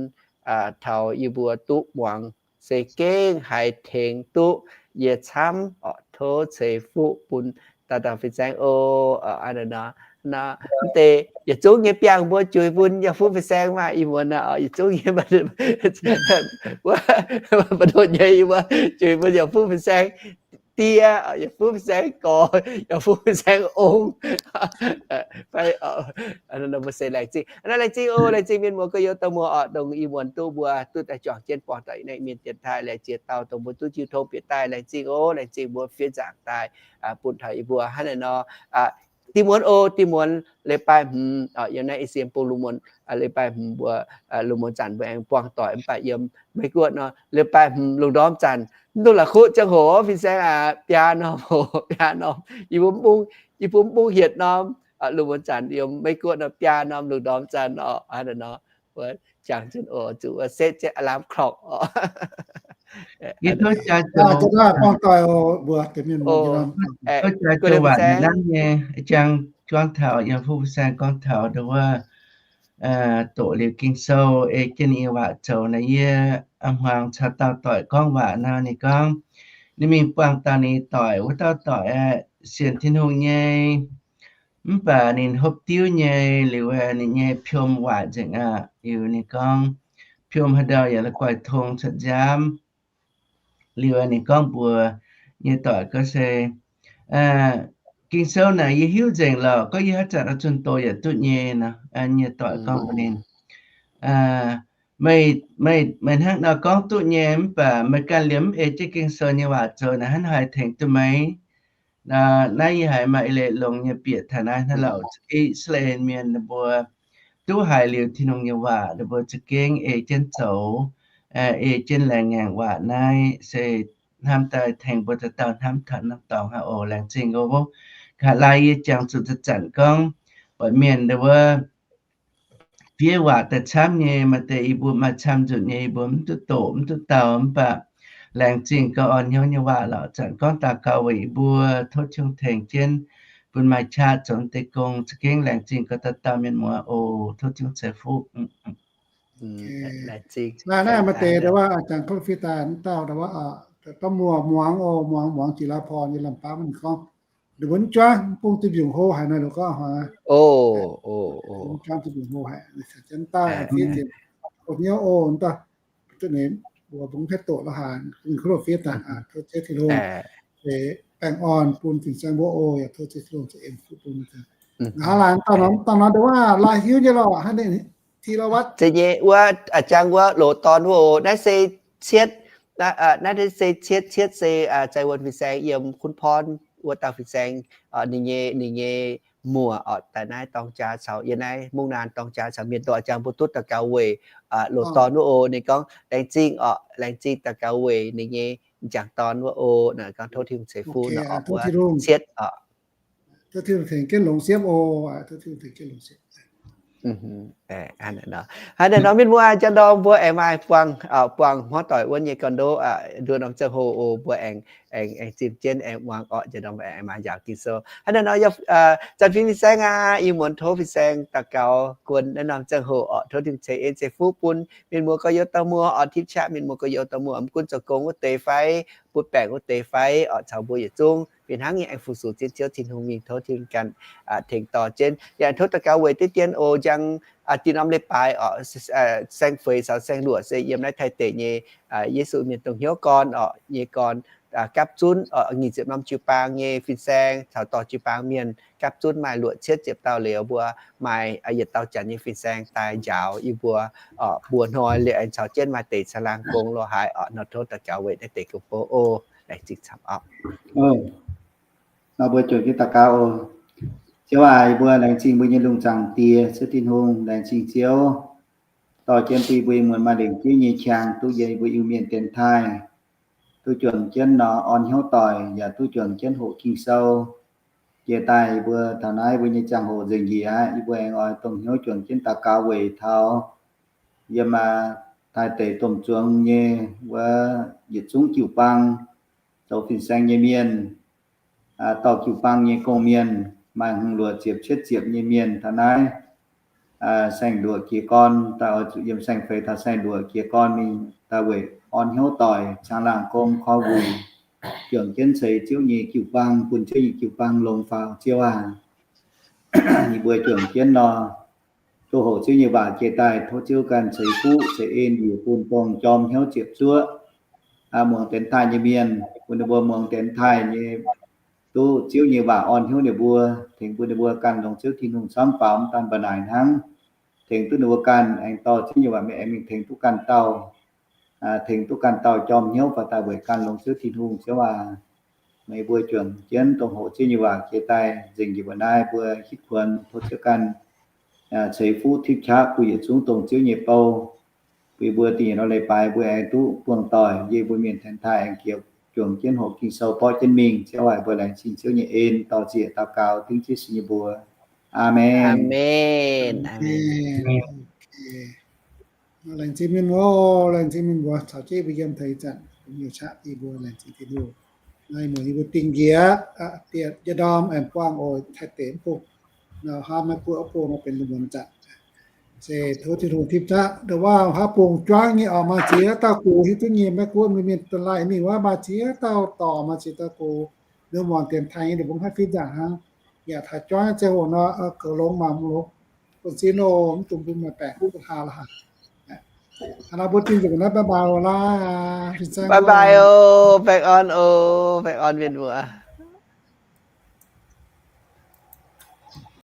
taux yie mbuo duqv muangx, se gengh haiz tengx duqv yie camv orqc, tov ceix fuqv bun dauh dauh fin-saeng oc. Aa, nor, mv deix yietc zungv nyei biangh mbuo juix bun yaac fuqv fin-saeng maah, ih muonz naaiv orqc, yietc zungv nyei, wuov, mbu'ndongx nyei yie mbuo juix bun yaac fuqv fin-saeng. die, yaac fuqv fin-saeng gorx, yaac fuqv fin-saeng ong. Fai, mbuo se laengz zingh, laengz zingh oc, laengz zingh mienh muoz gorx-youz dauh muoz oc, dongh ih muonz duqv mbuo duqv daaih juangc jienv buangh doic naaiv mienh dienx taaih laengz ziex dauh, dongh mbuo duqv jiu tong bieqc daaih, laengz zingh oc, laengz zingh mbuo fiev nzaangc daaih bun taux yie mbuo hnangv naaiv nor. Dinh muonz oc, dinh muonz leiz-baaix hmz, yiem naaiv Esie bung lungh muonz leiz-baaix hmz mbuo, lungh muonz zanc mbuo aengx buangh doic mv baac yiem Meiv Guoqv nor, leiz-baaix hmz lungh ndorm zanc, mv duqv la'kuqv ziangh hoc, fin-saeng aac, biaa norm oc, biaa norm. Yie mbuo mv bung, yie mbuo mv bung hietc norm, lungh muonz zanc yiem Meiv Guoqv nor biaa norm lungh ndorm zanc oc, hnangv naaiv nor. Wuov jangx jienv oc, zuqc wuov setv jienv alarm clock oc. Yie tov jaa zoux, tov jaa zoux waac naaiv nyei, jang gorngv taux yiem fuqv fin-saeng gorngv taux ndongc wuov, doqc liuz Ging-Sou ei jienv ninh nyei waac zoux naaiv, yie hmuangx caux dauh doic gorngv waac nor, ninh gorngv ninh mingh buangh dauh ninh doic, wuov dauh doic aeqv, sienx Tin-Hungh nyei, mv baac ninh hopv diuv nyei, liuz ninh nyei piom waaic nzengc aqv. Liuz ninh gorngv, piom haaix ndau yaac la'guaih tong cuotv nziaamv. Liuz ninh gorngv mbuox nyei doic gorngv se, Ging-Sou naaic yie hiuv nzengc lorqc, gorngv yie haaix zanc oix zunh doz yaac duqv nyei nor. Nyei doic gorngv mbuox ninh, meih, meih hnangv nor gorngv duqv nyei, mv baac meih ganh liemh mv ei jienv Ging-Sou nyei waac zoux naaic, hnangv haaix tengx duqv meih? Naaiv yie haiz maaih eix leiz longx nyei bieqc taux naaiv hnangv lorqc. I^saa^laa^en Mienh ninh mbuo duqv haiz liuz Tin-Hungh nyei waac, ninh mbuo za'gengh ei jienv zoux, ei jienv laengz ngaengc waac naaiv se hnamv daaih tengx mbuo dauh dauh hnamv taux norm dorngx hnangv oc. Laengz zingh oc. Nqa'haav laai yie jangx zuqc zanc-zanc gorngv buatc mienh wuov fiev waac daaih camv nyei, maaih deix yie mbuo maaih camv nzunc nyei, yie mbuo mv duqv doqc mv duqv dau, mv baac laengz zingh gauh orn hnyouv nyei waac lorqc. Zanc gorngv daux gaux weic yie mbuo, tov Tin-Hungh tengx jienv bun maaih qaqv zoux deix gong. Za'gengh laengz zingh gauh dauh dauh mienh muoz oc. Tov Tin-Hungh ceix fuqv. Naaiv maaih deix ndau wuov, jangx gorngv fiev daaih wuov dauh, muoz muangx oc, muangx, muangx jiex la'porn nyei lamh baav mv gorngv, ninh mbuo mv juangv bung duih mbiungc hlo haic nor, ninh gorngv, mv juangv duih mbiungc hlo haic, daaih fiev ziepc, hnyouv oc, dauh, mbuo mv haih doqc lorqc haic, ninh kungx fiev daaih, tov Ziouv Tin-Hungh baengh orn bun fin-saeng mbuo oc, yaac tov Ziouv Tin-Hungh ceix fuqv bun. Nqa'haav laai dauh nor, dauh nor ndau wuov laaih hiuv nyei lorqc, hnangv ninh ti lorqc wuov. Zeiz nyei, wuov jangx wuov loz-dorn wuov oc. Naaiv se cietv, naaiv se cietv, cietv se Zai Wuonh fin-saeng yiem Kun Porn wuov dauh fin-saeng, ninh nyei, ninh nyei muoc oc, daaih naaiv dorng jaa caux yie naaiv mungv naanc dorng jaa caux mienh doic jangx mbuo duqv daux gaux weic loz-dorn wuov oc. Ninh gorngv laengz zingh oc, laengz zingh daux gaux weic ninh nyei m'jangc dorn wuov oc. Naaiv gorngv tov Tin-Hungh ceix fuqv nor, wuov cietv oc. Tov Tin-Hungh tengx jienv longx siepv oc. Hnangv naaiv nor mienh muoz, jaa-ndorm mbuo aengx maaih buangh, buangh hmuangv doic wuov nyei gorn-ndoqv, nduov norm ziangh hoc oc, mbuo aengx, aengx, aengx zimh jienv aengx muangx oc. Jaa-ndorm aengx maaih njaaux Ging-Sou. Hnangv naaiv nor, Zanc Fingx Fin-Saeng aac, ih muonz tov fin-saeng daux gaux guon naaiv norm ziangh hoc oc, tov Tin-Hungh ceix en ceix fuqv bun mienh muoz gorx-youz dauh muoz oc, tipv qaqv mienh muoz gorx-youz dauh muoz, mv gunv zoux gong wuov deix fai, butv baengc wuov deix fai oc, caux mbuo yietc zungv fih hnangv nyei aengx fu-sux jienv Ziouv Tin-Hungh mingh. Tov Tin-Hungh ganh tengx dorh jienv. Yaac tov daux gaux weic diqv dien oc, njang dinh norm leiz-baaix oc, saeng-feix caux saeng-luoqc se yiem naaiv Taiv deic nyei Yesu Mienh dongh hnyouv gorn oc, nyei gorn gapv zunv oc, nyic ziepc norm jiu-baang nyei fin-saeng caux dorh jiu-baang mienh gapv zunv maaih luoqc cietv ziepc dauh liuz, mbuo maaih yietc dauh janx nyei fin-saeng daaih njaaux yie mbuo oc. Mbuo hnoi liuz aengx caux jienv maaih deix caangh laangh gong lorqc haaix oc. Nor tov daux gaux weic naaiv deix gong-bou oc. Laengz zingh camv oc. Nor mbuo juangc jienv daux gaux oc. Ziouv aac, yie mbuo laengz zingh mbuo nyei lungh zaangc Diex, Ziouv Tin-Hungh. Laengz zingh Ziouv dorh jienv bun yie mbuo muonz maaih lengc jeiv nyei qangx duqv yie mbuo Iu-Mienh dienx taaih, duqv juangc jienv nor orn hnyouv doic, yaac duqv juangc jienv hoqc Ging-Sou. Jiex daaih yie mbuo taux naaiv mbuo nyei ziangh hoc nzengc njiec aqv. Yie mbuo aengx oix dongh hnyouv juangc jienv daux gaux weic taux yiem Taiv deic domh zuangx nyei wuov yietc zungv jiu-baang zoux fin-saeng nyei mienh, dorh jiu-baang nyei gong-mienh, maaih hungh luoqc ziepc cietv ziepc nyei mienh taux naaiv saeng-luoqc jiez gorn, daaih oix zuqc yiem saeng-feix taux saeng-luoqc jiez gorn mingh daaih weic orn hnyouv doic, caangh laangh gong, korv-wuic, juangc jienv ceix Ziouv nyei jiu-baang, bun Ziouv nyei jiu-baang longx faaux. Ziouv aac, yie mbuo juangc jienv nor, duqv hoqc Ziouv nyei waac jiex daaih, tov Ziouv ganh ceix fuqv ceix en njiec bun dongh jorm hnyouv ziepc zuoqv, muangx dienx taaih nyei mienh, bun ninh mbuo muangx dienx taaih nyei, duqv Ziouv nyei waac orn hnyouv ninh mbuo, tengx bun ninh mbuo ganh longc Ziouv Tin-Hungh camv faaux mv daan mba'naaic hnangv, tengx duqv ninh mbuo ganh aengx dorh Ziouv nyei waac mingh aengx mingh tengx duqv ganh dauh, tengx duqv ganh dauh jorm hnyouv faaux daaih weic ganh longc Ziouv Tin-Hungh. Ziouv aac, meih mbuo juangc jienv dongh hoqc Ziouv nyei waac jiex daaih nzengc njiec mbuo naaiv mbuo hitv kuonx tov Ziouv ganh ceix fuqv tipv qaqv bun yietc zungv dongh Ziouv nyei bou, bun mbuo dingh yietc norm leiz-baaix mbuo aengx duqv buangh doic yie mbuo mienh dienx taaih aengx jiex juangc jienv hoqc Ging-Sou borqv jienv mingh. Ziouv aac, mbuo laengz zingh Ziouv nyei en, dor-ziec daux gaux dengv Ziouv Yesu nyei mbuox. Aamen. Laengz zingh mienh muoz, laengz zingh mienh muoz caux jienv mbuo yiem taux ih zanc, mbuo nyei qaqv yie mbuo laengz zingh Tin-Hungh. Naaiv muoz yie mbuo dingh njiec, dietc ndorm aengx buangh oc, Taiv deic mv bung, nor haav Meiv Guoqv mv bung nor benx lungh muonz zanc. Se tov Tin-Hungh tipv zatv ndongc wuov haav bung juangv nyei oc, maaih ziex dauh gux hiuv duqv nyei Meiv Guoqv mienh mienh da'laih mingh wuov, maaih ziex dauh dorc, maaih ziex dauh gux, ninh muangx dienx taaih nyei, ninh mbuo mv haih fih nzaangc hnangv. Yaac taux juangv nyei ziangh hoc nor, goux longx mangc longx, bun sin oc, mv dungx bun maaih baengc bun haa la'haaix. Hnangv naaiv mbuo dingh njiec naaiv, bye bye oc laaix. Bye bye oc, baengh orn oc, baengh orn mienh muoz.